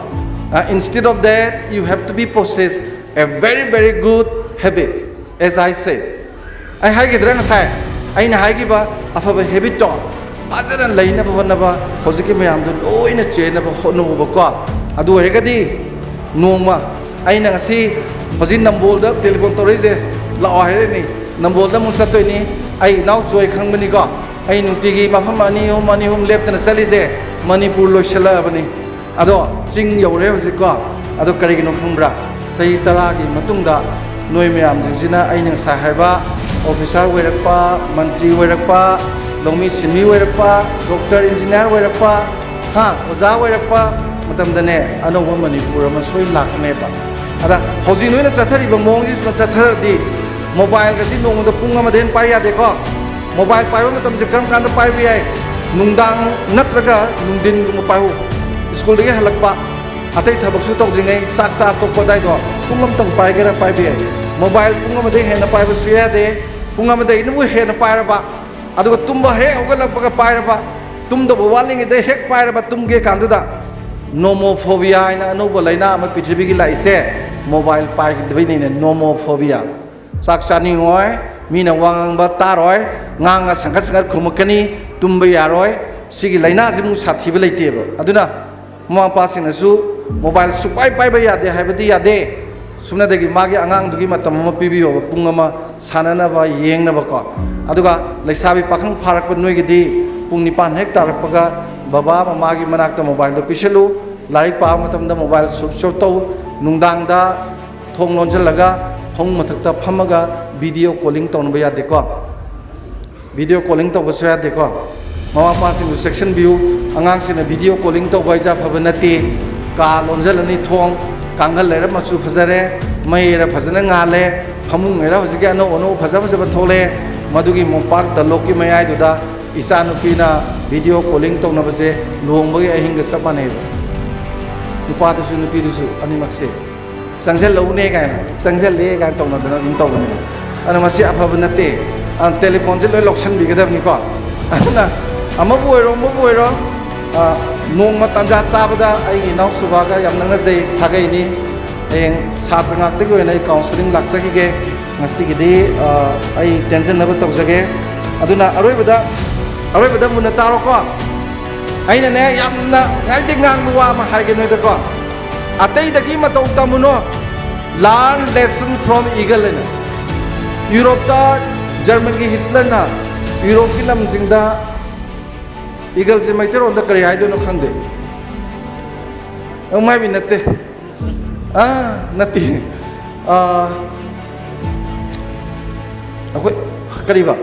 Uh, instead of that, you have to be possess a very, very good habit, as I said. ꯑꯩ ꯍꯥꯏꯈꯤꯗ꯭ꯔꯥ ꯉꯁꯥꯏ? ꯑꯩꯅ ꯍꯥꯏꯈꯤꯕ ꯑꯐꯕ habitꯇꯣ ꯐꯖꯅ ꯂꯩꯅꯕ ꯍꯣꯠꯅꯕ, ꯍꯧꯖꯤꯛꯀꯤ ꯃꯌꯥꯝꯗꯣ ꯂꯣꯏꯅ ꯆꯦꯟꯅꯕ ꯍꯣꯠꯅꯧꯕꯀꯣ꯫ ꯑꯗꯨ ꯑꯣꯏꯔꯒꯗꯤ ꯅꯣꯡꯃ ꯑꯩꯅ ꯉꯁꯤ ꯍꯧꯖꯤꯛ ꯅꯝꯕꯣꯜꯗ telephone ꯇꯧꯔꯛꯏꯁꯦ, "ꯂꯥꯛꯑꯣ" ꯍꯥꯏꯔꯛꯏꯅꯤ, ꯅꯝꯕꯣꯜꯗ ꯑꯃꯨꯛ ꯆꯠꯇꯣꯏꯅꯤ꯫ ꯑꯩ ꯏꯅꯥꯎ ꯖꯣꯏ ꯈꯪꯕꯅꯤꯀꯣ, ꯑꯩ ꯅꯨꯡꯇꯤꯒꯤ ꯃꯐꯝ ꯑꯅꯤ ꯑꯍꯨꯝ, ꯑꯅꯤ ꯑꯍꯨꯝ ꯂꯦꯞꯇꯅ ꯆꯠꯂꯤꯁꯦ ꯃꯅꯤꯄꯨꯔ ꯂꯣꯏꯁꯤꯜꯂꯛꯑꯕꯅꯤ꯫ ꯑꯗꯣ ꯆꯤꯡ ꯌꯧꯔꯦ ꯍꯧꯖꯤꯛꯀꯣ꯫ ꯑꯗꯣ ꯀꯔꯤꯒꯤꯅꯣ ꯈꯪꯕ꯭ꯔꯥ? ꯆꯍꯤ ꯇꯔꯥꯒꯤ ꯃꯇꯨꯡꯗ ꯅꯣꯏ ꯃꯌꯥꯝꯁꯤꯡꯁꯤꯅ ꯑꯩꯅ ꯉꯁꯥꯏ ꯍꯥꯏꯕ ꯑꯣꯐꯤꯁꯥꯔ ꯑꯣꯏꯔꯛꯄ, ꯃꯟꯇ꯭ꯔꯤ ꯑꯣꯏꯔꯛꯄ, ꯂꯧꯃꯤ ꯁꯤꯟꯃꯤ ꯑꯣꯏꯔꯛꯄ, ꯗꯣꯛꯇꯔ, ꯏꯟꯖꯤꯅꯤꯌꯥꯔ ꯑꯣꯏꯔꯛꯄ, ꯍꯥ, ꯑꯣꯖꯥ ꯑꯣꯏꯔꯛꯄ ꯃꯇꯝꯗꯅꯦ, ꯑꯅꯧꯕ ꯃꯅꯤꯄꯨꯔ ꯑꯃ ꯁꯣꯏ ꯂꯥꯛꯀꯅꯦꯕ꯫ ꯑꯗ ꯍꯧꯖꯤꯛ ꯅꯣꯏꯅ ꯆꯠꯊꯔꯤꯕ ꯃꯑꯣꯡꯁꯤꯁꯨ ꯆꯠꯊꯔꯗꯤ, ꯃꯣꯕꯥꯏꯜꯒꯁꯤ ꯅꯣꯡꯃꯗ ꯄꯨꯡ ꯑꯃꯗ ꯍꯦꯟꯅ ꯄꯥꯏ ꯌꯥꯗꯦꯀꯣ꯫ ꯃꯣꯕꯥꯏꯜ ꯄꯥꯏꯕ ꯃꯇꯝꯁꯦ ꯀꯔꯝ ꯀꯥꯟꯗ ꯄꯥꯏꯕ ꯌꯥꯏ? ꯅꯨꯡꯗꯥꯡ ꯅꯠꯇ꯭ꯔꯒ ꯅꯨꯡꯊꯤꯟꯒꯨꯝꯕ ꯄꯥꯏꯍꯧ꯫ ꯁ꯭ꯀꯨꯜꯗꯒꯤ ꯍꯜꯂꯛꯄ, ꯑꯇꯩ ꯊꯕꯛꯁꯨ ꯇꯧꯗ꯭ꯔꯤꯉꯩ, ꯆꯥꯛ ꯆꯥ ꯇꯣꯛꯄ ꯑꯗꯥꯏꯗꯣ ꯄꯨꯡ ꯑꯃꯇꯪ ꯄꯥꯏꯒꯦꯔꯥ ꯄꯥꯏꯕ ꯌꯥꯏ꯫ ꯃꯣꯕꯥꯏꯜ ꯄꯨꯡ ꯑꯃꯗꯒꯤ ꯍꯦꯟꯅ ꯄꯥꯏꯕꯁꯨ ꯌꯥꯗꯦ꯫ ꯄꯨꯡ ꯑꯃꯗꯒꯤꯅꯕꯨ ꯍꯦꯟꯅ ꯄꯥꯏꯔꯕ, ꯑꯗꯨꯒ ꯇꯨꯝꯕ ꯍꯦꯛ ꯍꯧꯒꯠꯂꯛꯄꯒ ꯄꯥꯏꯔꯕ, ꯇꯨꯝꯗꯧꯕ ꯋꯥꯠꯂꯤꯉꯩꯗ ꯍꯦꯛ ꯄꯥꯏꯔꯕ, ꯇꯨꯝꯒꯦ ꯀꯥꯟꯗꯨꯗ꯫ ꯅꯣꯃꯣꯐꯣꯕꯤꯌꯥ ꯍꯥꯏꯅ ꯑꯅꯧꯕ ꯂꯥꯏꯅꯥ ꯑꯃ ꯄ꯭ꯔꯤꯊꯤꯕꯤꯒꯤ ꯂꯥꯛꯏꯁꯦ ꯃꯣꯕꯥꯏꯜ ꯄꯥꯏꯈꯤꯗꯕꯩꯅꯤꯅꯦ, ꯅꯣꯃꯣꯐꯣꯕꯤꯌꯥ꯫ ꯆꯥꯛ ꯆꯥꯅꯤꯡꯉꯣꯏ, ꯃꯤꯅ ꯋꯥ ꯉꯥꯡꯕ ꯇꯥꯔꯣꯏ, ꯉꯥꯡꯉ ꯁꯪꯒꯠ ꯁꯪꯒꯠ ꯈꯨꯝꯃꯛꯀꯅꯤ, ꯇꯨꯝꯕ ꯌꯥꯔꯣꯏ꯫ ꯁꯤꯒꯤ ꯂꯥꯏꯅꯥꯁꯤꯃꯨꯛ ꯁꯥꯊꯤꯕ ꯂꯩꯇꯦꯕ꯫ ꯑꯗꯨꯅ ꯃꯃꯥ ꯃꯄꯥꯁꯤꯡꯅꯁꯨ ꯃꯣꯕꯥꯏꯜ ꯁꯨꯛꯄꯥꯏ ꯄꯥꯏꯕ ꯌꯥꯗꯦ ꯍꯥꯏꯕꯗꯤ ꯌꯥꯗꯦ꯫ ꯁꯨꯞꯅꯗꯒꯤ ꯃꯥꯒꯤ ꯑꯉꯥꯡꯗꯨꯒꯤ ꯃꯇꯝ ꯑꯃ ꯄꯤꯕꯤꯌꯣꯕ, ꯄꯨꯡ ꯑꯃ ꯁꯥꯟꯅꯅꯕ, ꯌꯦꯡꯅꯕꯀꯣ꯫ ꯑꯗꯨꯒ ꯂꯩꯁꯥꯕꯤ ꯄꯥꯈꯪ ꯐꯥꯔꯛꯄ ꯅꯣꯏꯒꯤꯗꯤ ꯄꯨꯡ ꯅꯤꯄꯥꯟ ꯍꯦꯛ ꯇꯥꯔꯛꯄꯒ ꯕꯕꯥ ꯃꯃꯥꯒꯤ ꯃꯅꯥꯛꯇ ꯃꯣꯕꯥꯏꯜꯗꯣ ꯄꯤꯁꯜꯂꯨ꯫ ꯂꯥꯏꯔꯤꯛ ꯄꯥꯕ ꯃꯇꯝꯗ ꯃꯣꯕꯥꯏꯜ ꯁ꯭ꯋꯤꯆ ꯑꯣꯐ ꯇꯧ꯫ ꯅꯨꯡꯗꯥꯡꯗ ꯊꯣꯡ ꯂꯣꯟꯁꯤꯜꯂꯒ ꯐꯃꯨꯡ ꯃꯊꯛꯇ ꯐꯝꯃꯒ ꯚꯤꯗꯤꯑꯣ ꯀꯣꯂꯤꯡ ꯇꯧꯅꯕ ꯌꯥꯗꯦꯀꯣ꯫ ꯚꯤꯗꯤꯑꯣ ꯀꯣꯂꯤꯡ ꯇꯧꯕꯁꯨ ꯌꯥꯗꯦꯀꯣ꯫ ꯃꯃꯥ ꯃꯄꯥꯁꯤꯡꯁꯨ ꯆꯦꯛꯁꯤꯟꯕꯤꯌꯨ꯫ ꯑꯉꯥꯡꯁꯤꯡꯅ ꯚꯤꯗꯤꯑꯣ ꯀꯣꯂꯤꯡ ꯇꯧꯕ ꯍꯥꯏꯁꯦ ꯑꯐꯕ ꯅꯠꯇꯦ꯫ ꯀꯥ ꯂꯣꯟꯁꯤꯜꯂꯅꯤ ꯊꯣꯡ, ꯀꯥꯡꯈꯜ ꯂꯩꯔ ꯃꯆꯨ ꯐꯖꯔꯦ, ꯃꯩꯔ ꯐꯖꯅ ꯉꯥꯜꯂꯦ, ꯐꯃꯨꯡ ꯂꯩꯔ ꯍꯧꯖꯤꯛꯀꯤ ꯑꯅꯧ ꯑꯅꯧꯕ ꯐꯖ ꯐꯖꯕ ꯊꯣꯛꯂꯛꯑꯦ꯫ ꯃꯗꯨꯒꯤ ꯃꯣꯝꯄꯥꯛ ꯗꯟꯂꯣꯞꯀꯤ ꯃꯌꯥꯏꯗꯨꯗ ꯏꯆꯥꯅꯨꯄꯤꯅ ꯚꯤꯗꯤꯑꯣ ꯀꯣꯂꯤꯡ ꯇꯧꯅꯕꯁꯦ ꯂꯨꯍꯣꯡꯕꯒꯤ ꯑꯍꯤꯡꯒ ꯆꯞ ꯃꯥꯟꯅꯩꯕ꯫ ꯅꯨꯄꯥꯗꯨꯁꯨ ꯅꯨꯄꯤꯗꯨꯁꯨ ꯑꯅꯤꯃꯛꯁꯦ꯫ ꯆꯪꯁꯤꯜꯂꯛꯎꯅꯦ ꯀꯥꯏꯅ, ꯆꯪꯁꯤꯜꯂꯦ ꯀꯥꯏꯅ ꯇꯧꯅꯗꯅ ꯑꯗꯨꯝ ꯇꯧꯕꯅꯦꯕ꯫ ꯑꯗꯨꯅ ꯃꯁꯤ ꯑꯐꯕ ꯅꯠꯇꯦ꯫ ꯑ, ꯇꯦꯂꯤꯐꯣꯟꯁꯦ ꯂꯣꯏ ꯂꯧꯁꯤꯟꯕꯤꯒꯗꯕꯅꯤꯀꯣ꯫ ꯑꯗꯨꯅ ꯑꯃꯕꯨ ꯑꯣꯏꯔꯣ, ꯑꯃꯕꯨ ꯑꯣꯏꯔꯣ, ꯑ, ꯅꯣꯡꯃ ꯇꯥꯟꯖꯥ ꯆꯥꯕꯗ ꯑꯩꯒꯤ ꯏꯅꯥꯎ ꯁꯨꯕꯥꯒ ꯌꯥꯝ ꯅꯛꯅꯖꯩ, ꯁꯥꯒꯩꯅꯤ꯫ ꯍꯌꯦꯡ ꯁꯥꯇ꯭ꯔ ꯉꯥꯛꯇꯒꯤ ꯑꯣꯏꯅ ꯑꯩ ꯀꯥꯎꯟꯁꯤꯂꯤꯡ ꯂꯥꯛꯆꯈꯤꯒꯦ꯫ ꯉꯁꯤꯒꯤꯗꯤ, ꯑ, ꯑꯩ ꯇꯦꯟꯖꯟꯅꯕ ꯇꯧꯖꯒꯦ꯫ ꯑꯗꯨꯅ ꯑꯔꯣꯏꯕꯗ, ꯑꯔꯣꯏꯕꯗ ꯃꯨꯟꯅ ꯇꯥꯔꯣꯀꯣ꯫ ꯑꯩꯅꯅꯦ ꯌꯥꯝꯅ ꯉꯥꯏꯗꯦ ꯉꯥꯡꯕ ꯋꯥ ꯑꯃ ꯍꯥꯏꯒꯦ ꯅꯣꯏꯗꯀꯣ꯫ ꯑꯇꯩꯗꯒꯤ ꯃꯇꯧ ꯇꯝꯃꯨꯅꯣ꯫ Learn lesson from eagle ꯍꯥꯏꯅ꯫ ꯌꯨꯔꯣꯞꯇ ꯖꯔꯃꯟꯒꯤ ꯍꯤꯠꯂꯔꯅ ꯌꯨꯔꯣꯞꯀꯤ ꯂꯝꯁꯤꯡꯗ ꯏꯒꯜꯁꯦ ꯃꯩꯇꯩꯂꯣꯟꯗ ꯀꯔꯤ ꯍꯥꯏꯗꯣꯏꯅꯣ ꯈꯪꯗꯦ꯫ ꯑꯗꯨꯝ ꯍꯥꯏꯕꯤ ꯅꯠꯇꯦ꯫ ꯑꯥ, ꯅꯠꯇꯦ꯫ ꯑꯥ, ꯑꯩꯈꯣꯏ ꯀꯔꯤꯕ?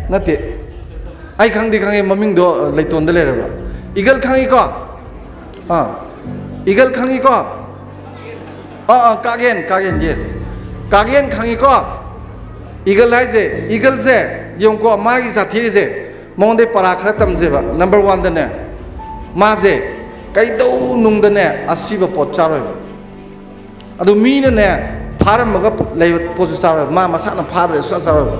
ꯅꯠꯇꯦ꯫ ꯑꯩ ꯈꯪꯗꯤ ꯈꯪꯉꯦ, ꯃꯃꯤꯡꯗꯣ ꯂꯩꯇꯣꯟꯗ ꯂꯩꯔꯕ꯫ ꯏꯒꯜ ꯈꯪꯉꯤꯀꯣ? ꯑꯥ, ꯏꯒꯜ ꯈꯪꯉꯤꯀꯣ? ꯑꯥ, ꯑꯥ, ꯀꯥꯒꯦꯟ, ꯀꯥꯒꯦꯟ, ꯌꯦꯁ꯫ ꯀꯥꯒꯦꯟ ꯈꯪꯉꯤꯀꯣ? ꯏꯒꯜ ꯍꯥꯏꯁꯦ, ꯏꯒꯜꯁꯦ ꯌꯦꯡꯉꯨꯀꯣ, ꯃꯥꯒꯤ ꯁꯥꯊꯤꯔꯤꯁꯦ꯫ ꯃꯉꯣꯟꯗꯩ ꯄꯔꯥ ꯈꯔ ꯇꯝꯖꯦꯕ꯫ ꯅꯝꯕꯔ ꯋꯥꯟꯗꯅꯦ, ꯃꯥꯁꯦ ꯀꯩꯗꯧꯅꯨꯡꯗꯅꯦ ꯑꯁꯤꯕ ꯄꯣꯠ ꯆꯥꯔꯣꯏꯕ꯫ ꯑꯗꯨ ꯃꯤꯅꯅꯦ ꯐꯥꯔꯝꯃꯒ ꯂꯩꯕ ꯄꯣꯠꯁꯨ ꯆꯥꯔꯣꯏꯕ, ꯃꯥ ꯃꯁꯥꯅ ꯐꯥꯗ꯭ꯔꯦ ꯁꯨꯡꯆꯥ ꯆꯥꯔꯣꯏꯕ꯫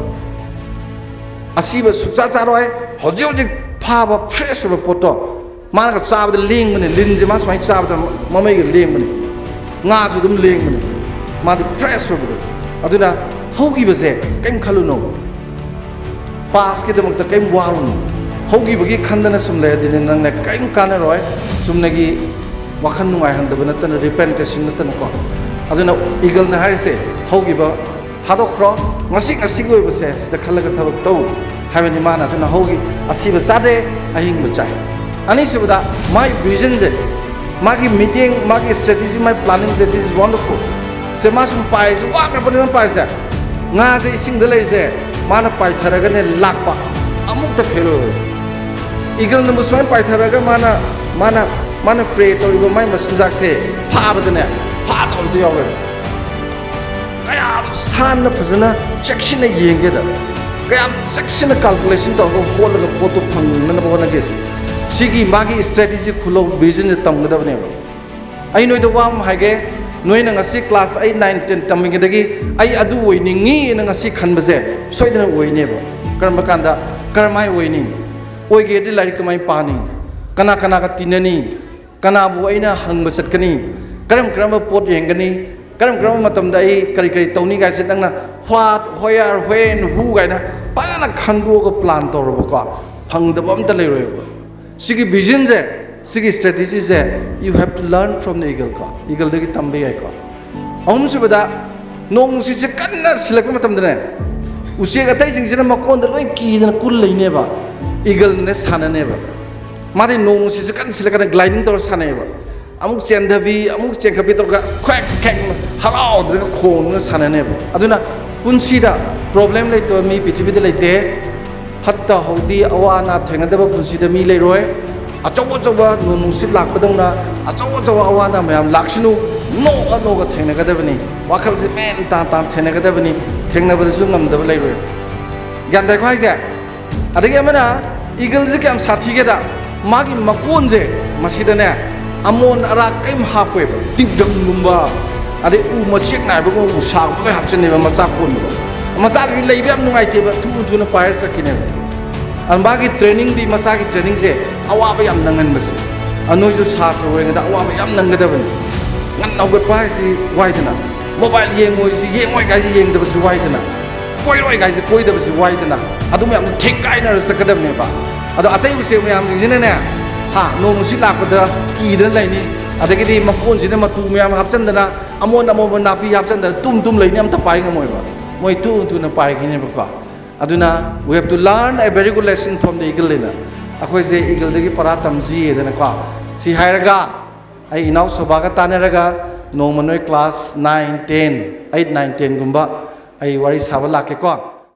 ꯑꯁꯤꯕ ꯁꯨꯡꯆꯥ ꯆꯥꯔꯣꯏ꯫ ꯍꯧꯖꯤꯛ ꯍꯧꯖꯤꯛ ꯐꯥꯕ ꯐ꯭ꯔꯦꯁ ꯑꯣꯏꯕ ꯄꯣꯠꯇꯣ ꯃꯥꯅꯒ ꯆꯥꯕꯗ ꯂꯦꯡꯕꯅꯦ꯫ ꯂꯤꯟꯁꯦ ꯃꯥ ꯁꯨꯃꯥꯏꯅ ꯆꯥꯕꯗ ꯃꯃꯩꯒ ꯂꯦꯡꯕꯅꯦ꯫ ꯉꯥꯁꯨ ꯑꯗꯨꯝ ꯂꯦꯡꯕꯅꯦ꯫ ꯃꯥꯗꯤ ꯐ꯭ꯔꯦꯁ ꯑꯣꯏꯕꯗꯣ꯫ ꯑꯗꯨꯅ ꯍꯧꯈꯤꯕꯁꯦ ꯀꯔꯤꯝ ꯈꯜꯂꯨꯅꯣ꯫ ꯄꯥꯁꯀꯤꯗꯃꯛꯇ ꯀꯔꯤꯝ ꯋꯥꯔꯨꯅꯨ꯫ ꯍꯧꯈꯤꯕꯒꯤ ꯈꯟꯗꯅ ꯁꯨꯝ ꯂꯩꯔꯗꯤꯅꯦ, ꯅꯪꯅ ꯀꯔꯤꯝ ꯀꯥꯟꯅꯔꯣꯏ꯫ ꯆꯨꯝꯅꯒꯤ ꯋꯥꯈꯜ ꯅꯨꯡꯉꯥꯏꯍꯟꯗꯕ ꯅꯠꯇꯅ, ꯔꯤꯄꯦꯟꯇꯦꯁꯟ ꯅꯠꯇꯅꯀꯣ꯫ ꯑꯗꯨꯅ ꯏꯒꯜꯅ ꯍꯥꯏꯔꯤꯁꯦ, ꯍꯧꯈꯤꯕ ꯊꯥꯗꯣꯛꯈ꯭ꯔꯣ, ꯉꯁꯤ ꯉꯁꯤꯒꯤ ꯑꯣꯏꯕꯁꯦ ꯁꯤꯗ ꯈꯜꯂꯒ ꯊꯕꯛ ꯇꯧ ꯍꯥꯏꯕꯅꯤ ꯃꯥꯅ꯫ ꯑꯗꯨꯅ ꯍꯧꯈꯤ, ꯑꯁꯤꯕ ꯆꯥꯗꯦ, ꯑꯍꯤꯡꯕ ꯆꯥꯏ꯫ ꯑꯅꯤꯁꯨꯕꯗ, ꯃꯥꯏ ꯚꯤꯖꯟꯁꯦ, ꯃꯥꯒꯤ ꯃꯤꯠꯌꯦꯡ, ꯃꯥꯒꯤ ꯁ꯭ꯇ꯭ꯔꯦꯇꯦꯖꯤ, ꯃꯥꯏ ꯄ꯭ꯂꯥꯅꯤꯡꯁꯦ, this is wonderful꯫ ꯁꯦ ꯃꯥ ꯁꯨꯝ ꯄꯥꯏꯔꯤꯁꯦ, ꯋꯥꯈ꯭ꯔꯕꯅꯤ ꯃꯥ ꯄꯥꯏꯔꯤꯁꯦ꯫ ꯉꯥꯁꯦ ꯏꯁꯤꯡꯗ ꯂꯩꯔꯤꯁꯦ, ꯃꯥꯅ ꯄꯥꯏꯊꯔꯒꯅꯦ ꯂꯥꯛꯄ, ꯑꯃꯨꯛꯇ ꯐꯦꯜ ꯑꯣꯏꯔꯣꯏ꯫ ꯏꯒꯜꯅꯕꯨ ꯁꯨꯃꯥꯏꯅ ꯄꯥꯏꯊꯔꯒ ꯃꯥꯅ, ꯃꯥꯅ, ꯃꯥꯅ ꯄ꯭ꯔꯦ ꯇꯧꯔꯤꯕ ꯃꯥꯏ ꯃꯆꯤꯟꯖꯥꯛꯁꯦ ꯐꯥꯕꯗꯅꯦ, ꯐꯥꯗꯕ ꯑꯝꯇ ꯌꯥꯎꯔꯣꯏ꯫ ꯀꯌꯥꯝ ꯁꯥꯟꯅ ꯐꯖꯅ ꯆꯦꯛꯁꯤꯟꯅ ꯌꯦꯡꯒꯦꯗ, ꯀꯌꯥꯝ ꯆꯦꯛꯁꯤꯟꯅ ꯀꯥꯜꯀꯨꯂꯦꯁꯟ ꯇꯧꯔꯒ ꯍꯣꯠꯂꯒ ꯄꯣꯠꯇꯣ ꯐꯪꯅꯅꯕ ꯍꯣꯠꯅꯒꯦ꯫ ꯁꯤꯒꯤ ꯃꯥꯒꯤ ꯁ꯭ꯇ꯭ꯔꯦꯇꯦꯖꯤ, ꯈꯨꯜꯍꯧ, ꯚꯤꯖꯟꯁꯦ ꯇꯝꯒꯗꯕꯅꯦꯕ꯫ ꯑꯩ ꯅꯣꯏꯗ ꯋꯥ ꯑꯃ ꯍꯥꯏꯒꯦ, ꯅꯣꯏꯅ ꯉꯁꯤ ꯀ꯭ꯂꯥꯁ ꯑꯩꯠ, ꯅꯥꯏꯟ, ꯇꯦꯟ ꯇꯝꯃꯤꯉꯩꯗꯒꯤ ꯑꯩ ꯑꯗꯨ ꯑꯣꯏꯅꯤꯡꯉꯤꯅ ꯉꯁꯤ ꯈꯟꯕꯁꯦ ꯁꯣꯏꯗꯅ ꯑꯣꯏꯅꯦꯕ꯫ ꯀꯔꯝꯕ ꯀꯥꯟꯗ, ꯀꯔꯝꯍꯥꯏ ꯑꯣꯏꯅꯤ? ꯑꯣꯏꯒꯦꯗꯤ ꯂꯥꯏꯔꯤꯛ ꯀꯃꯥꯏꯅ ꯄꯥꯅꯤ? ꯀꯅꯥ ꯀꯅꯥꯒ ꯇꯤꯟꯅꯅꯤ? ꯀꯅꯥꯕꯨ ꯑꯩꯅ ꯍꯪꯕ ꯆꯠꯀꯅꯤ? ꯀꯔꯝ ꯀꯔꯝꯕ ꯄꯣꯠ ꯌꯦꯡꯒꯅꯤ? ꯀꯔꯝ ꯀꯔꯝꯕ ꯃꯇꯝꯗ ꯑꯩ ꯀꯔꯤ ꯀꯔꯤ ꯇꯧꯅꯤ ꯀꯥꯏꯁꯦ ꯅꯪꯅ what, where, when, who ꯀꯥꯏꯅ ꯐꯖꯅ ꯈꯟꯗꯣꯛꯑꯒ ꯄ꯭ꯂꯥꯟ ꯇꯧꯔꯕꯀꯣ, ꯐꯪꯗꯕ ꯑꯝꯇ ꯂꯩꯔꯣꯏꯕ꯫ ꯁꯤꯒꯤ ꯚꯤꯖꯟꯁꯦ, ꯁꯤꯒꯤ ꯁ꯭ꯇ꯭ꯔꯦꯇꯦꯖꯤꯁꯦ, you have to learn from the eagle ꯀꯣ, ꯏꯒꯜꯗꯒꯤ ꯇꯝꯕ ꯌꯥꯏꯀꯣ꯫ ꯑꯍꯨꯝꯁꯨꯕꯗ, ꯅꯣꯡ ꯅꯨꯡꯁꯤꯠꯁꯦ ꯀꯟꯅ ꯁꯤꯜꯂꯛꯄ ꯃꯇꯝꯗꯅꯦ, ꯎꯆꯦꯛ ꯑꯇꯩꯁꯤꯡꯁꯤꯅ ꯃꯀꯣꯟꯗ ꯂꯣꯏ ꯀꯤꯗꯅ ꯀꯨꯜ ꯂꯩꯅꯦꯕ꯫ Eagleꯅ ꯁꯥꯟꯅꯅꯦꯕ꯫ ꯃꯥꯗꯤ ꯅꯣꯡ ꯅꯨꯡꯁꯤꯠꯁꯦ ꯀꯟꯅ ꯁꯤꯜꯂꯀꯥꯟꯗ gliding ꯇꯧꯔ ꯁꯥꯟꯅꯩꯑꯕ꯫ ꯑꯃꯨꯛ ꯆꯦꯟꯊꯕꯤ, ꯑꯃꯨꯛ ꯆꯦꯟꯈꯠꯄꯤ ꯇꯧꯔꯒ ꯑꯁ ꯈ꯭ꯋꯦꯛ ꯈ꯭ꯋꯦꯛ ꯍꯔꯥꯎꯗꯅꯒ ꯈꯣꯡꯗꯅ ꯁꯥꯟꯅꯅꯦꯕ꯫ ꯑꯗꯨꯅ ꯄꯨꯟꯁꯤꯗ problem ꯂꯩꯇꯕ ꯃꯤ ꯄ꯭ꯔꯤꯊꯤꯕꯤꯗ ꯂꯩꯇꯦ꯫ ꯐꯠꯇ ꯍꯥꯎꯗꯤ ꯑꯋꯥ ꯑꯅꯥ ꯊꯦꯡꯅꯗꯕ ꯄꯨꯟꯁꯤꯗ ꯃꯤ ꯂꯩꯔꯣꯏ꯫ ꯑꯆꯧ ꯑꯆꯧꯕ ꯅꯣꯡ ꯅꯨꯡꯁꯤꯠ ꯂꯥꯛꯄꯗꯧꯅ ꯑꯆꯧ ꯑꯆꯧꯕ ꯑꯋꯥ ꯑꯅꯥ ꯃꯌꯥꯝ ꯂꯥꯛꯁꯅꯨ, ꯅꯣꯛꯑ ꯅꯣꯛꯑ ꯊꯦꯡꯅꯒꯗꯕꯅꯤ꯫ ꯋꯥꯈꯜꯁꯦ ꯃꯦꯟ ꯇꯥꯟ ꯇꯥꯟ ꯊꯦꯡꯅꯒꯗꯕꯅꯤ꯫ ꯊꯦꯡꯅꯕꯗꯁꯨ ꯉꯝꯗꯕ ꯂꯩꯔꯣꯏ꯫ ꯒ꯭ꯌꯥꯟ ꯇꯥꯏꯀꯣ ꯍꯥꯏꯁꯦ? ꯑꯗꯒꯤ ꯑꯃꯅ, eagleꯁꯦ ꯀꯌꯥꯝ ꯁꯥꯊꯤꯒꯦꯗ, ꯃꯥꯒꯤ ꯃꯀꯣꯟꯁꯦ ꯃꯁꯤꯗꯅꯦ ꯑꯃꯣꯟ ꯑꯔꯥꯛ ꯀꯔꯤꯝ ꯍꯥꯞꯄꯣꯏꯕ꯫ ꯇꯤꯡꯒꯪꯒꯨꯝꯕ, ꯑꯗꯩ ꯎ ꯃꯆꯦꯛ ꯅꯥꯏꯕꯒꯨꯝꯕ, ꯎ ꯁꯥꯒꯨꯝꯕ ꯂꯣꯏ ꯍꯥꯞꯆꯤꯟꯅꯦꯕ ꯃꯆꯥ ꯀꯣꯟꯕꯗꯣ꯫ ꯃꯆꯥꯁꯤꯗꯤ ꯂꯩꯕ ꯌꯥꯝ ꯅꯨꯡꯉꯥꯏꯇꯦꯕ, ꯊꯨꯅ ꯊꯨꯅ ꯄꯥꯏꯔ ꯆꯠꯈꯤꯅꯦꯕ꯫ ꯑꯗꯨ ꯃꯥꯒꯤ trainingꯗꯤ, ꯃꯆꯥꯒꯤ trainingꯁꯦ ꯑꯋꯥꯕ ꯌꯥꯝ ꯅꯪꯍꯟꯕꯁꯦ꯫ ꯑ, ꯅꯣꯏꯁꯨ ꯁꯥꯇ꯭ꯔ ꯑꯣꯏꯔꯤꯉꯩꯗ ꯑꯋꯥꯕ ꯌꯥꯝ ꯅꯪꯒꯗꯕꯅꯤ꯫ ꯉꯟꯅ ꯍꯧꯒꯠꯄ ꯍꯥꯏꯁꯤ ꯋꯥꯏꯗꯅ, mobile ꯌꯦꯡꯉꯣꯏꯁꯤ, ꯌꯦꯡꯉꯣꯏ ꯀꯥꯏꯁꯤ ꯌꯦꯡꯗꯕꯁꯨ ꯋꯥꯏꯗꯅ, ꯀꯣꯏꯔꯣꯏ ꯀꯥꯏꯁꯤ ꯀꯣꯏꯗꯕꯁꯨ ꯋꯥꯏꯗꯅ, ꯑꯗꯨ ꯃꯌꯥꯝꯗꯣ ꯊꯦꯡꯒꯥꯏꯅꯔ ꯆꯠꯀꯗꯕꯅꯦꯕ꯫ ꯑꯗꯣ ꯑꯇꯩ ꯎꯆꯦꯛ ꯃꯌꯥꯝꯁꯤꯡꯁꯤꯅꯅꯦ, ꯍꯥ, ꯅꯣꯡ ꯅꯨꯡꯁꯤꯠ ꯂꯥꯛꯄꯗ ꯀꯤꯗꯅ ꯂꯩꯅꯤ, ꯑꯗꯒꯤꯗꯤ ꯃꯀꯣꯟꯁꯤꯗ ꯃꯇꯨ ꯃꯌꯥꯝ ꯍꯥꯞꯆꯤꯟꯗꯅ, ꯑꯃꯣꯟ ꯑꯃꯣꯟꯕ ꯅꯥꯄꯤ ꯍꯥꯞꯆꯤꯟꯗꯅ ꯇꯨꯝ ꯇꯨꯝ ꯂꯩꯅꯤ, ꯑꯝꯇ ꯄꯥꯏ ꯉꯝꯃꯣꯏꯕ꯫ ꯃꯣꯏ ꯊꯨ ꯊꯨꯅ ꯄꯥꯏꯈꯤꯅꯦꯕꯀꯣ꯫ ꯑꯗꯨꯅ we have to learn a very good lesson from the eagle ꯍꯥꯏꯅ꯫ ꯑꯩꯈꯣꯏꯁꯦ eagleꯗꯒꯤ ꯄꯔꯥ ꯇꯝꯁꯤꯌꯦꯗꯅꯀꯣ꯫ ꯁꯤ ꯍꯥꯏꯔꯒ ꯑꯩ ꯏꯅꯥꯎ ꯁꯣꯕꯥꯒ ꯇꯥꯟꯅꯔꯒ ꯅꯣꯡꯃ ꯅꯣꯏ class nine, ten, eight, nine, tenꯒꯨꯝꯕ ꯑꯩ ꯋꯥꯔꯤ ꯁꯥꯕ ꯂꯥꯛꯀꯦꯀꯣ꯫